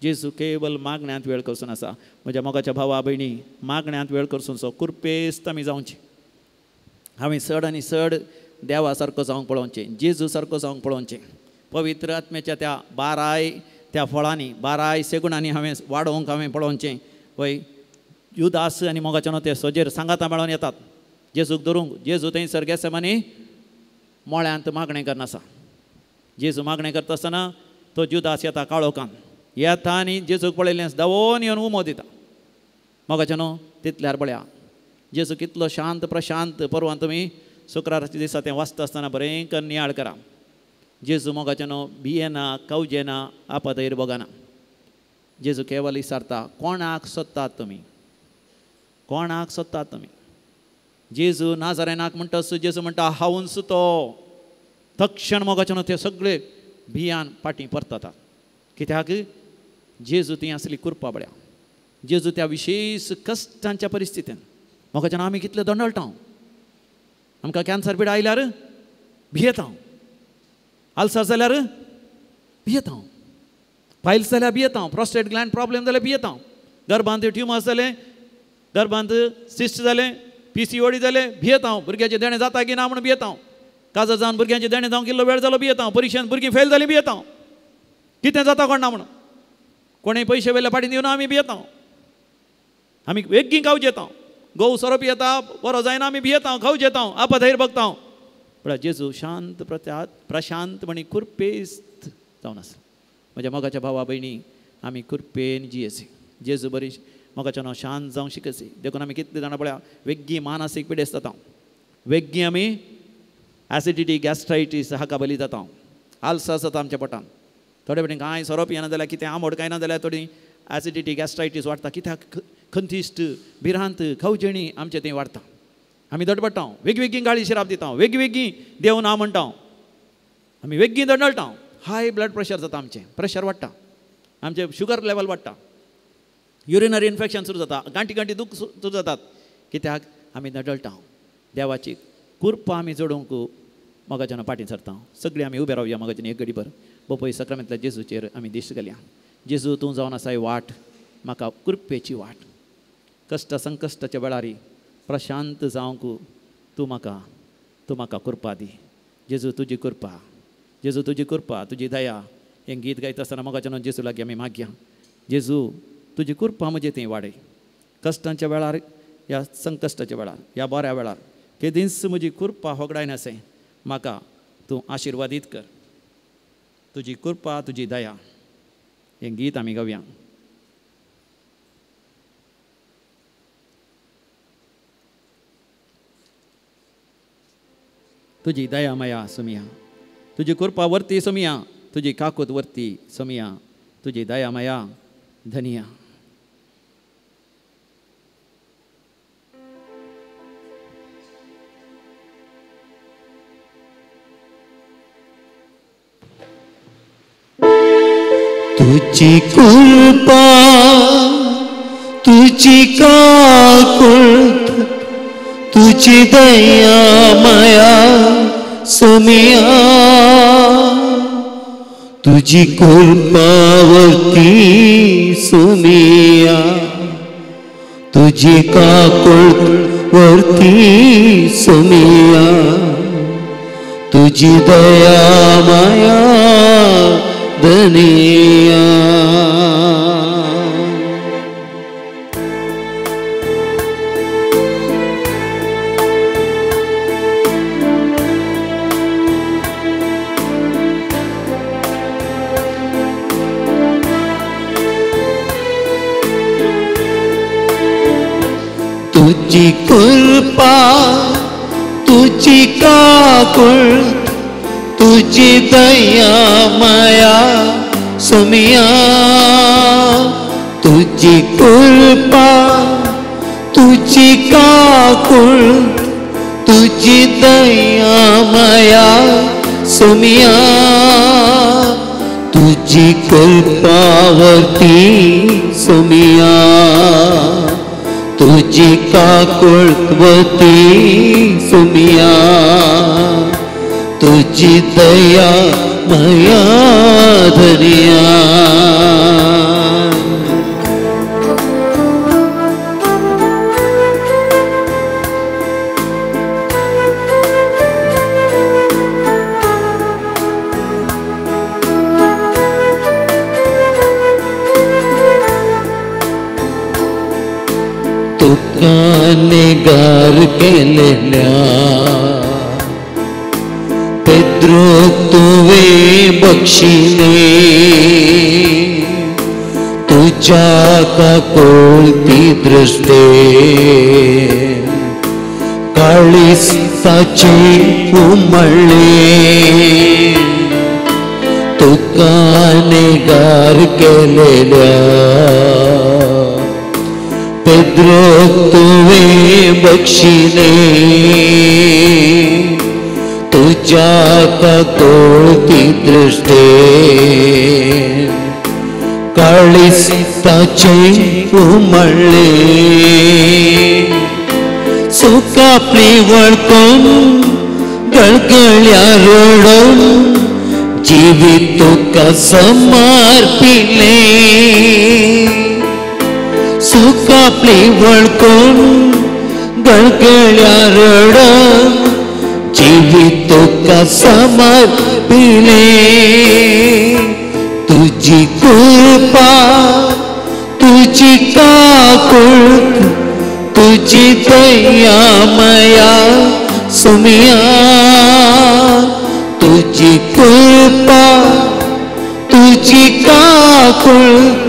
जेजू केवल मागण्यांत वेळ करसून आसा. म्हज्या मोगाच्या भावा भयणी, मागण्यांत वेळ करसून सो कुरपेस्त आमी जावचें. हांवें चड आनी चड देवा सारको जावंक पळोवचें, जेजू सारको जावंक पळोवचें. पवित्र आत्म्याच्या त्या बाराय त्या फळांनी, बाराय सेगुणांनी हांवें वाडोवंक हांवें पळोवचें. वय जुदास आनी मोगाचें न्हू ते सोजेर सांगाता मेळोन येतात जेजूक धरूंक. जेजू थंयसर गेसेमानी मळ्यांत मागणें करनासा. जेजू मागणें करता आसतना तो जुदास येता काळोखान येता आनी जेजूक पळयलें धांवोन येवन उमो दिता. मोगाचें न्हू तितल्यार पळया जेजू कितलो शांत प्रशांत. परवान तुमी शुक्राराच्या दिसा तें वाचता आसतना बरें करून नियाळ करा. जेजू मोगाचें न्हू भियेना, कवजेना, आपतैर बोगाना. जेजू केवल विचारता कोणाक सोदतात तुमी, कोणाक सोदतात तुमी. जेजू नाजारेनाक म्हणटा, जेजू म्हणटा हांवूच तो. तक्षण मोगाचें न्हू ते सगळे भियान फाटीं परततात. कित्याक जेजू ती आसली कुरपा बळ्या. जेजू त्या विशेश कश्टांच्या परिस्थितीन मोगाचें न्हू आमी कितले दंडळटा. आमकां कॅन्सर पिडा आयल्यार भियेता, आल्सर जाल्यार भियेता, पायल्स जाल्यार भियेता, प्रोस्टेट ग्लँड प्रॉब्लेम जाल्यार भियेता, गर्भांत ट्युमर्स जालें, गर्भांत सिस्ट जालें, PCOD जालें भियेता, भुरग्याचें देणें जाता की ना म्हणून भियेता, काजर जावन भुरग्यांचें देणें जावंक कितलो वेळ जालो भियेता, परिक्षेंत भुरगीं फेल जालीं भियेता, कितें जाता कोण ना म्हणून, कोणें पयशे वेल्या फाटीं दिवन आमी भियेता, आमी वेगीं खावचे येता, गोव सोरो पियेता बरो जायना आमी भियेता, खावचे येता, आपधैर बगता. पळय जेजू शांत प्रशांतपणी कुरपेस्त जावन आसा. म्हज्या मोगाच्या भावा भयणी, आमी कुरपेन जियेसी. जेजू बरी मोगाचें न्हू शांत जावंक शिकसी. देखून आमी कितले जाणां पळया वेगीं मानसीक पिडेस्त जाता, वेगीं आमी एसिडिटी गॅस्ट्रायटीस हाका बली जाता, आल्सर जाता आमच्या पोटान. थोडे फावटी कांय सोरो पियेना जाल्यार, कितें आंबट खायना जाल्यार थोडी एसिडिटी गॅस्ट्रायटीस वाडटा. कित्याक खंतीश्ट भिरांत खवजेणी आमचें थंय वाडटा. आमी दडपडटा, वेगवेगळीं गाळी शिराप दिता, वेगवेगळीं देव ना म्हणटा, आमी वेगळीं दंडळटा. हाय ब्लड प्रेशर जाता आमचें, प्रेशर वाडटा, आमचें शुगर लेवल वाडटा, युरिनरी इन्फेक्शन सुरू जाता, गांठी गांठी दूख सुरू जातात. कित्याक आमी नडळटा. देवाची कुरपा आमी जोडूंक मोगाच्यान फाटीं सरता. सगळीं आमी उबे रावया मोगाच्यान एक घडीभर. बोपय सक्रामेंतल्या जेजूचेर आमी दिश्ट घालया. जेजू तूं जावन आसाय वाट, म्हाका कुरपेची वाट. कश्ट संकश्टाच्या वेळारी प्रशांत जावंक तूं म्हाका कृपा दी. जेजू तुजी कृपा, जेजू तुजी कृपा, तुजी दया. हें गीत गायता आसतना मोगाच्यान जेजू लागीं आमी मागया, जेजू तुजी कृपा म्हजे थंय वाडय. कश्टांच्या वेळार, ह्या संकश्टाच्या वेळार, ह्या बऱ्या वेळार केदींच म्हजी कृपा होगडायनासें म्हाका तूं आशिर्वादीत कर. तुजी कृपा, तुजी दया. हें गीत आमी गावया. तुजी दया माया सोमिया, तुजी कृपा वर्ती सोमिया, तुजी काकूत वर्ती सोमिया, तुजी दया माया धनिया. तुजी कृपा तुजी काकूत तुजी दया माया सोमिया, तुजी कृपा वर्ती सोमिया, तुजी काकूत वर्ती सोमिया, तुजी दया माया धनिया. तुजी कृपा तुजी काकूत तुजी दया माया सोमिया, तुजी कृपा तुजी काकूत तुजी दया माया सोमिया, तुजी कृपा वर्ती सोमिया, तुजी काकूत वर्ती सोमिया, तुजी दया माया धनिया. तुका निगार केलेल्या पेद्रो तुवें बक्षिले, तुज्या काकुळती दृश्टे काळीस ताचे उमळ्ळे, तुका निगार केलेल्या पेद्रो तुवें बक्षिले, तुज्या काकुळती दृश्टे काळीस ताचे उमळ्ळे, सुखापली वळखून गळगळ्या रडून जिवीत तुका समर्पिले, सुखापली वळखून गळगळ्या रडून जिवीत तुका समर्पिले, तुजी कृपा तुजी काकूत तुजी दया माया सोमिया, तुजी कृपा तुजी काकूत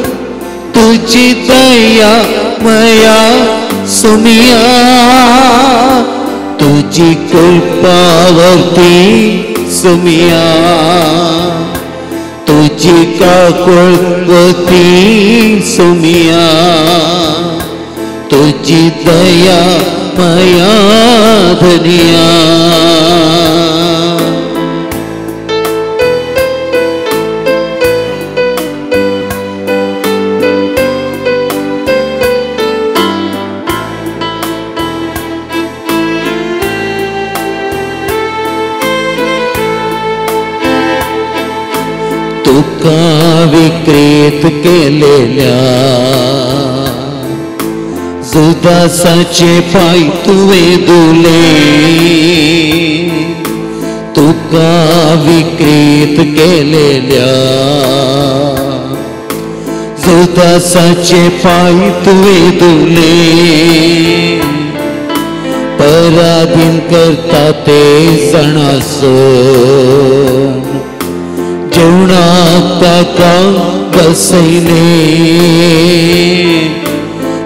तुजी दया माया सोमिया, तुजी कृपा वर्ती सोमिया, तुजी काकूत वर्ती सोमिया, तुजी दया माया धनिया. तुका विक्रेत केलेल्या जुदासाचे पाय तुवें धुले, तुका विक्रेत केलेल्या जुदासाचे पाय तुवें धुले, पराधीन करता ते जाणासून जेवणाक ताका बसयलें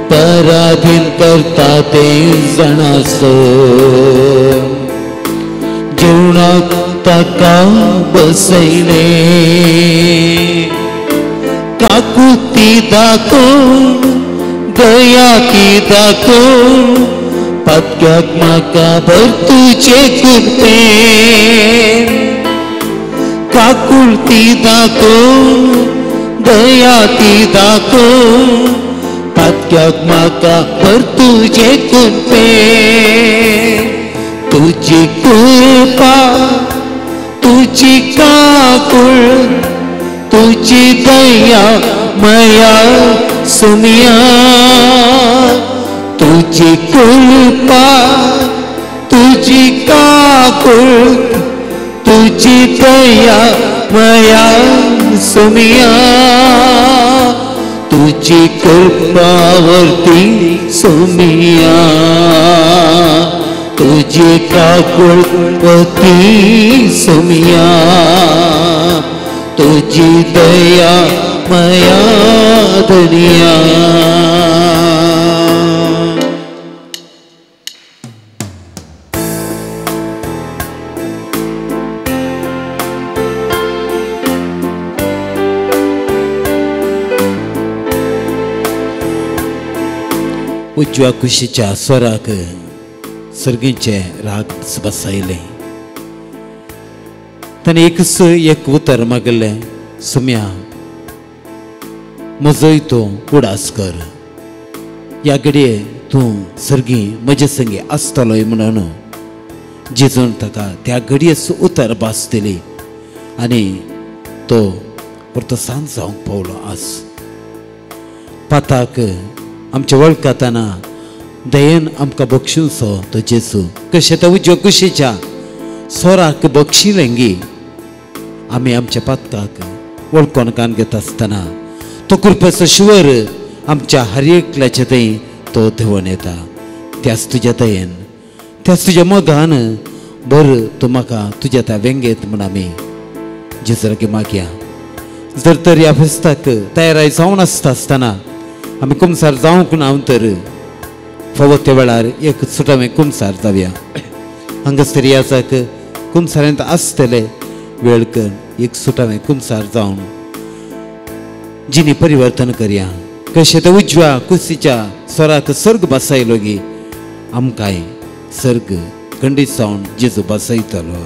पराधीन करता तें जाणासो जेवणाक ताका बसयलें काकुती दाखोवन दया ती दाखोवन पातक्याक म्हाका भर तुजे कृपेन काकुळती दाखोवन दया ती दाखोवन पातक्याक म्हाका भर तुजे कृपेन तुजी कृपा तुजी काकुळ तुजी दया माया सुमिया तुजी कृपा तुजी काकुळ तुजी दया माया सुमिया तुजी कृपावरती सुमिया तुजी काकुळवती सुमिया तुजी दया माया धनिया. उजव्या कुशीच्या स्वराक सर्गीचे राग बसयले. ताणें एकच एक उतर मागलें, सुम्या म्हजोय तूं उडास कर, ह्या घडये तूं सर्गी म्हजे संगी आसतलोय म्हणून जेजून ताका त्या घडयेच उतर भास दिली आनी तो परतो सांज जावंक पावलो. आज पाताक आमच्या वळखताना दयेन आमकां बक्षिसो तो जेजू कशें त्या उजव्या कुशीच्या सोराक बक्षिलेंगी आमी आमच्या पातकाक वळखून कान घेता आसतना तो कृपेचो शिवर आमच्या हर एकल्याच्या थंय तो देंवन येता. त्याच तुज्या दयेन त्याच तुज्या मोगान बरं तूं म्हाका तुज्या त्या वेंगेत म्हूण आमी जेजूक मागया. जर तर ह्या फेस्ताक तयाराय जावन आसता आसतना आमी कुमसार जावंक ना तर फावो त्या वेळार एक सुटावें कुमसार जावया. हांगासर याजाक कुमसारांत आसतले वेळ कर एक सुटावें कुमसार जावन जिणी परिवर्तन करया. कशें त्या उजव्या कुशीच्या स्वराक सर्ग बसयलो गी आमकांय सर्ग खंडीत जावन जेजू बसयतलो.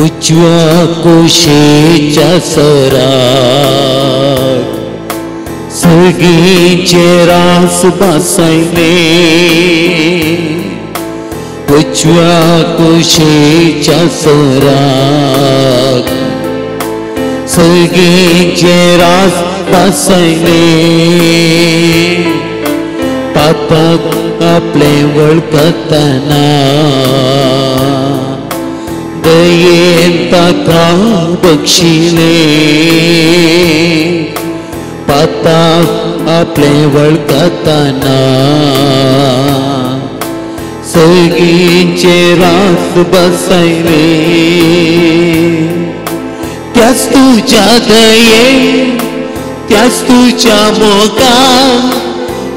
उजव्या कुशीच्या सराक सर्गीचे रास बसयले उजव्या कुशीच्या सराक सर्गीचे रास बसयले पापाक आपले वळखतना दयेन ताका बक्षिले पाताक आपले वळखतना सर्गीचे रास बसयले त्याच तुज्या दये त्याच तुज्या मोगान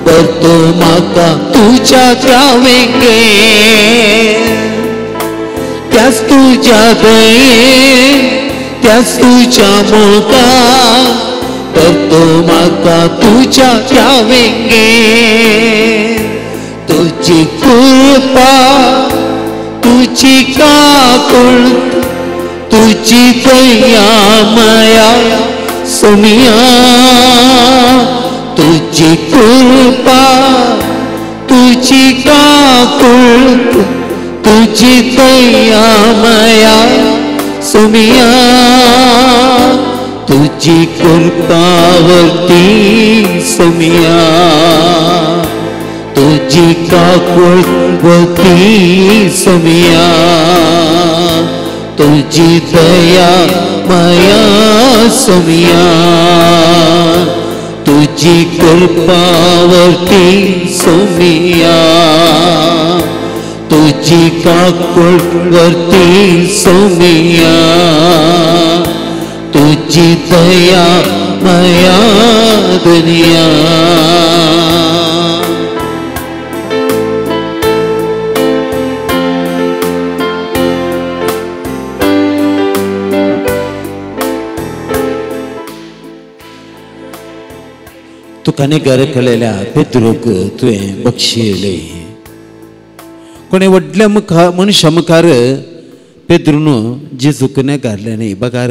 भरतो म्हाका तुज्या त्या वेंगेन त्याच तुज्या दये त्याच तुज्या मोगान भरतो म्हाका तुज्या त्या वेंगेन तुजी कृपा तुजी काकुळ तुजी दया माया सुमिया तुजी कृपा तुजी काकुळ तुजी दया माया सुमिया तुजी कृपावरती सुमिया तुजी काकुळवती सुमिया तुजी दया माया सुमिया तुजी कृपावरती सोमिया, तुजी काकुळवरती सोमिया, तुजी दया माया दुनिया. तुका नेगार केलेल्या पेत्रूक तुवें बक्षिले. कोणे व्हडल्या मुखार मनशा मुखार पेद्रून जेजूक नेगारलें न्ही बगार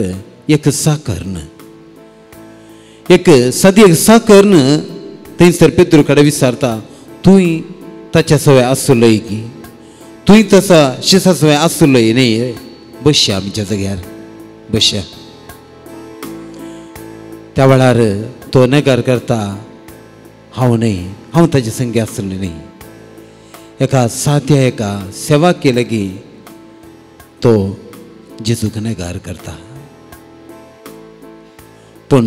एक साकर्न, एक सादी एक साकर्न थंयसर पेद्रू कडेन विचारता, तूं ताच्या सवय आसलोय की, तूं तसा शिसा सवय आसलोय न्ही, बसया आमच्या जाग्यार बसया. त्या वेळार तो नेगार करता, हांव न्हय, हांव ताजे संगी आसलें न्ही. एका सात्या एका सेवा केले की तो जेजूक नेगार करता. पूण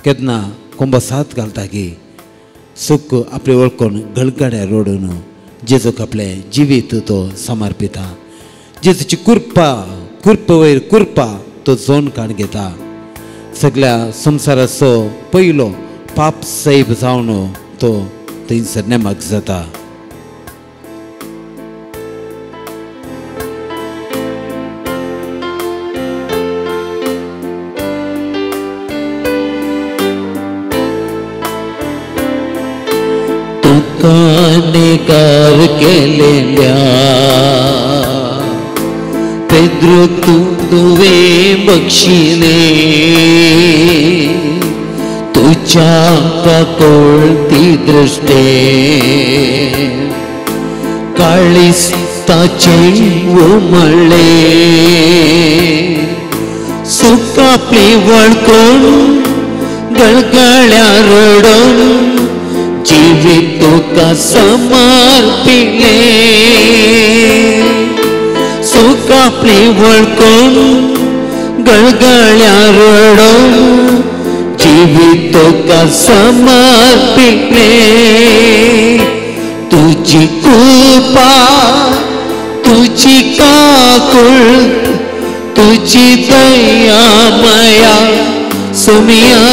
केन्ना कोंबो साथ घालता की सुख आपले वळखून गळगाड्या रोडून जेजूक आपलें जिवीत तो समर्पिता. जेजूची कृपा, कृपा वयर कृपा तो जोन काण घेता. सगळ्या संवसाराचो पयलो पाप सैब जावन तो थंयसर नेमक जाता. तुका नेगार केलेल्या पेद्रूक तुवें बक्षिले, तुज्या काकुळती दृश्टे काळीज ताचें उमळ्ळें. सुख आपली वळखून गळगळ्या रडून जिवीत तुका समर्पिलें. सुख आपली वळखून गळगळ्या रडून जिवीत तुका समर्पिलें. तुजी कृपा, तुजी काकुळ, तुजी दया माया सोमिया,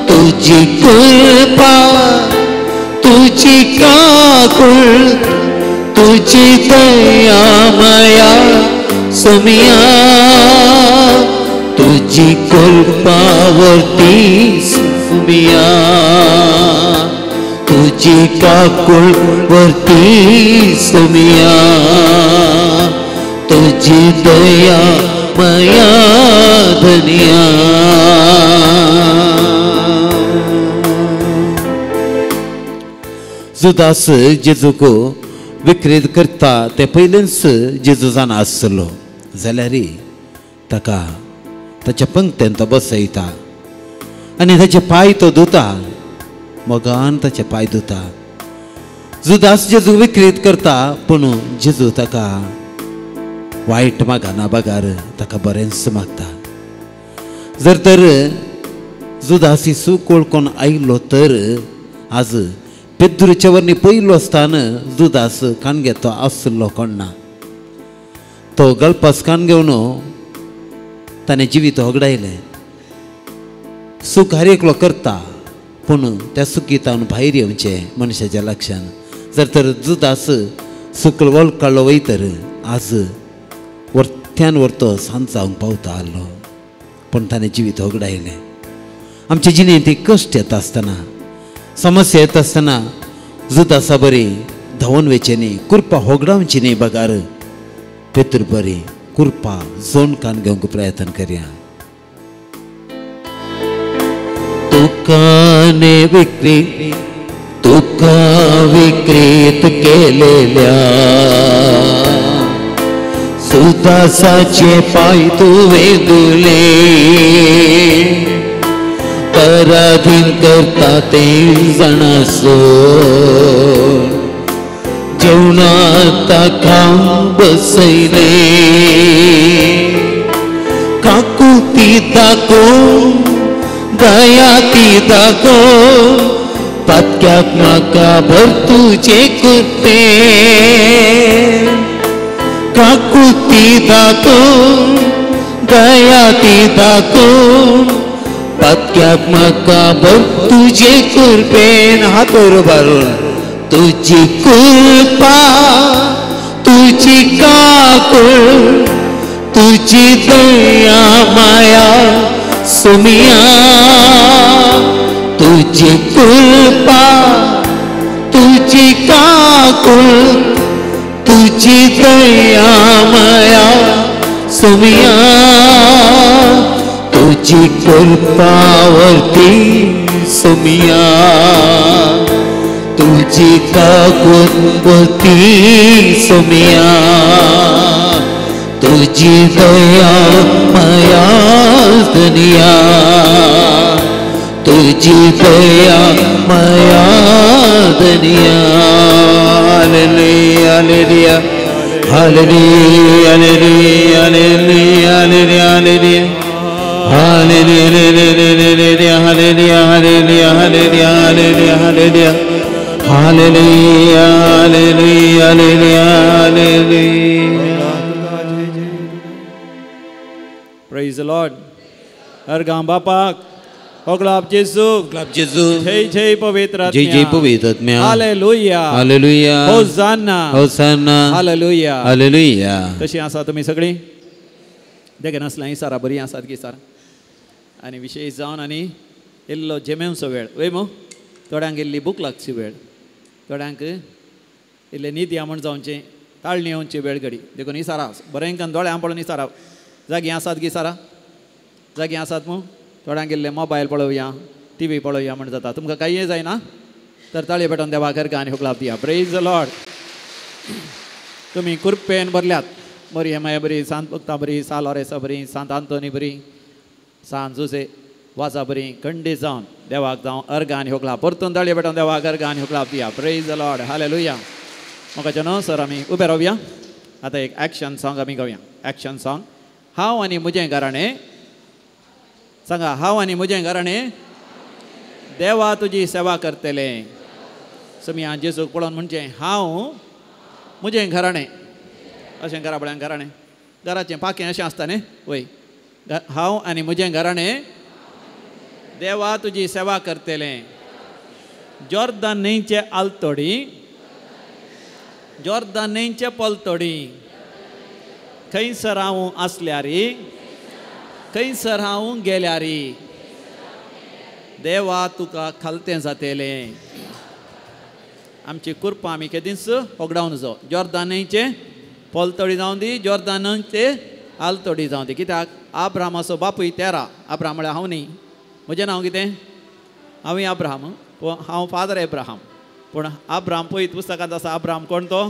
तुजी कृपा, तुजी काकुळ, तुजी दया माया सोमिया, तुजी कृपावरती सोमिया, तुजी काकुळवरती सोमिया, तुजी दया माया धनिया. जुदास जेजूक विक्रेत करता ते पयलेंच जेजू जाणा आसलो जाल्यार ताका ताच्या पंक्तेन तो बसयता आनी ताचे पांय तो धुता, मोगान ताचे पांय धुता. जुदास जेजू विक्रेत करता पूण जेजू ताका वायट मागना बगार ताका बरेंच मागता. जर तर जुदास येसूक वळखून आयलो तर आज पेद्रूच्या वरनी पयलो आसतना जुदास कान घेतो आसलो कोण ना. तो गळपास कान घेवन ताणें जिवीत होगडायलें. सुख हर एकलो करता पूण त्या सुखीतावन भायर येवचें मनशाच्या लक्षान. जर तर जुदास सुख वळखलो वयतर आज वरत्यान वरतो सांज जावंक पावता आसलो पूण ताणें जिवीत होगडायलें. आमचे जिणेंत कश्ट येता आसतना, समस्या येता आसतना जुदासा बरी धांवन वयचें न्ही, कृपा होगडावची न्ही बगार पेत्र बरी कृपा जोन कान घेवंक प्रयत्न करया. तुका विक्री, तुका विक्रीत केलेल्या सुदासाचे पांय तुवें धुले, पराधीन करता ते जाणासो, जेवणात ताका बसयले, काकुती दाखोवन दया ती दाखो पातक्याक म्हाका भर तुजे कृपेन काकुती दाखो दया ती दाखो पातक्याक म्हाका भर तुजे कृपेन हात वयर उबारून तुजी कृपा तुजी काकूळ तुजी दया माया सुमिया तुजी कृपा तुजी काकूळ तुजी दया माया सुमिया तुजी कृपा वरती सुमिया तुजी काकूळ वरती सुमिया तुजी दया माया दुनिया तुजी दया माया दुनिया. Hallelujah hallelujah hallelujah hallelujah hallelujah hallelujah hallelujah hallelujah hallelujah hallelujah hallelujah hallelujah hallelujah hallelujah hallelujah. Praise the Lord. अर्गां बापाक होगलाप जेजू होगलाप जेजू जय जय पवित्र आत्म्या जय जय पवित्र आत्म्या. Hallelujah hallelujah hosanna hosanna hallelujah hallelujah. कशी आसा तुमी सगळीं? देखे नासला ही सारा बरी आसात की सार आनी विशेश जावन आनी इल्लो जेमेवचो वेळ वय मू थोड्यांक इल्ली भूक लागची वेळ थोड्यांक इल्ले न्हीद या म्हण जावचें ताळणी येवची वेळ घडी देखून ही सारा बरें कन दोळ्यां पळोवन ही सारा जागी आसात की सारा जागी आसात मू थोड्यांक इल्ले मोबायल पळोवया टी व्ही पळोवया म्हण जाता तुमकां कांय जायना तर ताळये पेटोवन देवा करका आनी हुकलाप दिया. Praise the Lord. तुमी कुरपेन भरल्यात बरी हेमाया बरी सांत भक्ता बरी सा लॉरेसा बरी सांत आंतोनी बरी सांत जुसे वाजा बरी खंडी जावन देवाक जावं अर्गां आनी होकला परतून ताळये पेटोवन देवाक अर्गां आनी होकलाप दिया. Praise the Lord. Hallelujah. म्हाका न्हू सर आमी उबे रावया आतां एक एक्शन सॉंग आमी गावया. Action song. हांव आनी म्हजें घराणें सांगा. हांव आनी म्हजें घराणें देवा तुजी सेवा करतलें. सो मी जेजूक पळोवन म्हणचें हांव म्हजें घराणें अशें घरा पळय घराणें घराचें पाखें अशें आसता न्ही वय हांव आनी म्हजें घराणें देवा तुजी सेवा करतलें. जॉर्दन न्हंयचे आलतडी जॉर्दन न्हंयचे पलतडी खंयसर हांव आसल्यारी खंयसर हांव गेल्यारी देवा तुका खालतें जातेलें. आमची कुरपां आमी केदींच होगडावन जावं जॉर्दन न्हंयचे पलतडी जावं दी जॉर्दन न्हंयचे आलतडी जावं दी. कित्याक आब्रामाचो बापूय तेरा आब्राम म्हळ्यार हांव न्ही म्हजें नांव कितें हांवूय आब्राम हांव फादर एब्राहाम पूण आब्राम पळयत पुस्तकांत आसा आब्राम कोण तो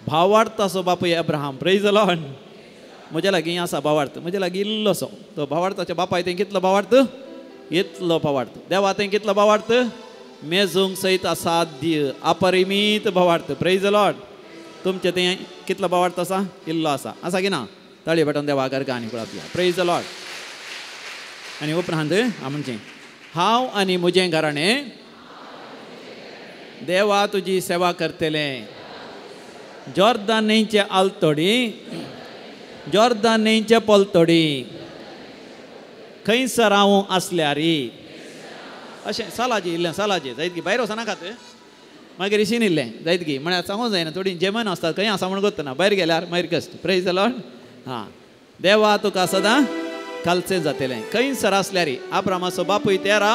भावार्थाचो बापूय एब्राहाम. Praise the Lord. म्हज्या लागीं आसा भावार्थ म्हज्या लागीं इल्लोसो तो भावार्थाच्या बापाय तें कितलो भावार्थ इतलो भावार्थ देवा तें कितलो भावार्थ मेजूंक सयत असाध्य अपरिमीत भावार्थ. Praise the Lord. तुमचें तें कितलो भावार्थ आसा इल्लो आसा आसा की ना ताळये पेटोवन देवा करका आनी कुळाप दिया. Praise the Lord. आनी उपरांत म्हणचें हांव आनी म्हजें घराणें देवा तुजी सेवा करतलें. जॉर्दन न्हंयचे आलतडी जॉर्दन न्हंयचे पलतडी खंयसर हांव आसल्यारी अशें सालाजी इल्लें सालाजी जायत की भायर वचनाकात मागीर इशीन इल्लें जायत की म्हळ्यार सांगूंक जायना थोडीं जेमन आसतात खंय आसा म्हण गोत्तना भायर गेल्यार मागीर कश्ट. Praise the Lord. हां देवा तुका सदां खालचें जातलें खंयसर आसल्यारी आब्रामाचो बापूय तेरा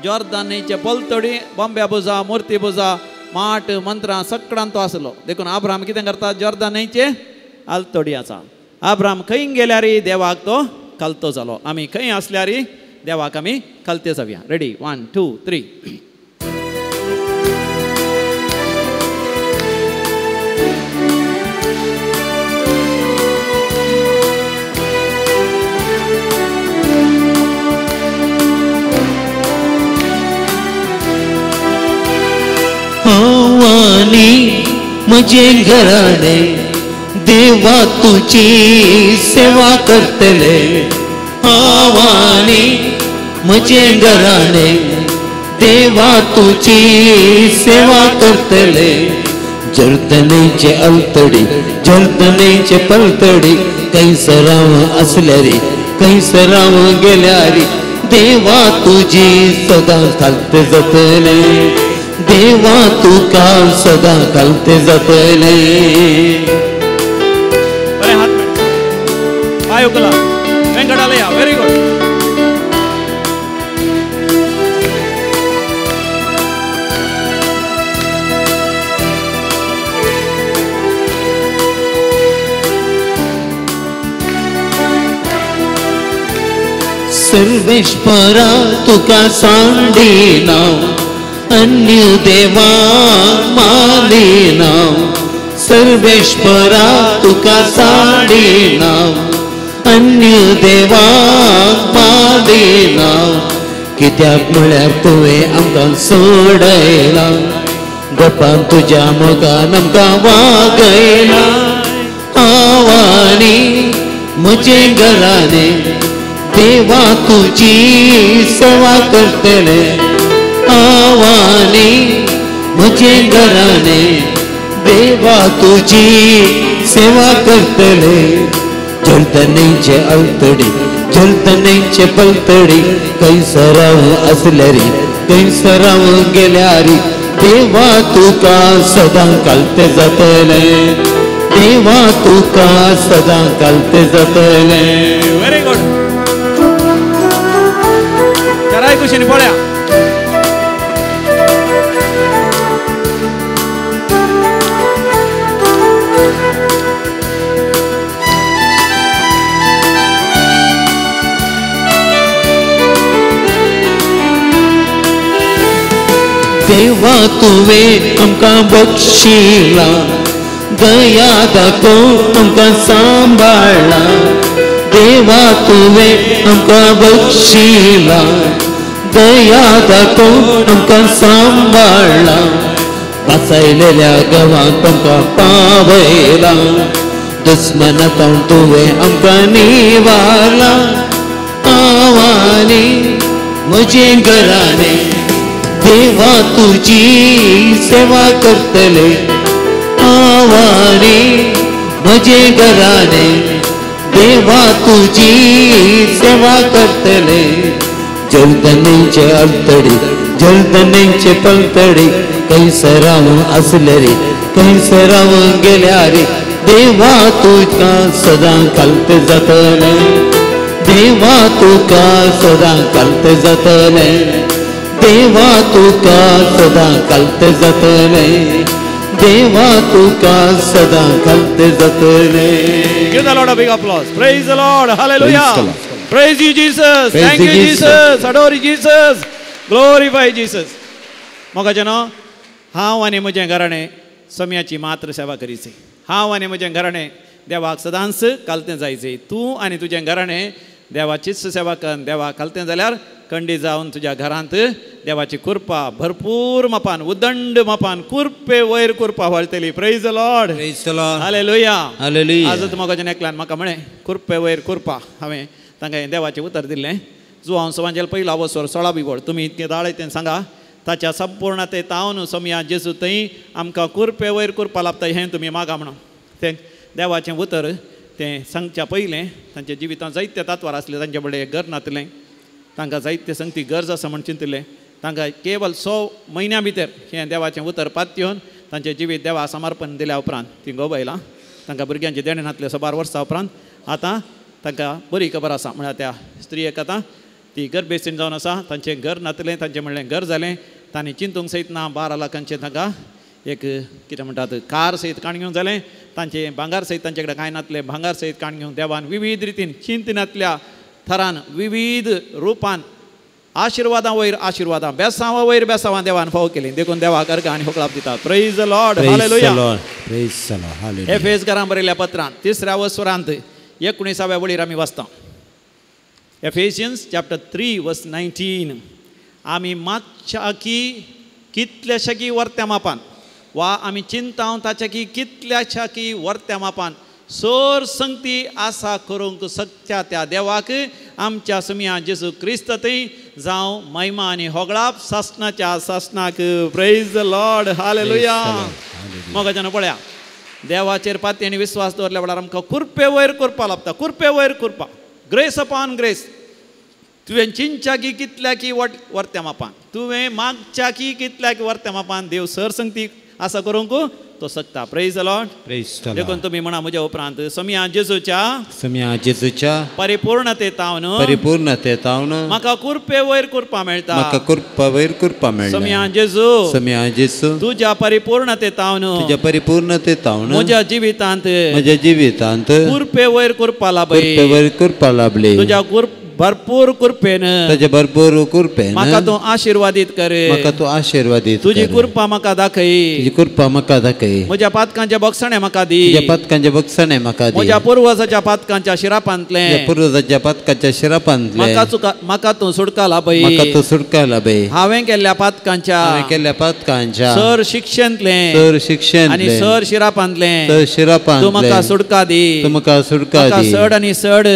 जॉर्दन न्हंयचे पलतडी बॉम्ब्या बुजा मुर्ती बुजा माट मंत्रां सगळ्यान तो आसलो देखून आब्राम कितें करता जॉर्दन न्हंयचे आलतडी आसा. आब्राम खंय गेल्यारी देवाक तो खालतो जालो. आमी खंय आसल्यारी देवाक आमी खालते जावया. रेडी 1 2 3. हांव आनी म्हजें घराणें देवा तुजी सेवा करतले. हांव आनी म्हजें घराणें देवा तुजी सेवा करतले. जर्दनेचे अलतडी जर्दनेचे पलतडी कैसराव असल्यारी कैसराव गेल्यारी देवा तुजी सदां घालते जातले. देवा तुका सदां घालते जातले. बरे हात पाय उखला वेंकटालया. Very good. Sarveshwara तुका सांडिना अन्य देवा मानिना. सर्वेश्वरा तुका सांडिना अन्य देवा मानिना. कित्याक म्हळ्यार तुवें आमकां सोडयला गपान तुज्या मोगान आमकां वागयला. आवानी म्हजें घराणें देवा तुजी सेवा करतले. आवानी म्हजें घराणें देवा तुजी सेवा करतले. जर्दनेचे अलतडी जर्दनेचे पलतडी कैसराव असल्यारी कैसराव गेल्यारी देवा तुका सदां घालते जातले. देवा तुका सदां घालते जातले. Very good. चाराय कुशीन पळया. देवा तुवें आमकां बक्षिला दया दाखोवन आमकां सांबाळ्ळा. देवा तुवें आमकां बक्षिला दया दाखोवन आमकां सांबाळ्ळा. वाचायलेल्या गांवांत आमकां पावयला दुस्मनांत तुवें आमकां निवारला. आवानी म्हजें घराणें देवा तुजी सेवा करतले. आवानी म्हजें घराणें देवा तुजी सेवा करतले. जर्दनेचे अलतडी जर्दनेचे पलतडी कैसराव असले रे कैसराव गेल्यारी देवा तुका सदां घालते जातले. देवा तुका सदां घालते जातले. देवा तुका सदां घालते जातले. देवा तुका सदां घालते जातले. Give the Lord a big applause. Praise the Lord. Hallelujah. Praise the Lord. Praise you, Jesus. Praise Thank you, Jesus. Adore you, Jesus. Glorify Jesus. मोगाच्यानो, हांव आनी म्हजें घराणें सम्याची मात्र सेवा करीची. हांव आनी म्हजें घराणें देवाक सदांच कालतें जायचें. तूं आनी तुजें घराणें देवाचीच सेवा कर. देवाक कालतें जाल्यार कंडी जावन तुज्या घरांत देवाची कृपा भरपूर मापान उदंड मापान कुरपे वयर कुरपा व्हाळटली. Praise the Lord. Praise the Lord. Hallelujah. Hallelujah. आज तुमकां एकल्यान म्हाका म्हळें कुरपे वयर कुरपा. हांवें तांकां देवाचें उतर दिल्लें. जुवांव सवांजेल पयलो अवसर 16 बिवळ तुमी इतकें दाळय तें सांगा ताच्या संपूर्ण ते तावन समया जेजू थंय आमकां कुरपे वयर कुरपा लाबता हें तुमी मागा म्हणून तें देवाचें उतर तें सांगच्या पयलें तांच्या जिवितांत जायते तात्वार आसले. तांचे व्हडलें घर नातलें, तांकां जायते संगती गरज आसा म्हण चिंतिल्लें. तांकां केवल 100 म्हयन्या भितर हें देवाचें उतर पातयेवन तांचें जिवीत देवा समर्पण दिल्या उपरांत ती गोबयलां. तांकां भुरग्यांचें देणें नातलें 12 वर्सां उपरांत आतां तांकां बरी खबर आसा. म्हळ्यार त्या स्त्रियेक आतां ती गर्भेस्तीन जावन आसा. तांचें घर नातलें, तांचें म्हणलें घर जालें. तांणी चिंतूंक सयत ना 12 लाखांचें तांकां एक कितें म्हणटात कार सयत काण घेवन जालें. तांचें भांगार सयत तांचे कडेन कांय नातलें, भांगार सयत काण घेवन देवान विविध रितीन चिंतनांतल्या थरान विविध रुपान आशिर्वादां वयर आशिर्वादां बेसांवा वयर बेसांवां देवान फाव केली. देखून देवाक अर्घ आनी होकळाप दितात. Praise the Lord. Hallelujah. Praise the Lord. Hallelujah. एफेसकारां बरयल्ल्या पत्रांत 3ऱ्या वसरांत 19व्या वळीर आमी वाचता. एफेसियन्स चॅप्टर 3 वर्स 19. आमी मागच्या की कितल्याशा की वर्त्या मापान वा आमी चिंताव ताच्या की कितल्याशा की वर्त्या मापान सोर संगती आसा करूंक शकता त्या देवाक आमच्या सुमया जेजू क्रिस्त थंय जावं महिमा आनी होगळाप सासणाच्या सासणाक. Praise the Lord. Hallelujah. मोगाच्यान पळया, देवाचेर पाती आनी विस्वास दवरल्या वेळार आमकां कुरपे वयर कुरपा लाबता, कुरपे वयर कुरपा, ग्रेस अपॉन ग्रेस. तुवें चिंतच्या की कितल्या की वरत्या मापान, तुवें मागच्या की कितल्या की वरत्या मापान देव सर संगती आसा करूंक तो शकता. Praise the Lord. देखून तुमी म्हणा म्हज्या उपरांत, समिया जेजूच्या, समिया जेजूच्या परिपूर्णतेतावन, परिपूर्णतेतावन म्हाका कुरपे वयर कुरपा मेळटा, म्हाका कुरपा वयर कुरपा मेळटा. समिया जेजू, समिया जेजू, तुज्या परिपूर्णतेतावन, तुज्या परिपूर्णतेतावन म्हज्या जिवितांत, म्हज्या जिवितांत कुरपे वयर कुरपा लाभली, कुरपे वयर कुरपा लाभली. तुज्या भरपूर कुरपेन, तुज्या भरपूर कुरपेन म्हाका तूं आशिर्वादीत कर, म्हाका तूं आशिर्वादीत. तुजी कृपा म्हाका दाखय, तुजी कृपा म्हाका दाखय. म्हज्या पातकांचे बक्षणे म्हाका दी, म्हज्या पातकांचे बक्षणे म्हाका दी. म्हज्या पुर्वजाच्या पातकांच्या शिरापांतलें, पुर्वजाच्या पातकांच्या शिरापांतलें म्हाका तूं सुटका लाभय, म्हाका तूं सुटका लाभय. हांवें केल्ल्या पातकांच्या, हांवें केल्ल्या पातकांच्या सर शिक्षेंतलें, सर शिक्षेंतलें आनी सर शिरापांतलें, सर शिरापांतलें तूं म्हाका सुटका दी, तूं म्हाका सुटका दी. सड आनी सड,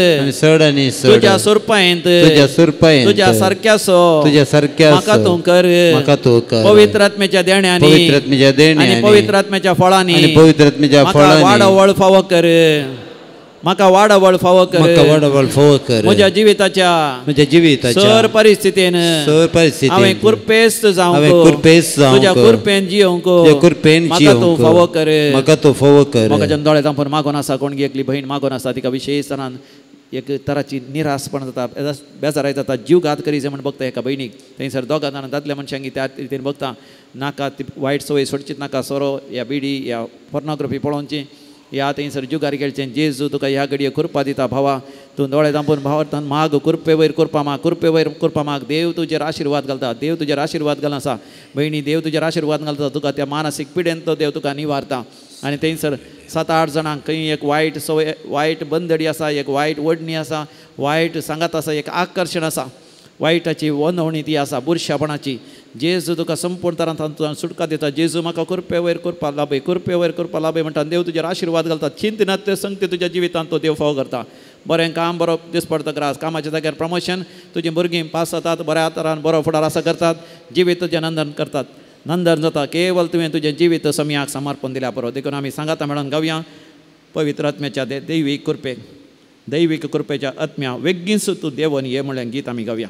सड आनी सड तुज्या सुरपायेंत, तुज्या सुरपायेंत तुज्या सारक्यासो, तुज्या सारक्यासो म्हाका तूं कर, म्हाका तूं कर. पवित्र आत्म्याच्या देण्यांनी, पवित्र आत्म्याच्या देण्यांनी आनी पवित्र आत्म्याच्या फळांनी, आनी पवित्र आत्म्याच्या फळांनी वाडावळ फावो कर, म्हाका वाडावळ फावो कर, म्हाका वाडावळ फावो कर. म्हज्या जिविताच्या, म्हज्या जिविताच्या सर परिस्थितीन, सर परिस्थितीन हांवें कुरपेस्त जावंक, हांवें कुरपेस्त जावंक, तुज्या कुरपेन जियोंक, तुज्या कुरपेन म्हाका तूं फावो कर, म्हाका तूं फावो कर. म्हाका जन दोळे धांपून मागून आसा कोणगी एकली भयण मागून आसा, तिका विशेश तरान एक तराची निरासपण जाता, बेजाराय जाता, जीव घात करी जाय म्हण बघता एका भयणीक. थंयसर दोगां जाणां दादल्या मनशांक त्या रितीन बघता, नाका ती वायट संवय सोडचीच नाका, सोरो या बिडी या पोर्नोग्राफी पळोवची या थंयसर जुगार खेळचें. जेजू तुका ह्या घडये कुरपा दिता भावा, तूं दोळे धांपून भावार्थान माग, कुरपे वयर कुरपा माग, कुरपे वयर कुरपा माग. देव तुजेर आशिर्वाद घालता, देव तुजेर आशिर्वाद घालून आसा भयणी, देव तुजेर आशिर्वाद घालता, तुका त्या मानसीक पिडेन तो देव तुका निवारता. आनी थंयसर 7-8 जाणांक खंय एक वायट संवय, वायट बंदडी आसा, एक वायट ओडणी आसा, वायट सांगात आसा, एक आकर्शण आसा, वायटाची वनवणी ती आसा, बुरशापणाची. जेजू तुका संपूर्ण तरान तातूंत सुटका दिता. जेजू म्हाका कुरपे वयर कुरपा लाभय, कुरपे वयर कुरपा लाभय म्हणटा देव तुजेर आशिर्वाद घालता. चिंतनात ते संगती तुज्या जिवितांत तो देव फावो करता. बरें काम बरो दीस पडटा ग्रास, कामाच्या जाग्यार प्रमोशन, तुजीं भुरगीं पास जातात, बऱ्या तरान बरो फुडार आसा करतात, जिवीत तुजें नंदन करतात, नंदन जाता. केवल तुवें तुजें जिवीत समयाक समर्पण दिल्या बरो. देखून आमी सांगाता मेळोन गावया पवित्र आत्म्याच्या दैवीक कृपे, दैवीक कृपेच्या आत्म्या वेगींच तूं देवन ये म्हणलें गीत आमी गावया.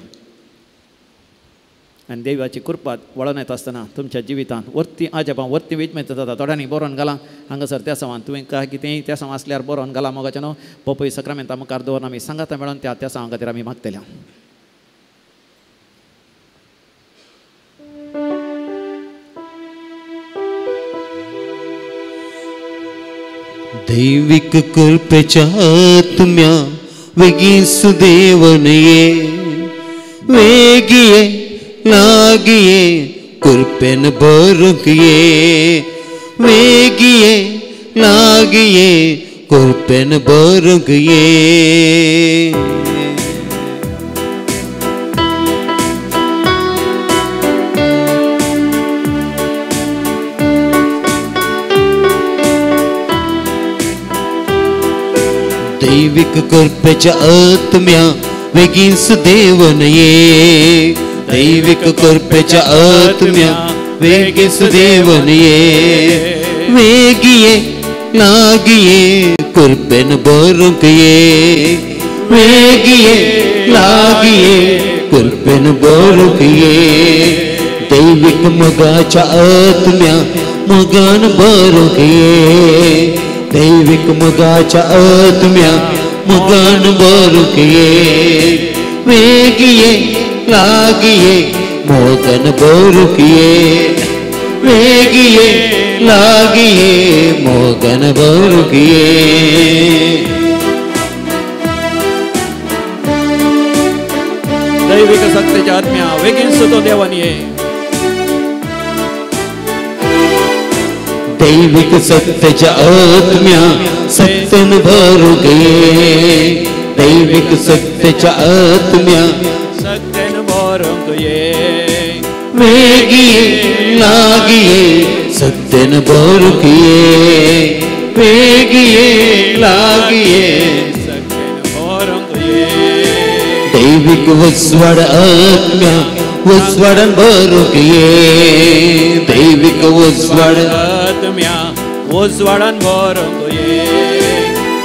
आनी देवाची कृपा वळोन येता आसतना तुमच्या जिवितांत वरती आजपां वरती विजमेत जाता. थोड्यांनी बरोवन घालां हांगासर त्या सवान, तुवें काय कितेंय त्या सवां आसल्यार बरोवन घालां मोगाचें न्हू पोपय सक्रामेंता मुखार दवरून आमी सांगाता मेळोन त्या त्या सवां खातीर आमी मागतल्या. दैविक कृपेच्या आत्म्या वेगीं देवन ये, वेगिये लागिये कृपेन भरूंक ये, वेगिये लागिये कृपेन भरूंक ये. दैविक कृपेच्या आत्म्या वेगीं देवन ये, दैविक कृपेच्या आत्म्या वेगीं देवन ये, वेगिये लागिये कृपेन भरूंक ये, वेगिये लागिये कृपेन भरूंक ये. दैविक मोगाच्या आत्म्या मोगान भरूंक ये, दैविक मोगाच्या आत्म्या मोगान भरूंक ये, वेगिये लागिये मोगन भरूंक ये, वेगिये लागिये मोगन भरूंक ये. दैविक शक्तीच्या आत्म्या वेगीन तो देवान ये. दैविक सत्याच्या आत्म्या सत्यन भरूंक ये, दैविक सत्याच्या आत्म्या सत्यन भरूंक ये, वेगिये लागिये सत्यन भरूंक ये, वेगिये लागिये सत्यन भरूंक ये. दैविक दैविक उजवाड आत्म्या उजवाडान भरूंक ये दैविक उजवाड आत्म्या उजवाडान भरूंक ये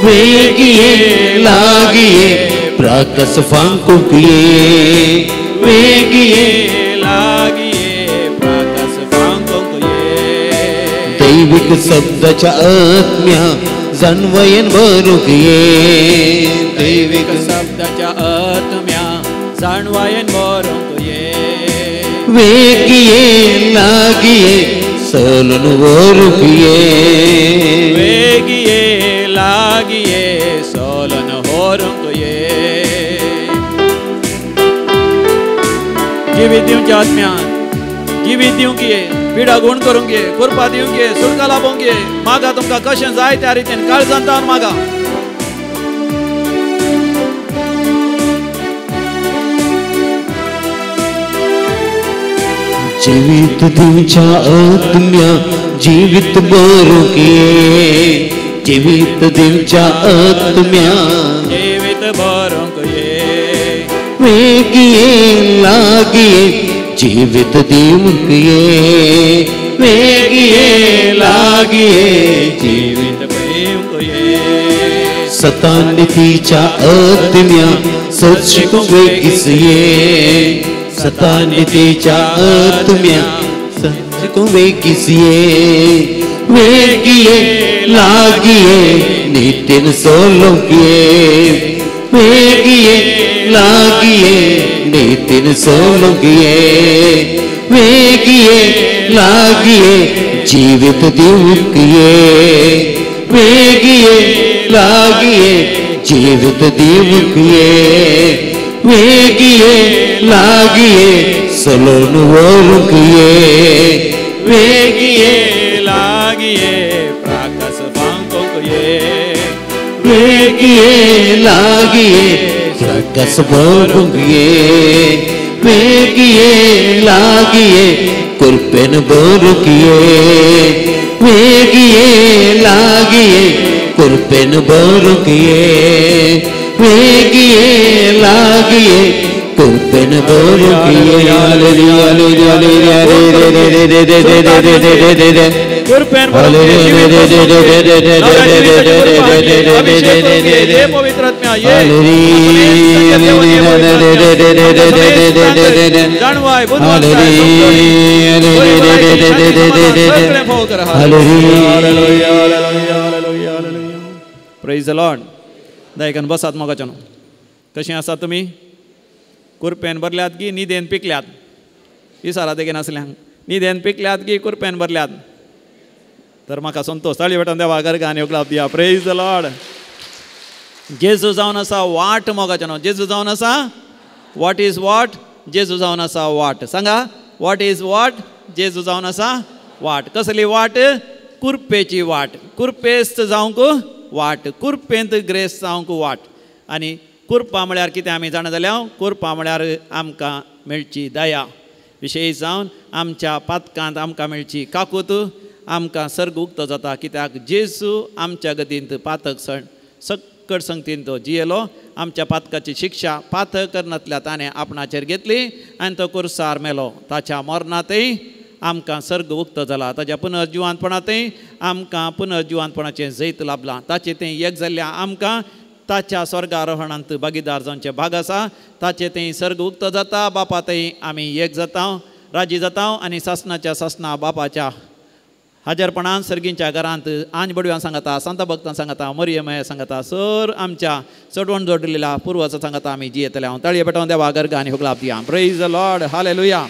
वेग ये लाग ये प्राकस फांकूंक ये वेग ये लाग ये प्राकस फांकूंक ये दैविक शब्दाच्या आत्म्या जाणवयन भरूंक ये दैविक शब्दाच्या आत्म्या जाणवयन भरूंक ये वेग ये लाग ये सोलून व्हरूंक ये वेग ये लाग ये सोलून व्हरूंक ये जिवीत दिवच्या आत्म्यान जिवीत दिवंक ये पिडा गुण करूंक ये कृपा दिवंक ये सुटका लाभोंक ये मागा तुमकां कशें जाय त्या रितीन काळजान तावन मागा. जिवीत दिवच्या आत्म्या जिवीत भरूंक ये जिवीत दिवच्या आत्म्या जिवीत भरूंक ये वेग ये लाग ये जिवीत दिवंक ये वेग ये लाग ये जिवीत दिवंक ये सतानितीच्या आत्म्या सत शिकूंक वेगीच ये सतानितीच्या आत्म्या सत शिकूंक वेगीच ये वेग ये लाग ये नितीन सोलूंक ये वेग ये लाग ये नितीन सोलूंक ये वेग ये लाग ये जिवीत दिवंक ये वेग ये लाग ये जिवीत दिवंक ये वेग ये लाग ये सोलून व्हरूंक ये वेग ये लाग ये प्राकस फांकूंक ये वेग ये लाग ये प्राकस भरूंक ये वेग ये लाग ये कुरपेन भरूंक ये वेग ये लाग ये कुरपेन भरूंक ये वेग ये लाग ये कुरपेन भरूंक ये. कुरपेन भरूंक ये पवित्र आत्म्या ये जाणवाय प्रेज the Lord. दायकान बसात मोगाच्यानो. कशें आसा तुमी? कुरपेन भरल्यात की निदेन पिकल्यात? विसारा देगेन आसल्यांक निदेन पिकल्यात की कुरपेन भरल्यात? तर म्हाका संतोष ताळी भेटून देवा गर्गान योगलाप दिया. प्रेज the Lord. जेजू जावन आसा वाट मोगाच्यानो. जेजू जावन आसा what is what. जेजू जावन आसा वाट. सांगा what is what. जेजू जावन आसा वाट. कसली वाट? कुरपेची वाट. कुरपेस्त जावंक वाट, कुरपेंत ग्रेस जावंक वाट. आनी कुरपा म्हळ्यार कितें आमी जाणा जाल्यार कुरपा म्हळ्यार आमकां मेळची दया, विशेश जावन आमच्या पातकांत आमकां मेळची काकूत, आमकां सर्ग उक्तो जाता. कित्याक जेजू आमच्या गतींत पातक सण सक्कड संगतीन तो जियेलो. आमच्या पातकाची शिक्षा पातक करनातल्या ताणें आपणाचेर घेतली आनी तो कुर्सार मेलो. ताच्या मरणांतय आमकां सर्ग उक्तो जाला. ताच्या पुनर्जिवानपणांतय आमकां पुनर्जिवानपणाचें जैत लाभलां. ताचें तें एक जाल्ल्या आमकां ताच्या स्वर्गारोहणांत भागीदार जावचें भाग आसा. ताचें थंय सर्ग उक्तो जाता. बापा थंय आमी एक जाता, राजी जाता आनी सासणाच्या सासणा बापाच्या हाजरपणान सर्गींच्या घरांत आंज बडव्यां सांगता, संत भक्तां सांगता, मरियमय सांगता, सर आमच्या चडवण जोडलेल्या पुर्वाचा सांगता आमी जियेतले. हांव ताळये पेटोवन देवा गर्गा आनी हुकलाप दिया. Praise the Lord. Hallelujah.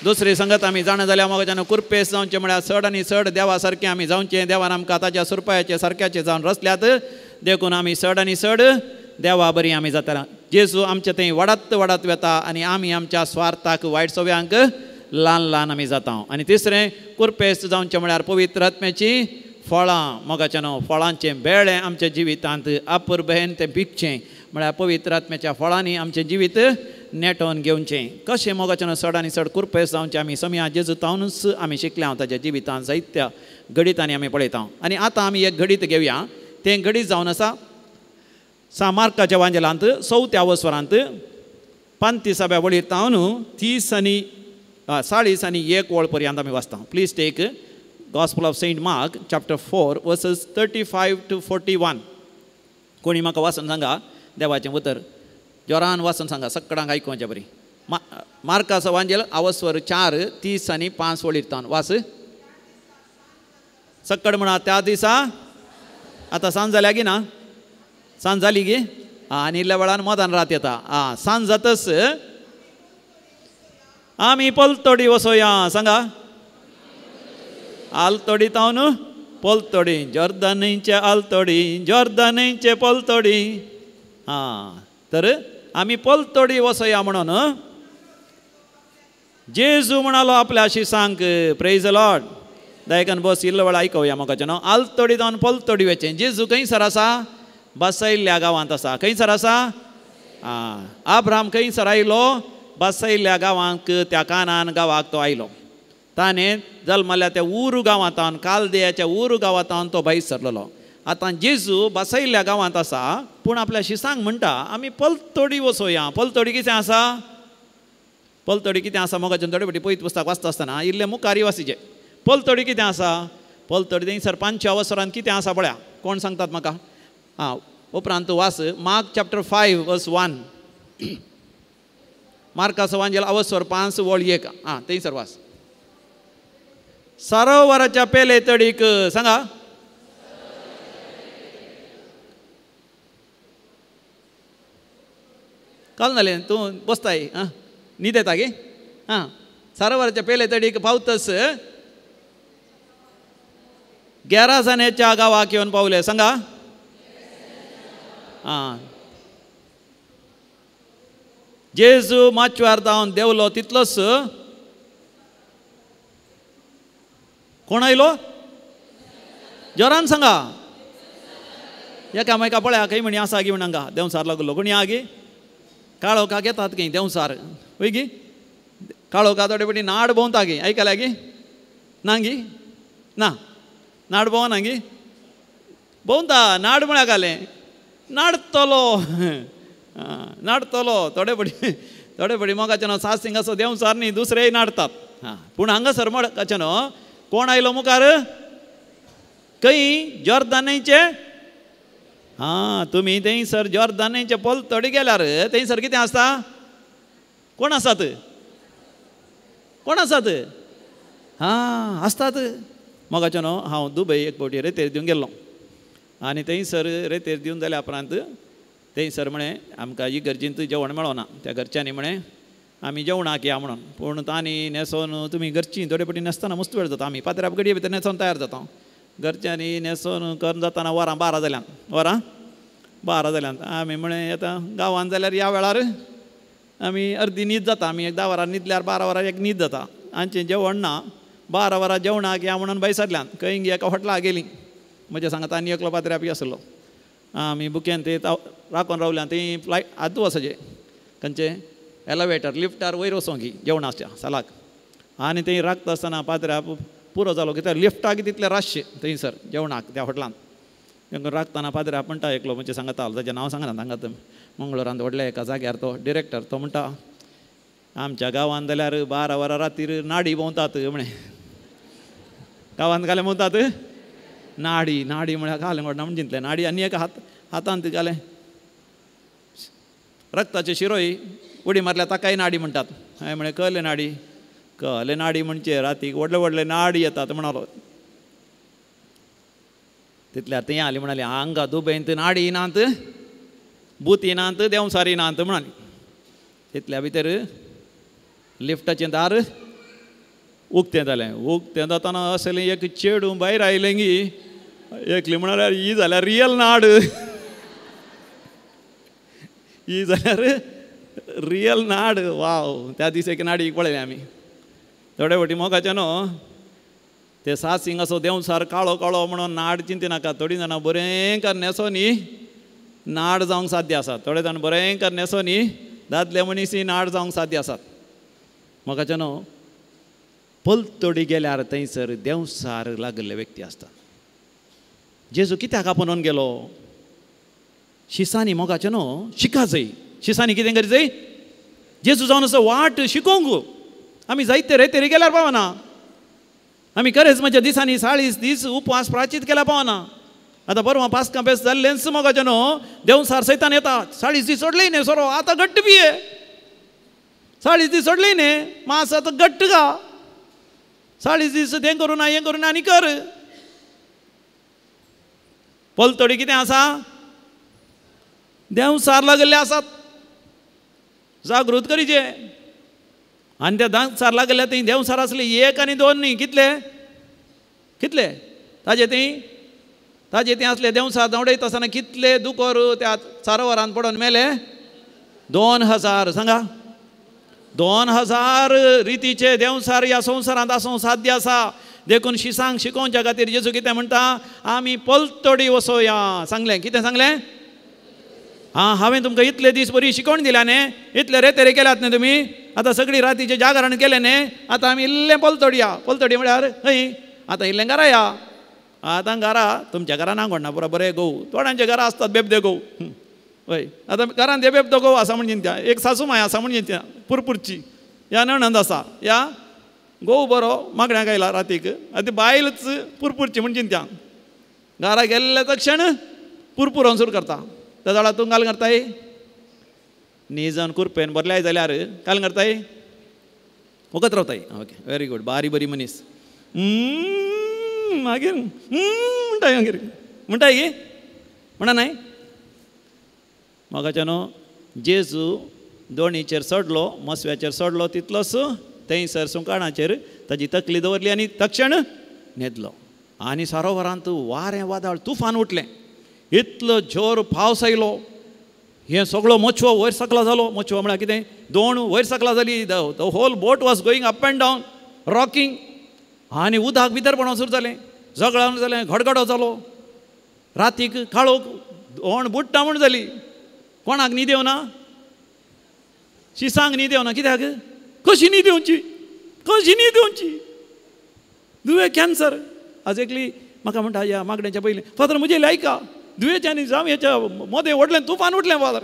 दुसरी संगत आमी जाणा जाल्यार मोगाच्यान कुरपेस जावचें म्हळ्यार चड आनी चड देवा सारकें आमी जावचें. देवान आमकां ताच्या सुरपायाचे सारक्याचे जावन रचल्यात, देखून आमी चड आनी चड देवा बरी आमी जातले. जेजू आमचे थंय वाडत वाडत वेता आनी आमी आमच्या स्वार्थाक वायट सव्यांक ल्हान ल्हान आमी जाता. आनी तिसरें कुरपेस जावचें म्हळ्यार पवित्र आत्म्याची फळां मोगाच्यानो फळांचें बेळें आमच्या जिवितांत अपुरबेन तें पिकचें म्हळ्यार पवित्र आत्म्याच्या फळांनी आमचें जिवीत नेटोवन घेवचें. कशें मोगाच्यानो चड आनी चड कुरपेस जावचें आमी समया जेजू तावनूच आमी शिकल्या. हांव ताच्या जिवितांत जायत्या घडितांनी आमी पळयता. आनी आतां आमी एक घडीत घेवया. तें घडीत जावन आसा सा मार्काच्या वांजेलांत 4थ्या वस्वरांत 35व्या वळीर तावन 30 आनी 40 आनी 1 वळ पर्यंत आमी वाचता. Please take Gospel of Saint Mark chapter 4 verses 35 to 41. कोणी म्हाका वाचून सांगा देवाचें उतर, जोरान वाचून सांगा सगळ्यांक आयकुपाचे बरी. मार्काचो वांजेल आवस्वर 4 30 आनी 5 वळीर तावन वाच. सक्कड म्हणा त्या दिसा. आतां सांज जाल्या गी ना? सांज जाली गी? आनी इल्ल्या वेळान मदान रात येता. आं, सांज जातच आमी पलतोडी वसोया. सांगा, आलतोडी तावन पलतोडी, जॉर्दनीचे आलतोडी, जॉर्दनीचे पलतोडी. आं, तर आमी पलतोडी वसोया म्हणून जेजू म्हणालो आपल्या शिसांक. Praise the Lord. दायकान बस इल्लो वेळ आयकुया म्हाका न्हू. आलतोडी जावन पलतोडी वचें. जेजू खंयसर आसा? बसयल्ल्या गांवांत आसा. खंयसर आसा? आं, आब्राम खंयसर आयलो? बसयल्ल्या गांवांक, त्या कानान गांवाक तो आयलो. ताणें जल्मल्या त्या उरू गांवांत, कालदेयाच्या उरू गांवांत तो भायर सरलेलो. आतां जेजू बसयल्ल्या गांवांत आसा, पूण आपल्या शिसांक म्हणटा आमी पलतोडी वचोया. पलतोडी कितें आसा? पलतोडी कितें आसा मोगाच्यान थोडे फावटी पयत पुस्तक वाचता आसतना इल्लें मुखारी वासीचें. पलतोडी कितें आसा? पलतोडी थंयसर 5 अवसरान कितें आसा पळया, कोण सांगतात म्हाका? आं, उपरांत वास मार्क चॅप्टर 5 वर्स 1. मार्काचो वांजेल अवसर 5 वळ 1. आं, थंयसर वास. सरोवराच्या पेले तडीक. सांगा, काल जालें तूं बसताय? आं, न्हीद येता गे? आं, सरोवराच्या पेले तडीक पावतस गेरासानेच्या गांवाक येवन पावले. सांगा. आं, जेजू माचव्यार जावन देंवलो तितलोच कोण आयलो? जोरान सांगा. एकामेका पळया खंय म्हणी आसा गी म्हण हांगा देंवसार लागलो. कोणी आहा गी? काळोखाक येतात खंय देंवसार, वय गी? काळोखा थोडे फावटी नाड भोंवता गी, आयकल्या गी? ना गी? ना, नाड भोंवना गी? भोंवता. नाड म्हळ्यार घालें नाडतलो, नाडतलो. थोडे फावटी थोडे फावटी मोगाचें न्हू सात सिंगाचो देंवसार न्ही, दुसरेय नाडतात. हां, पूण हांगासर मोगाचें न्हू कोण आयलो मुखार? खंय? जॉर्दानीचे. हां, तुमी थंयसर जॉर्दानीचे पलतडी गेल्यार थंयसर कितें आसता? कोण आसात? कोण आसात? हां, आसतात. मोगाचें न्हू हांव दुबय एक फावटी रेतेर दिवंक गेल्लो आनी थंयसर रेतेर दिवन जाल्या उपरांत थंयसर म्हळें आमकां इगर्जींत जेवण मेळना. त्या घरच्यांनी म्हळें आमी जेवणाक या म्हणून, पूण तांणी न्हेसोन तुमी घरचीं थोडे फावटी न्हेसतना मस्त वेळ जाता. आमी पात्र्या गडये भितर न्हेसोन तयार जाता. घरच्यांनी न्हेसोन करून जातना वरां 12 जाल्यान, वरां 12 जाल्यान. आमी म्हळें आतां गांवांत जाल्यार ह्या वेळार आमी अर्दी न्हीद जाता. आमी एक 10 वरां न्हिदल्यार 12 वरां एक न्हीद जाता. आमचें जेवण ना. 12 वरां जेवणाक या म्हणून भायर सरल्यान खंय गी एका हॉटेलाक गेलीं. म्हज्या सांगाता आनी एकलो पात्र्या आसलो. आमी बुकेन ते राखून रावल्यान थंय फ्लायट आदू वचचें खंयचें एलिवेटर लिफ्टार वयर वचोंक जेवणाच्या सालाक. आनी थंय राखता आसतना पात्र्या पुरो जालो कित्याक लिफ्टाक तितलें रातशें थंयसर जेवणाक त्या हॉटेलांत. तांकां राखतना पात्र्या म्हणटा एकलो म्हणजे सांगता, ताचें नांव सांगना तांकां, मंगळुरांत व्हडल्या एका जाग्यार तो डिरेक्टर, तो म्हणटा आमच्या गांवांत जाल्यार 12 वरां रातीर नाडी भोंवतात म्हळें. गांवांत घालें भोंवतात नाडी. नाडी म्हळ्यार घालें म्हणटा म्हण चिंतलें नाडी आनी एका हातांत घालें रक्ताचे शिरोय उडी मारल्या ताकाय नाडी म्हणटात. हांवें म्हळें कहले नाडी? कहले नाडी म्हणचे रातीक व्हडले व्हडले नाडी येतात म्हणालो. तितल्या थंय आली म्हणाली हांगा दुबयंत नाडी नात, बुती नात, देंवसारी नात म्हणाली. तितल्या भितर लिफ्टाचें दार उक्तें जालें. उक्तें जातना असलें एक चेडूं भायर आयलें गी, एकली म्हणाल्यार ही जाल्यार रियल नाड, ही जाल्यार रियल नाड. वाव, त्या दीस एक नाडी पळयलें आमी. थोडे फावटी मोगाचें न्हू ते सात सिंग असो देंवसार काळो काळो म्हणून नाड चिंतिनाका. थोडीं जाणां बरें कर न्हेसो न्ही नाड जावंक साध्य आसात. थोडे जाण बरें कर न्हेसो न्ही दादले मनीस ही नाड जावंक साध्य आसात. मोगाचें न्हू पलतडी गेल्यार थंयसर देंवसार लागिल्ले व्यक्ती आसता. जेजू कित्याक आपोवन गेलो? शिसांनी मोगाचें न्हू शिका जय. शिसांनी कितें करी जय? जेजू जावन आसा वाट शिकोवंक. आमी जायते रेतेरी गेल्यार पावना, आमी करेजमाच्या दिसांनी 40 दीस उपवास प्राचीत केल्यार पावना. आतां बरो पास्कां बेस जाल्लेंच मोगाचें न्हू, देंवसार सैतान येता, 40 दीस सोडले न्ही सोरो आतां घट्ट पिये, 40 दीस सोडले न्ही मास आतां घट्ट गा, 40 दीस तें करूं ना हें करूं ना आनी कर. पलतडी कितें आसा, देंवसार लागल्ले आसात, जागृत करीचे. आनी त्या देंवसार लागल्ले थंय देंवसार आसले 1 आनी 2 न्ही, कितले कितले ताजे थंय ताजे थंय आसले देंवसार धांवडयता आसतना कितले दुकोर त्या सरोवरांत पडून मेले? 2000. सांगा, 2000 रितीचे देंवसार ह्या संवसारांत आसूंक साध्य आसा. देखून शिसांक शिकोवच्या खातीर जेजू कितें म्हणटा, आमी पलतडी वसोया. सांगलें कितें सांगलें? आं, हांवें तुमकां इतले दीस बरी शिकोवन दिल्या न्ही, इतले रेतेरे केल्यात न्ही तुमी, आतां सगळी रातीचें जागरण केलें न्ही, आतां आमी इल्लें पलतडी या. पलतडी म्हळ्यार खंय? आतां इल्लें घरा या. आतां घरा तुमच्या घरान आंगोडना पुरो बरें गो, थोड्यांच्या घरा आसतात बेबदे गो. हय, आतां घरान ते बेबदो गो आसा म्हण चिंत्या, एक सासू माय आसा म्हण चिंत्या, पुरपुरची या नणंद आसा, या गोव बरो मागण्या आयला रातीक, आतां बायलच पुरपुरची म्हण चिंत्या. घरा गेल्ले तक्षण पुरपुरोन सुरू करता. त्या जाल्यार तूं काल करताय निजन कुरपेन बरल्याय जाल्यार काल करताय वखत रावताय. ओके, व्हेरी गुड, बारी बरी मनीस. मागीर म्हणटाय, मागीर म्हणटाय की म्हणा न्हय. मोगाच्या न्हू जेजू दोणीचेर चडलो, मसव्याचेर चडलो, तितलोच थंयसर सुंकाणाचेर ताजी तकली दवरली आनी तक्षण न्हेदलो. आनी सरोवरांत वारें वादळ तुफान उठलें, इतलो जोर पावस आयलो, हें सगळो मोचवो वयर सकला जालो. मोचवो म्हळ्यार कितें? दोण वयर सकला जाली. The whole boat was going up and down, rocking. आनी उदक भितर पडोवंक सुरू जालें, झगडावन जालें, घडघडो जालो. रातीक काळोख, दोण बुडटा म्हूण जाली. कोणाक न्हीद येवना? शिसांक न्हीद येवना. कित्याक? कशी न्हीद येवची, कशी न्हीद येवची? दुवे कॅन्सर. आज एकली म्हाका म्हणटा, ह्या मागण्याच्या पयलीं फादर म्हजें आयका, दुयेच्या आनी जावं हेच्या मोदें व्हडलें तुफान उठलें फादर.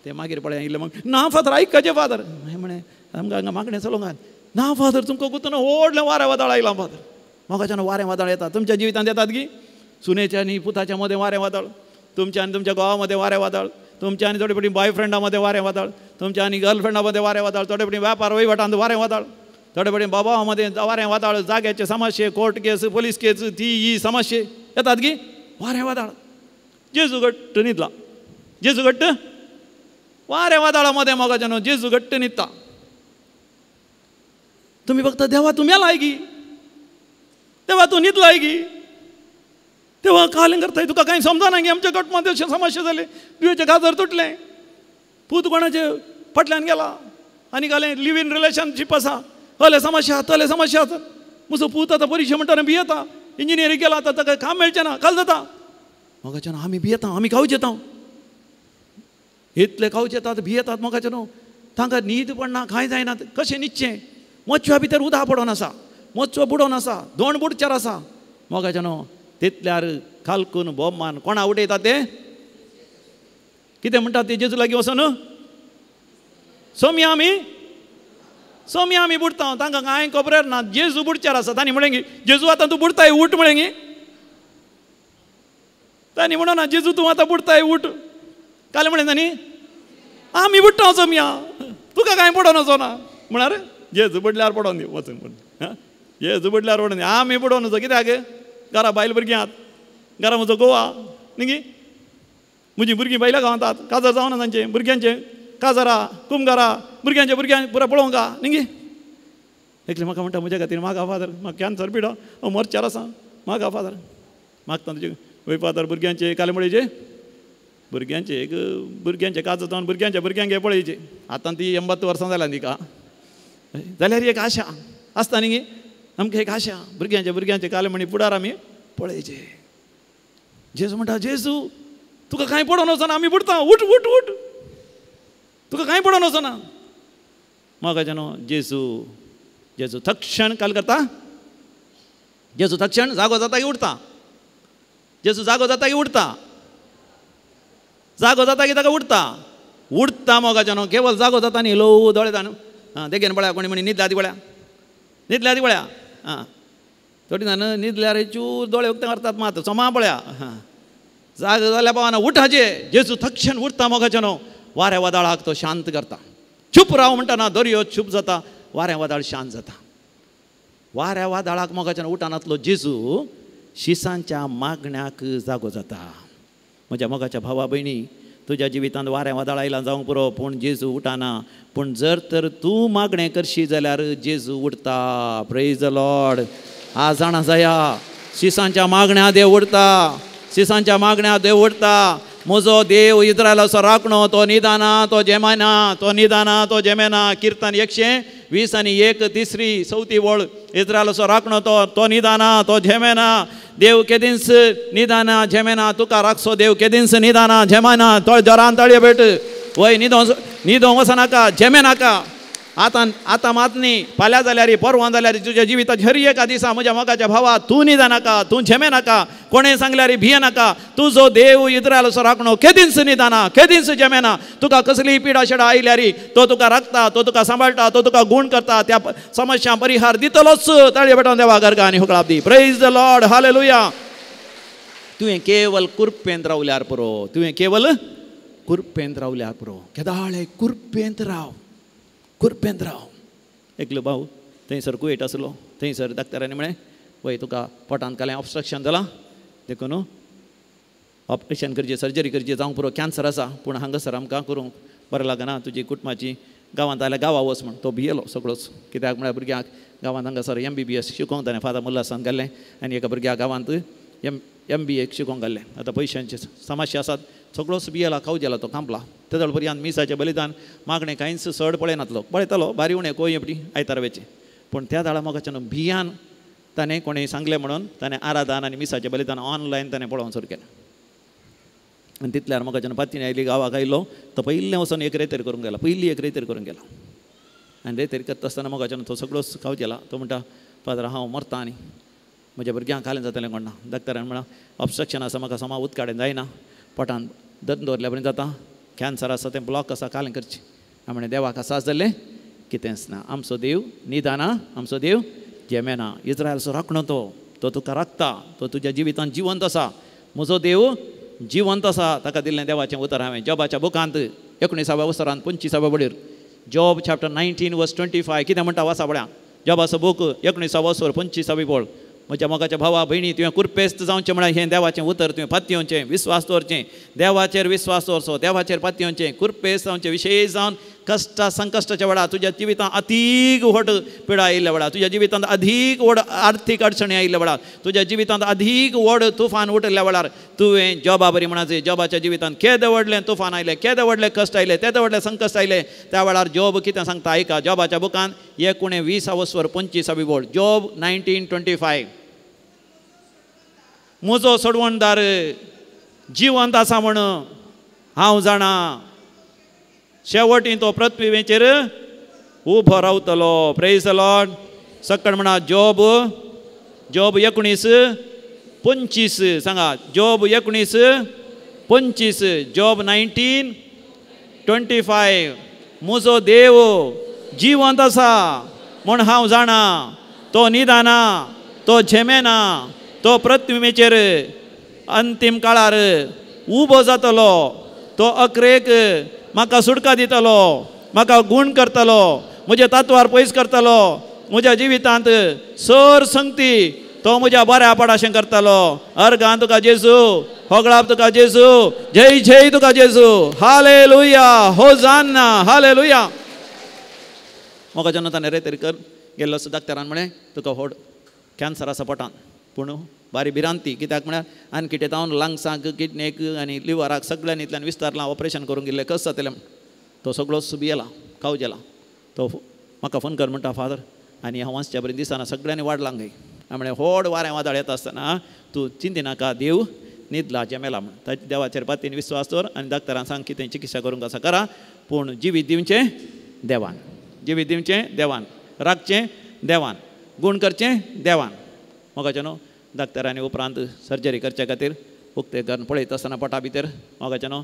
तें मागीर पळय आयिल्लें मग, ना फादर आयकाचें फादर. हांवें म्हळें आमकां हांगा मागणें चलोवंक ना फादर, तुमकां गुतना व्हडलें वारें वादळ आयलां फादर. मोगाच्यान वारें वादळ येता तुमच्या जिवितांत येतात की? सुनेच्या आनी पुताच्या मदें वारें वादळ, तुमच्या आनी तुमच्या घोवा मदें वारें वादळ, तुमच्या आनी थोडे फावटी बॉयफ्रेंडा मदें वारें वादळ, तुमच्या आनी गर्लफ्रेंडा मदें वारें वादळ, थोडे फावटी व्यापार वहिवटांत वारें वादळ, थोडे फावटी बाबा मदें वारें वादळ, जाग्याचे समस्ये, कोर्ट केस, पोलीस केस, ती ही समस्ये येतात की वारें वादळ. जेजू घट्ट न्हिदला, जेजू घट्ट वारें वादळा मदें मोगाचें न्हू जेजू घट्ट न्हिदता. तुमी फक्त देवा तूं मेलाय गी, देवा तूं न्हिदलाय गी, तेव्हा कालें करताय तुका कांय समजना गी? आमच्या गटमध्ये अशें समस्या जाले, दुयेचें गाजर तुटलें, पूत कोणाचे फाटल्यान गेला आनी घालें लिव इन रिलेशनशीप आसा, हले समस्या तले समस्या आसा. म्हजो पूत आतां परिक्षा म्हणटा भियेता, इंजिनियरींग केला आतां ताका काम मेळचें ना, काल जाता. मोगाचें न्हू आमी भियेता, आमी खावचे येता, इतले खावचे येतात, भियेतात मोगाचें न्हू, तांकां न्हीद पडना, कांय जायना, कशें न्हिदचें? मोचव्या भितर उदक पडोन आसा, मोचवो बुडोवन आसा, दोण बुडच्यार आसा. मोगाचें न्हू तितल्यार खालकून बोमान कोणा उडयता ते कितें म्हणटा ते जेजू लागीं वचून सोम्या आमी, सोम्या आमी बुडटा, तांकां कांय खबर ना, जेजू बुडच्यार आसा. तांणी म्हणलें की जेजू आतां तूं बुडताय उठ म्हणलें की, तांणी म्हणून ना जेजू तूं आतां बुडताय उठ. काल म्हणलें तांणी आमी बुडटा सोम्या, तुका कांय पडोन वचना. म्हळ्यार जेजू बुडल्यार पडोन दी वचून, म्हण जेजू बुडल्यार पडोन दी, आमी बुडोवन वचो. कित्याक? घरा बायल भुरगीं आहात, घरा म्हजो गोवा न्ही गी, म्हजी भुरगीं बायलां गांवांत काजार जावना तांचें, भुरग्यांचें काजारा कुमगारा, भुरग्यांचे भुरग्यांक पुरा पळोवंक न्ही गी. एकलें म्हाका म्हणटा म्हज्या खातीर मागा फादर, म्हाका कॅन्सर पिडो, हांव मरच्यार आसा, मागा फादर. मागता तुजे वय फादर भुरग्यांचे काले म्हणचे भुरग्यांचे एक भुरग्यांचे काजार जावन भुरग्यांच्या भुरग्यांक हे पळयचे. आतां ती 80 वर्सां जाल्या तिका, जाल्यार एक आशा आसता न्ही गी, आमकां एक आशा भुरग्यांचे भुरग्यांचे काले म्हणी फुडार आमी पळयचे. जेजू म्हणटा जेजू तुका कांय पडोन वचना, आमी बुडटा, उठ उठ उठ, तुका कांय पडोन वचना. मोगाचें न्हू जेजू जेजू तक्षण काल करता, जेजू तक्षण जागो जाता की उठता, जेजू जागो जाता की उठता, जागो जाता की ताका उठता. उडता मोगाच्यानो केवल जागो जाता न्ही ल्हव दोळे जाण आं देगेन पळया कोणी म्हणी न्हिदल्या ती पळया न्हिदल्या ती पळया आं थोडी जाण न्हिदल्यार चूर दोळे उक्ते करतात मात सोमा पळया हां जाग जाल्यार पावना उठाचे जेजू तक्षण उठता मोगाच्यानो वाऱ्या वादळाक तो शांत करता. चूप राव म्हणटा दर्यो चूप जाता, वाऱ्या वादळ शांत जाता. वाऱ्या वादळाक मोगाच्यान उठानातलो जेजू शिसांच्या मागण्याक जागो जाता. म्हज्या मोगाच्या भावा भयणी, तुज्या जिवितांत वाऱ्या वादळ आयला जावंक पुरो, पूण जेजू उठाना. पूण जर तर तूं मागणें करशी जाल्यार जेजू उठता. Praise the Lord. आज जाणा जाया, शिसांच्या मागण्या देव उठता, शिसांच्या मागण्या देव उठता. म्हजो देव इस्रायलाचो राखणो, तो निदाना तो जेमाना, तो निदाना तो जेमेना. किर्तन 120 1 तिसरी चवथी वळ. इस्रायलाचो राखणो तो, तो निदाना तो झेमेना. देव केदींच निदाना झेमेना, तुका राखसो देव केदींच निदाना झेमाना. तो जोरान ताळयो भेट वय न्हिदों न्हिदोंक वचनाका, झेमेनाका. आतां आतां मात न्ही, फाल्यां जाल्यार परवां जाल्यार तुज्या जिविताच्या हर एका दिसा म्हज्या मोगाच्या भावा तूं न्हिदनाका, तूं झेमेनाका, कोणें सांगल्यार भियेनाका. तुजो देव इस्रायलाचो राखणो केदींच न्हिदना, केदींच झेमेना. तुका कसलीय पिडा शेडा आयल्यार तो तुका राखता, तो तुका सांबाळटा, तो तुका गूण करता, त्या समस्या परिहार दितलोच. ताळयो पेटोवन देवा गर्गा आनी हुकळाप दी. Praise the Lord. Hallelujah. तुवें केवल कुरपेंत रावल्यार पुरो, तुवें केवल कुरपेंत रावल्यार पुरो. केदाळे कुरपेंत राव, कुरपेंत राव. एकलो भाऊ थंयसर कुवेट आसलो, थंयसर डॉक्टरांनी म्हळें वय तुका पोटांत कालें ऑब्स्ट्रक्शन जालां, देखून ऑपरेशन करचें, सर्जरी करची, जावंक पुरो, कॅन्सर आसा, पूण हांगासर आमकां करूंक बरें लागना, तुजी कुटुंबाची गांवांत आयल्यार गांवा वच म्हण. तो भियेलो सगळोच, कित्याक म्हळ्यार भुरग्यांक गांवांत हांगासर MBBS शिकोवंक ताणें फादर मुल्लासान घाल्लें आनी एका भुरग्याक गांवांत MBA शिकोवंक घाल्लें. आतां पयशांची समस्या आसात, सगळोच भियेला, खावजेला गेला, तो कांपला. तेदळ पर्यंत मिसाचें बलिदान मागणें कांयच चड पळयनातलो, पळयतालो बारी उणें कोय पटी आयतारा वेचें. पूण त्या दाळा मोगाच्यान भियान ताणें कोणें सांगलें म्हणून ताणें आराधन आनी मिसाचें बलिदान ऑनलायन ताणें पळोवंक सुरू केलें. आनी तितल्यार मोगाच्यान पातीण आयली, गांवाक आयलो, तो पयलें वचून एक रेतेर करूंक गेला, पयली एक रेतेर करूंक गेला. आनी रेतेर करता आसतना मोगाच्यान तो सगळोच खावजेला. तो म्हणटा, फादर हांव मरता आनी म्हज्या भुरग्यांक खालें जातलें कोण ना. डॉक्टरान म्हळां ऑब्स्ट्रक्शन आसा, म्हाका समा उदकाडेन जायना, पोटान दंत दवरल्या बरें जाता, कॅन्सर आसा, तें ब्लॉक आसा, कालें करचें. हांवें म्हणलें देवाक आसा जाल्लें कितेंच ना. आमचो देव निदाना, आमचो देव जेमेना. इस्रायलचो राखणो तो, तो तुका राखता, तो तुज्या जिवितांत जिवंत आसा. म्हजो देव जिवंत आसा, ताका दिल्लें देवाचें उतर हांवें जॉबाच्या बुकांत 19व्या वसरांत 25व्या वडीर, जॉब चॅप्टर 19 वर्स 25 कितें म्हणटा वाचा पळया. जॉबाचो बूक 19व्या वसर 25वी वळ. म्हज्या मोगाच्या भावा भयणी, तुवें कुरपेस्त जावचें म्हळ्यार हें देवाचें उतर तुवें पातयेवचें, विस्वास दवरचें, देवाचेर विस्वास दवरचो, देवाचेर पातयेवचें, कुरपेस्त जावचें. विशेश जावन कश्टा संकश्टाच्या वेळार तुज्या जिवितांत अधीक व्हड पिडा आयिल्ल्या वेळार, तुज्या जिवितांत अधीक व्हड आर्थीक अडचणी आयिल्ल्या वेळार, तुज्या जिवितांत अधीक व्हड तुफान उठिल्ल्या वेळार तुवें जॉबा बरी म्हणाचें. जॉबाच्या जिवितांत केदें व्हडलें तुफान आयलें, केदें व्हडलें कश्ट आयलें, तेदें व्हडलें संकश्ट आयलें, त्या वेळार जॉब कितें सांगता आयका. जॉबाच्या बुकान 19 वसवर 25वी वळ, जॉब 19:25. म्हजो सोडवणदार जिवंत आसा म्हण हांव जाणा, शेवटी तो पृथ्वीचेर उबो रावतलो. Praise the Lord. सकळ म्हणा जॉब, जॉब 19:25 सांगा. Job 19:25, job 19:25. म्हजो देव जिवंत आसा म्हण हांव जाणा, तो निदाना, तो झेमेना, तो पृथ्वीचेर अंतीम काळार उबो जातलो, तो अकरेक म्हाका सुटका दितलो, म्हाका गूण करतलो, म्हज्या तत्वार पयस करतलो, म्हज्या जिवितांत सर संगती तो म्हज्या बऱ्या पडाशें करतलो. अर्गान तुका जेजू, होगळाप तुका जेजू, जय जय तुका जेजू. Hallelujah, hosanna, hallelujah. म्हाका जेन्ना ताणें रेतेर कर गेल्लो आसा डॉक्टरान म्हळें तुका व्हड कॅन्सर आसा पोटांत, पूण बारी भिरांती, कित्याक म्हळ्यार आनी कितें जावन लंग्सांक, किडनेक आनी लिवराक सगळ्यांनी इतल्यान विस्तारलां, ऑपरेशन करूंक गेल्लें कस जातलें. तो सगळोच भियेला, खावजेला. तो म्हाका फोन कर म्हणटा, फादर आनी हांव वाचच्या बरें दिसना, सगळ्यांनी वाडलां खंय. हांवें म्हळें व्हड वारें वादळ येता आसतना तूं चिंतिनाका, देव न्हिदला जेमेला म्हण. ताच्या देवाचेर पातीन विस्वास दवर आनी डॉक्टरान सांग कितें चिकित्सा करूंक आसा करा, पूण जिवीत दिवचें देवान, जिवीत दिवचें देवान, राखचें देवान, गूण करचें देवान. मोगाचें न्हू डॉक्टरांनी उपरांत सर्जरी करचे खातीर उक्ते करून पळयता आसतना पोटा भितर मोगाचें न्हू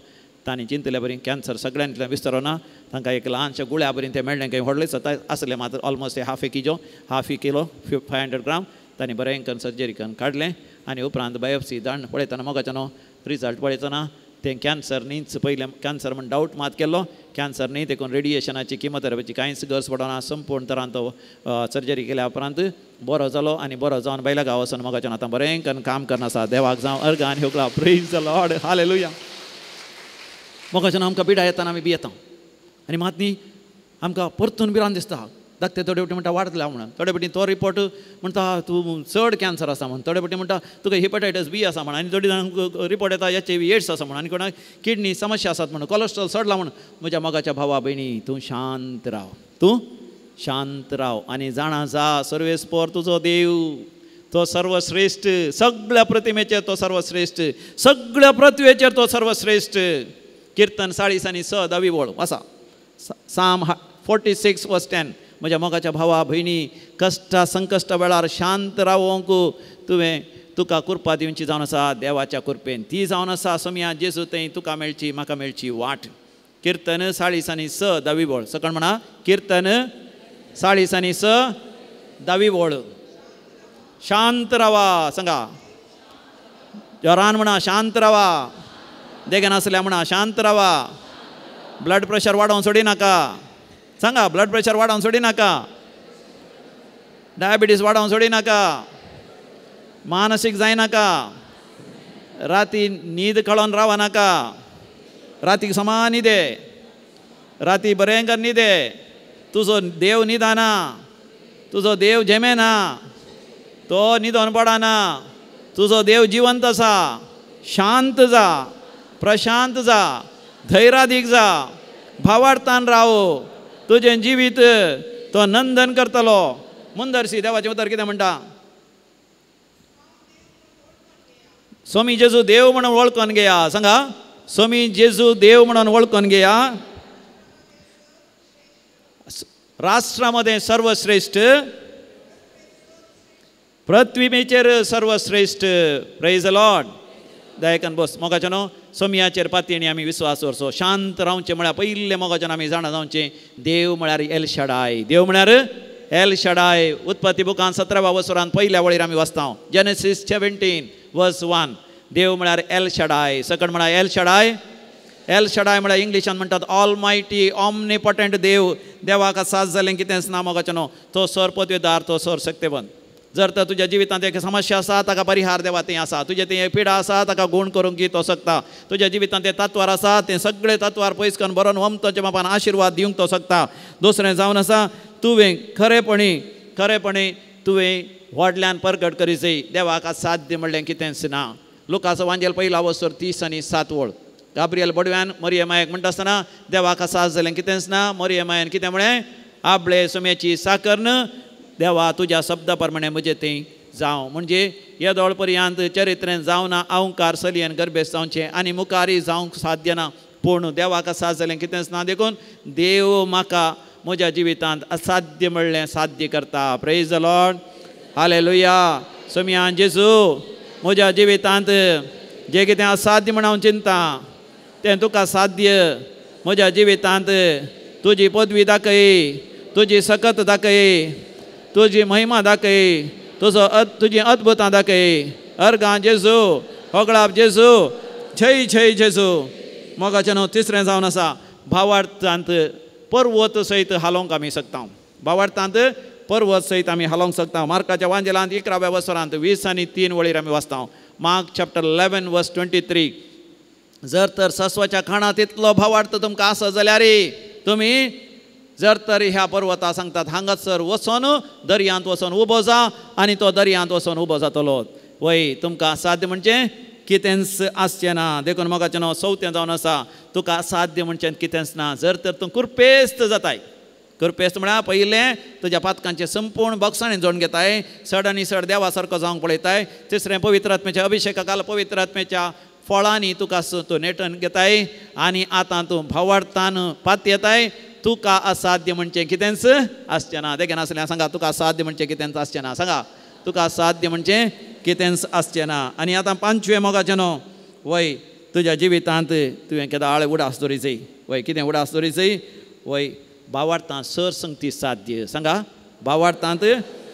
तांणी चिंतले बरी कॅन्सर सगळ्यांतल्यान विस्तारो ना. तांकां एक ल्हानशें गुळ्या बरी तें मेळ्ळें कांय व्हडलें सता आसलें मात्र ऑलमोस्ट हाफ ए किजो, हाफ ए किलो 500 ग्राम. तांणी बरें करून सर्जरी करून काडलें आनी उपरांत बायोप्सी दाण पळयतना मोगाचें न्हू रिजल्ट पळयतना तें कॅन्सर न्हीच. पयलें कॅन्सर म्हण डावट मात केल्लो, कॅन्सर न्ही, देखून रेडिएशनाची किमोथेरपीची कांयच गरज पडना. संपूर्ण तरान तो सर्जरी केल्या उपरांत बरो जालो आनी बरो जावन बायल्या गांव वचून मोगाचें आतां बरें करून काम करना आसा. देवाक जावं अर्गां आनी होगला. Praise the Lord, hallelujah. मोगाचें आमकां पिडा येतना आमी भियेता आनी मात न्ही आमकां परतून भिरांत दिसता. धाकटे थोडे फावटी म्हणटा वाडला म्हणून, थोडे फावटी तो रिपोर्ट म्हणटा तूं चड कॅन्सर आसा म्हणून, थोडे फावटी म्हणटा तुका हिपॅटायटीस बी आसा म्हणून, आनी थोडी जाणांक रिपोर्ट येता एच I V AIDS आसा म्हणून, आनी कोणाक किडनी समस्या आसात म्हणून, कोलेस्ट्रॉल चडला म्हणून. म्हज्या मोगाच्या भावा भयणी, तूं शांत राव, तूं शांत राव आनी जाणा जा सर्वेस्पर तुजो देव तो सर्वश्रेश्ठ, सगळ्या प्रतिमेचेर तो सर्वश्रेश्ठ, सगळ्या पृथ्वेचेर तो सर्वश्रेश्ठ. किर्तन 40 आनी 6 10वी वळ आसा, साम 46 verse 10. म्हज्या मोगाच्या भावा भयणी, कश्टा संकश्टा वेळार शांत रावोंक तुवें तुका कृपा दिवची जावन आसा देवाच्या कृपेन. ती जावन आसा सोमया जेजू थंय तुका मेळची म्हाका मेळची वाट. किर्तन 40 आनी 6 10वी वळ. सकळ म्हणा, किर्तन 40 आनी 6 10वी वळ. शांत रावा, सांगा जोरान म्हणा, शांत रावा. देगेन आसल्या म्हणा, शांत रावा. ब्लड प्रेशर वाडोवन सोडी नाका, सांगा ब्लड प्रेशर वाडोवन सोडी नाका, डायबिटीज वाडोवन सोडी नाका, मानसीक जायनाका, राती न्हीद कळोन रावा नाका, रातीक समा न्हिदे, राती बरें कर न्हिदे. तुजो देव न्हिदना, तुजो देव झेमेना, तो न्हिदोन पडना, तुजो देव जिवंत आसा. शांत जा, प्रशांत जा, धैर्यादीक जा, भावार्थान राव, तुजें जिवीत तो नंदन करतलो. मुंदरसी देवाचें उतर कितें म्हणटा? स्वामी जेजू देव म्हणून वळखून घेया. सांगा, स्वामी जेजू देव म्हणून वळखून घेया. राष्ट्रामध्ये सर्वश्रेष्ठ, पृथ्वीचेर सर्वश्रेष्ठ. Praise the Lord. दयाकन बस. मोगाचें न्हू सोमयाचेर पातयेनी आमी विस्वास दवरचो. शांत रावचें म्हळ्यार पयलें मोगाच्यान आमी जाणा जावचें देव म्हळ्यार एल शडाय, देव म्हळ्यार एल शडाय. उत्पत्ती बुकान 17व्या वसरान पयल्या वळीर आमी वाचता, जेनेसीस 17 verse 1. देव म्हळ्यार एल शडाय. सकट म्हळ्यार एल शडाय. एल शडाय म्हळ्यार इंग्लिशान म्हणटात ऑलमायटी, ऑमनिपॉटंट देव. देवाक साथ जालें कितेंच ना मोगाचें न्हू. तो सरपत्वेदार, तो सर शक्तेवंत. जर तर तुज्या जिवितांत एक समस्या आसा ताका परिहार देवा थंय आसा, तुजें थंय एक पिडा आसा ताका गूण करूंक तो शकता, तुज्या जिवितांत ते तत्वार आसा तें सगळे तत्वार पयस करून बरोवन वमतोच्या बापान आशिर्वाद दिवंक तो शकता. दुसरें जावन आसा तुवें खरेपणी खरेपणी तुवें व्हडल्यान परगट करी जाय. देवाक साध्य म्हणलें कितेंच ना. लुकाचो वांजेल पयला वसर 30 आनी 7 वळ. गाब्रियल बडव्यान मरियमायक म्हणटा आसतना देवाक साथ जालें कितेंच ना. मरियमायन कितें म्हळें? आपले सुमेची साकर देवा तुज्या शब्दा प्रमाणे म्हजें थंय जावं. म्हणजे येदोळ पर्यंत चरित्रेन जावना अहंकार सलियन गर्भेस जावचें आनी मुखारय जावंक साध्य ना. पूण देवाक साथ जालें कितेंच ना. देखून देव म्हाका म्हज्या जिवितांत असाध्य म्हणलें साध्य करता. Praise the Lord, hallelujah. सोमयान जेजू म्हज्या जिवितांत जें कितें असाध्य म्हण हांव चिंता तें तुका साध्य. म्हज्या जिवितांत तुजी पदवी दाखय, तुजी सकत दाखय, तुजी महिमा दाखय, तुजो तुजी अद्भुतां दाखय. अर्गां जेजू, होगळाप जेजू, जय जय जेजू. मोगाचें न्हू तिसरें जावन आसा भावार्थांत पर्वत सयत हालोवंक आमी शकता. भावार्थांत पर्वत सयत आमी हालोवंक शकता. मार्काच्या वांजेलांत 11व्या वसरांत 20 आनी 3 वळीर आमी वाचता. मार्क चॅप्टर 11 वर्स 23. जर तर सस्वाच्या खाणांत इतलो भावार्थ तुमकां आसा जाल्यार तुमी जर तर ह्या पर्वता सांगतात हांगासर वचोन दर्यांत वचोन उबो जा आनी तो दर्यांत वचोन उबो जातलो. वय तुमकां साध्य म्हणजे कितेंच आसचें ना. देखून मोगाचें न्हू चवथें जावन आसा तुका साध्य म्हणचें कितेंच ना. जर तर तूं कुरपेस्त जाताय, कुरपेस्त म्हळ्यार पयलें तुज्या पातकांचें संपूर्ण बॉक्सांनी जोडून घेताय, चड आनी चड देवा सारको जावंक पळयताय. तिसरें पवित्र आत्म्याच्या अभिशेका काल पवित्र आत्म्याच्या फळांनी तुका तूं नेटन घेताय आनी आतां तूं भावार्थान पातयेताय. तुका असाध्य म्हणचें कितेंच आसचें ना. देखून आसलें सांगा तुका असाध्य म्हणचें कितेंच आसचें ना. सांगा तुका असाध्य म्हणचें कितेंच आसचें ना. आनी आतां पांचवें मोगाचें न्हू वय तुज्या जिवितांत तुवें केदाळ उडास दवरी जाय. वय कितें उडास दवरी जाय? वय भावार्थांत सर संगती साध्य. सांगा, भावार्थांत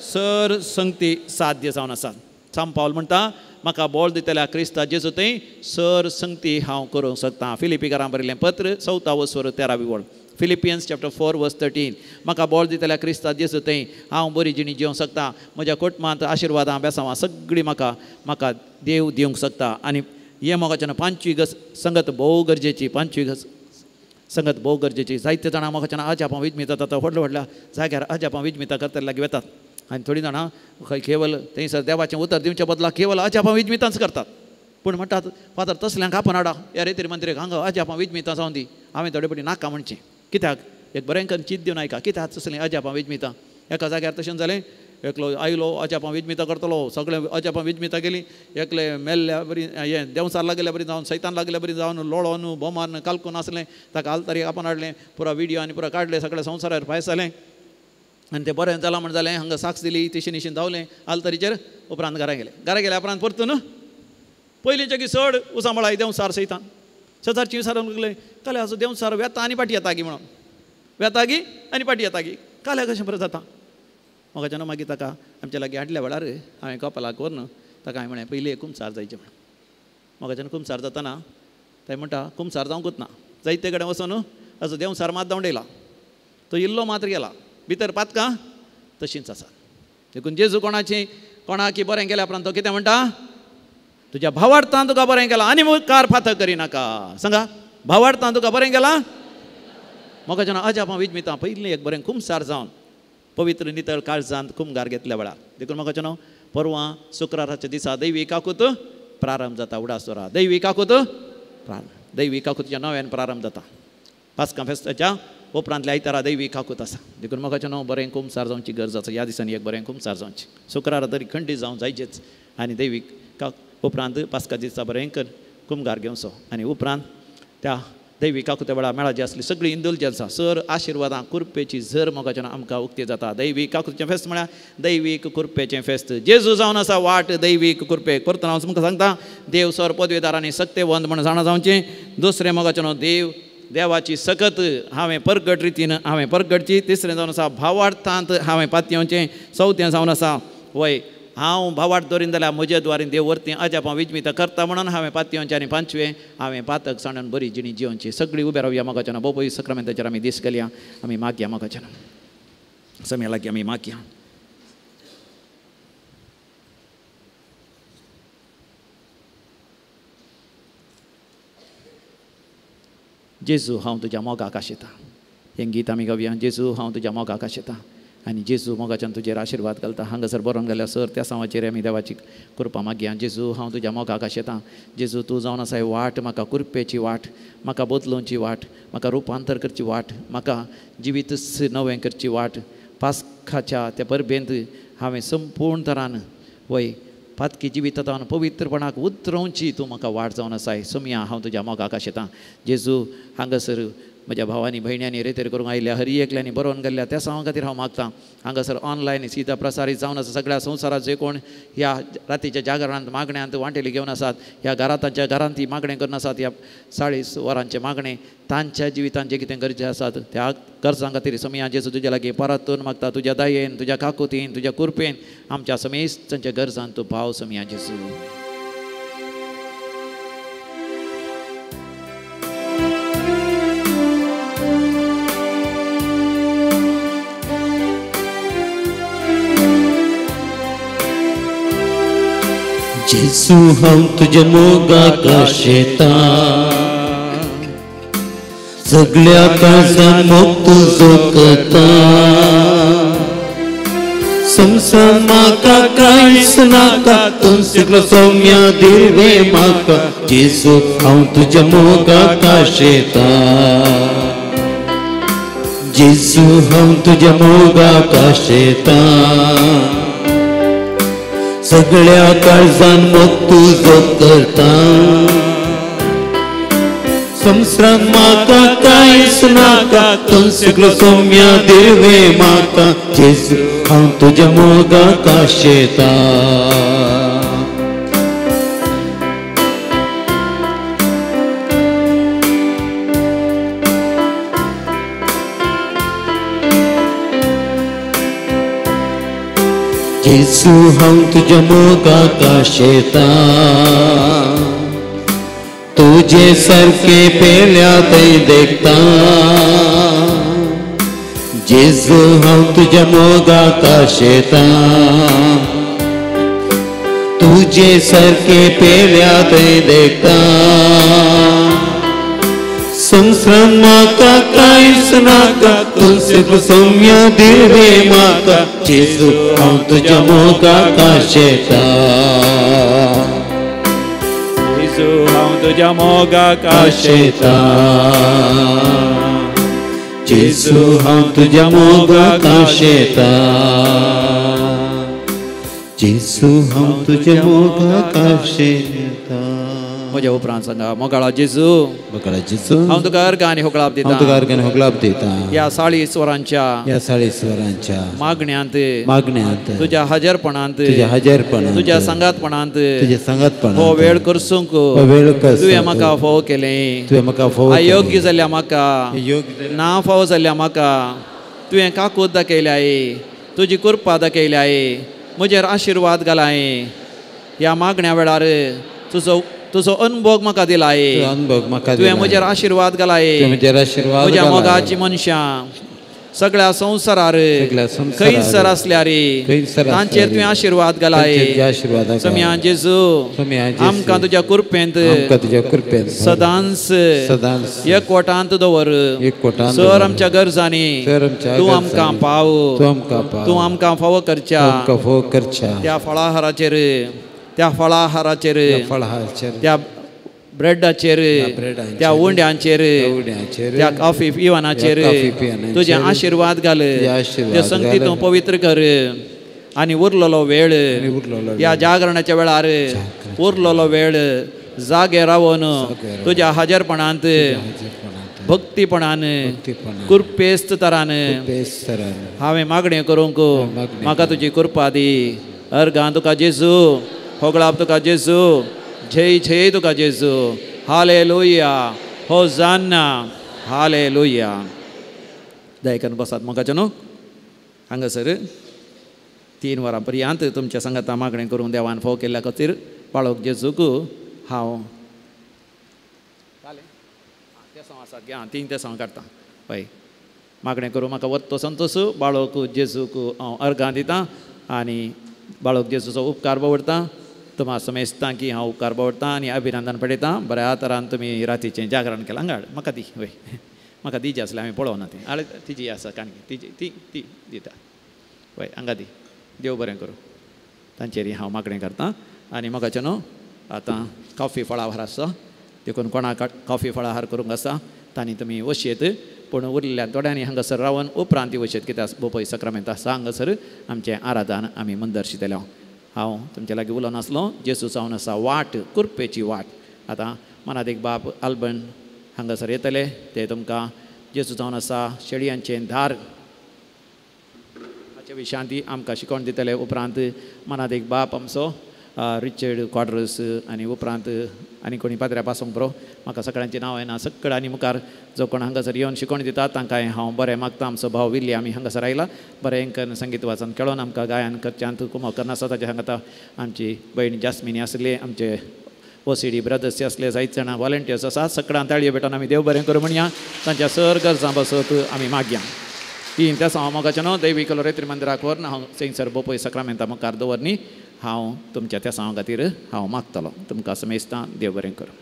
सर संगती साध्य जावन आसा. सांत पावल म्हणटा म्हाका बोळ दितल्या क्रिस्ता जेजू थंय सर संगती हांव करूंक शकता. फिलिपीकारां बरयलें पत्र 4 13 वळ, फिलिपियन्स चॅप्टर 4 वर्स 13. म्हाका बोळ दितल्या क्रिस्ता जेजू थंय हांव बरी जिणी जिवंक शकता. म्हज्या कुटुंबांत आशिर्वादां बेसांवां सगळीं म्हाका म्हाका देव दिवंक शकता. आनी हें मोगाच्यान पांचवी गज संगत भोव गरजेची, पांचवी गज संगत भोव गरजेची. जायते जाणां मोगाच्यान अजापां विजमिता जाता, व्हडल्या व्हडल्या जाग्यार अजापां विजमिता करतले लागीं वेतात. आनी थोडीं जाणां खंय केवल थंयसर देवाचें उतर दिवचे बदला केवल अजापां विजमितांच करतात. पूण म्हणटात फादर तसल्यांक आपोवन हाडा, ह्या रेतीर मंत्रीक हांगा अजापां विजमितां जावन दी. हांवें थोडे फावटी नाका म्हणचें, कित्याक एक बरें करून चीत दिवन आयका कित्याक तसलीं अजापां विजमितां. एका जाग्यार तशें जालें, एकलो आयलो अजापां विजमितां करतलो, सगळें अजापां विजमितां केली. एकले मेल्ल्या बरी हें देंवसार लागल्या बरी जावन सैतान लागल्या बरी जावन लोळोन बोमान कालकून आसलें, ताका आलतारी आपोवन हाडलें, पुरा विडियो आनी पुरा काडलें, सगळें संवसारार फायस जालें. आनी तें बरें जालां म्हण जालें, हांगा साक्ष दिली, तिशीन निशीन धांवलें आलतरीचेर. उपरांत घरा गेलें. घरा गेल्या उपरांत परतून पयलींचे की चड उसामळाय देंवसार सैतान शेजारची विचारूंक लागलें, काल्या असो देंवसार वेता आनी पाटी येता गी म्हणून, वेता गी आनी पाटी येता गी, काल्या कशें बरें जाता. म्हाका मागीर ताका आमच्या लागीं हाडल्या वेळार हांवें कपालाक व्हरून ताका हांवें म्हणलें पयलीं एक कुमसार जायचें म्हणून. म्हाका कुमसार जातना थंय म्हणटा कुमसार जावंकूच ना, जायते कडेन वचून असो देंवसार मात धांवडयला, तो इल्लो मात्र गेला भितर पातकां तशींच आसा. देखून जेजू कोणाची कोणाकी बरें केल्या उपरांत तो कितें म्हणटा? तुज्या भावार्थान तुका बरें केलां आनी मुखार फातर करिनाका. सांगा, भावार्थान तुका बरें केलां. म्हाका जेन्ना अजापां विजमितां पयलीं एक बरें कुमसार जावन पवित्र नितळ काळजांत कुमगार घेतल्या वेळार. देखून म्हाका जेन्ना परवां शुक्राराच्या दिसा दैवी काकूत प्रारंभ जाता. उडास दवरा, दैवी काकूत प्रारंभ, दैवी काकूतच्या नव्यान प्रारंभ जाता. पास्कां फेस्ताच्या उपरांतल्या आयतारा दैवी काकूत आसा. देखून म्हाका न्हू बरें कुमसार जावची गरज आसा. ह्या दिसांनी एक बरें कुमसार जावचें, शुक्रारा तरी खंडीत जावं जायचेच. आनी दैवीक का उपरांत पास्का दिसा बरें कर कुमगार घेवचो. आनी उपरांत त्या दैवी काकुत्या वेळार मेळाची आसली सगळी इंदुलजन्सां सर आशिर्वादां कुरपेची झर मोगाच्यान आमकां उक्ती जाता. दैवीक काकुतीचें फेस्त म्हळ्यार दैवीक कुरपेचें फेस्त. जेजू जावन आसा वाट दैवीक कुरपे. करतना हांव तुमकां सांगता, देव सर पदवेदार आनी सक्तेवंत म्हण जाणा जावचें. दुसरें मोगाच्यान देव देवाची सकत हांवें परगट रितीन हांवें परगटची. तिसरें जावन आसा भावार्थांत हांवें पातयेवचें. चवथें जावन आसा वय हांव भावार्थ दवरीन जाल्यार म्हजे द्वारीन देव वरती अजापां विजमितां करता म्हणून हांवें पातयेवचें. आनी पांचवें हांवें पातक सांडून बरी जिणी जिवची. सगळीं उबे रावया मोगाच्यान. भोव सक्रामेंताचेर आमी दीस घालया, आमी मागया मोगाच्यान, सम्या लागीं आमी मागया. जेजू हांव तुज्या मोगाक आशेतां. हें गीत आमी गावया, जेजू हांव तुज्या मोगाक आशेतां. आनी जेजू मोगाच्यान तुजेर आशिर्वाद घालता. हांगासर बरोवन घाल्या सर त्या सांवाचेर आमी देवाची कृपा मागया. जेजू हांव तुज्या मोगाक आशेतां. जेजू तूं जावन आसा वाट, म्हाका कृपेची वाट, म्हाका बदलोवची वाट, म्हाका रुपांतर करची वाट, म्हाका जिवीतच नवें करची वाट. पास्काच्या त्या परबेंत हांवें संपूर्ण तरान वय पातकी जिवितान पवित्रपणाक उतरोवची तूं म्हाका वाट जावन आसाय. सोमया हांव तुज्या मोगाक आशेतां. जेजू हांगासर म्हज्या भावांनी भयण्यांनी रेतेर करूंक आयिल्ल्या हरी एकल्यांनी बरोवन गेल्ल्या त्या सांवां खातीर हांव मागतां. हांगासर ऑनलायन सीता प्रसारीत जावन आसा सगळ्या संवसारांत जे कोण ह्या रातीच्या जागरणांत मागण्यांत वांटेली घेवन आसात, ह्या घरांत तांच्या घरांत ती मागणें करून आसात, ह्या 40 वरांचें मागणें तांच्या जिवितांत जें कितें गरजें आसात त्या गरजां खातीर समया जेजू तुज्या लागीं परतून मागता. तुज्या दयेन, तुज्या काकुतीन, तुज्या कृपेन आमच्या समेस्त तांच्या गरजांत तूं पाव समया जेजू. जेजू हांव तुज्या मोगाक आशेतां, सगळ्या काळजान मोग तुजो करता. संवसार म्हाका कांयच नाका, तूं सगळो सौम्या दिवे म्हाका. जेजू हांव तुज्या मोगाक आशेतां, जेजू हांव तुज्या मोगाक आशेतां. सगळ्या काळजान मोग तुजो करता. संवसारांत म्हाका कांयच नाका, तूं सगळो सौम्या दिवे म्हाका. जेजू हांव तुज्या मोगाक आशेतां. जेजू हांव तुज्या मोगाक आशेता, तुजे सारके पेल्या थंय देखता. जेजू हांव तुज्या मोगाक आशेता, तुजे सारके पेल्या थंय देखता. संसारान म्हाका कांयच नाका, तूं सौम्य दिवे म्हाका. जेजू हांव तुज्या मोगाक आशेता, जेजू हांव तुज्या मोगाक आशेता. जेजू हांव तुज्या मोगाक आशेता, जेजू हांव तुज्या मोगाक आशेता. म्हज्या उपरांत सांगा, मोगाळा जेजू, मोगाळा जेजू, हांव तुका अर्गां आनी होगळाप दिता, हांव तुका अर्गां आनी होगळाप दिता. ह्या 40 वरांच्या, ह्या 40 वरांच्या मागण्यांत, मागण्यांत तुज्या हाजेरपणांत, तुज्या हाजेरपणांत, तुज्या सांगातपणांत, तुज्या सांगातपणांत हो वेळ करसूंक, हो वेळ करसूंक तुवें म्हाका फावो केलें, तुवें म्हाका फावो केलें. अयोग्य जाल्ल्या म्हाका, ना फावो जाल्ल्या म्हाका तुवें काकूत दाखयल्याय, तुजी कृपा दाखयल्याय, म्हजेर आशिर्वाद घालाय. ह्या मागण्या वेळार तुजो तुजो अनभोग म्हाका दिलाय, तुवें म्हजेर आशिर्वाद घालाय. म्हज्या मोगाची मनशां सगळ्या संवसारार खंयसर आसल्यार तांचेर तुवें आशिर्वाद घालाय. सोम्या जेजू, आमकां तुज्या कृपेंत सदांच एकवटांत दवर. सर आमच्या गरजांनी तूं आमकां पाव, तूं आमकां फावो करच्या त्या फळाहाराचेर, त्या फळाहाराचेर, त्या ब्रेडाचेर, त्या उंड्यांचेर, त्या कॉफी पिवनाचेर तुजे आशिर्वाद घाल. ते संगती तूं पवित्र कर आनी उरलेलो वेळ ह्या जागरणाच्या वेळार उरलेलो वेळ जागे रावन तुज्या हाजेरपणांत भक्तीपणान कृपेस्त तरान हांवें मागणें करूंक म्हाका तुजी कृपा दी. अर्गां तुका जेजू, होगळाप तुका जेजू, जय जय तुका जेजू. Hallelujah, hosanna, hallelujah. दयकन बसात मोगाचो न्हू. हांगासर 3 वरां पर्यंत तुमच्या सांगाता मागणें करूंक देवान फोव केल्ल्या खातीर बाळक जेजूक हांव तेसांव आसात गे, 3 तेसांव काडटा. हय, मागणें करूं म्हाका वत्तो संतोश. बाळक जेजूक हांव अर्गां दितां आनी बाळक जेजूचो उपकार बावडटा. तुमा समेस्तां की हांव उपकार बावडटा आनी अभिनंदन पडयता. बऱ्या तरान तुमी रातीचें जागरण केलां. हांगा म्हाका दी, वय म्हाका दिजी आसलें हांवें पळोवना ती, आळे तिजी आसा काणकी, तिजी ती ती दिता. वय हांगा दी. देव बरें करूं. तांचेर हांव मागणें करता. आनी मोगाचें न्हू, आतां कॉफी फळाहार आसा, देखून कोणाक कॉफी फळाहार करूंक आसा तांणी तुमी वशयेत, पूण उरलेल्या थोड्यांनी हांगासर रावन उपरांत ती वशयेत, कित्याक बोपय सक्रामेंत आसा हांगासर आमचें आराधन आमी मंदर्शितले. हांव तुमच्या लागीं उलोवन आसलो. जेजू जावन आसा वाट, कृपेची वाट. आतां मनादीक बाप आल्बन हांगासर येतले, ते तुमकां जेजू जावन आसा शेळयांचें धार हाचे विशांती आमकां शिकोवन दितले. उपरांत मनादीक बाप आमचो रिचर्ड क्वाड्रस आनी उपरांत आनी कोणी पाद्र्या पासूंक बरो म्हाका सगळ्यांचें नांव येना. सगळ्या आनी मुखार जो कोण हांगासर येवन शिकोवन दिता तांकां हांव बरें मागता. आमचो भाव विल्ली आमी हांगासर आयला, बरें करून संगीत वाचन खेळोन आमकां गायन करच्यांत कुमक करनासता. ताच्या हांगाता आमची भयण जास्मिनी आसली, आमचे OCD brothers आसले, जायत जाणां वॉलंटियर्स आसा. सगळ्यां ताळयो भेटोवन आमी देव बरें करूं म्हणया. तांच्या सर गरजां बसत आमी मागया. तीन त्या हांव मोगाचें न्हू दैवीक लोरेत्री मंदिराक व्हरून हांव थंयसर बोपय सक्रामेंता मुखार दवरनी हांव तुमच्या त्या सांवा खातीर हांव मागतलो. तुमकां समेस्तां देव बरें करूं.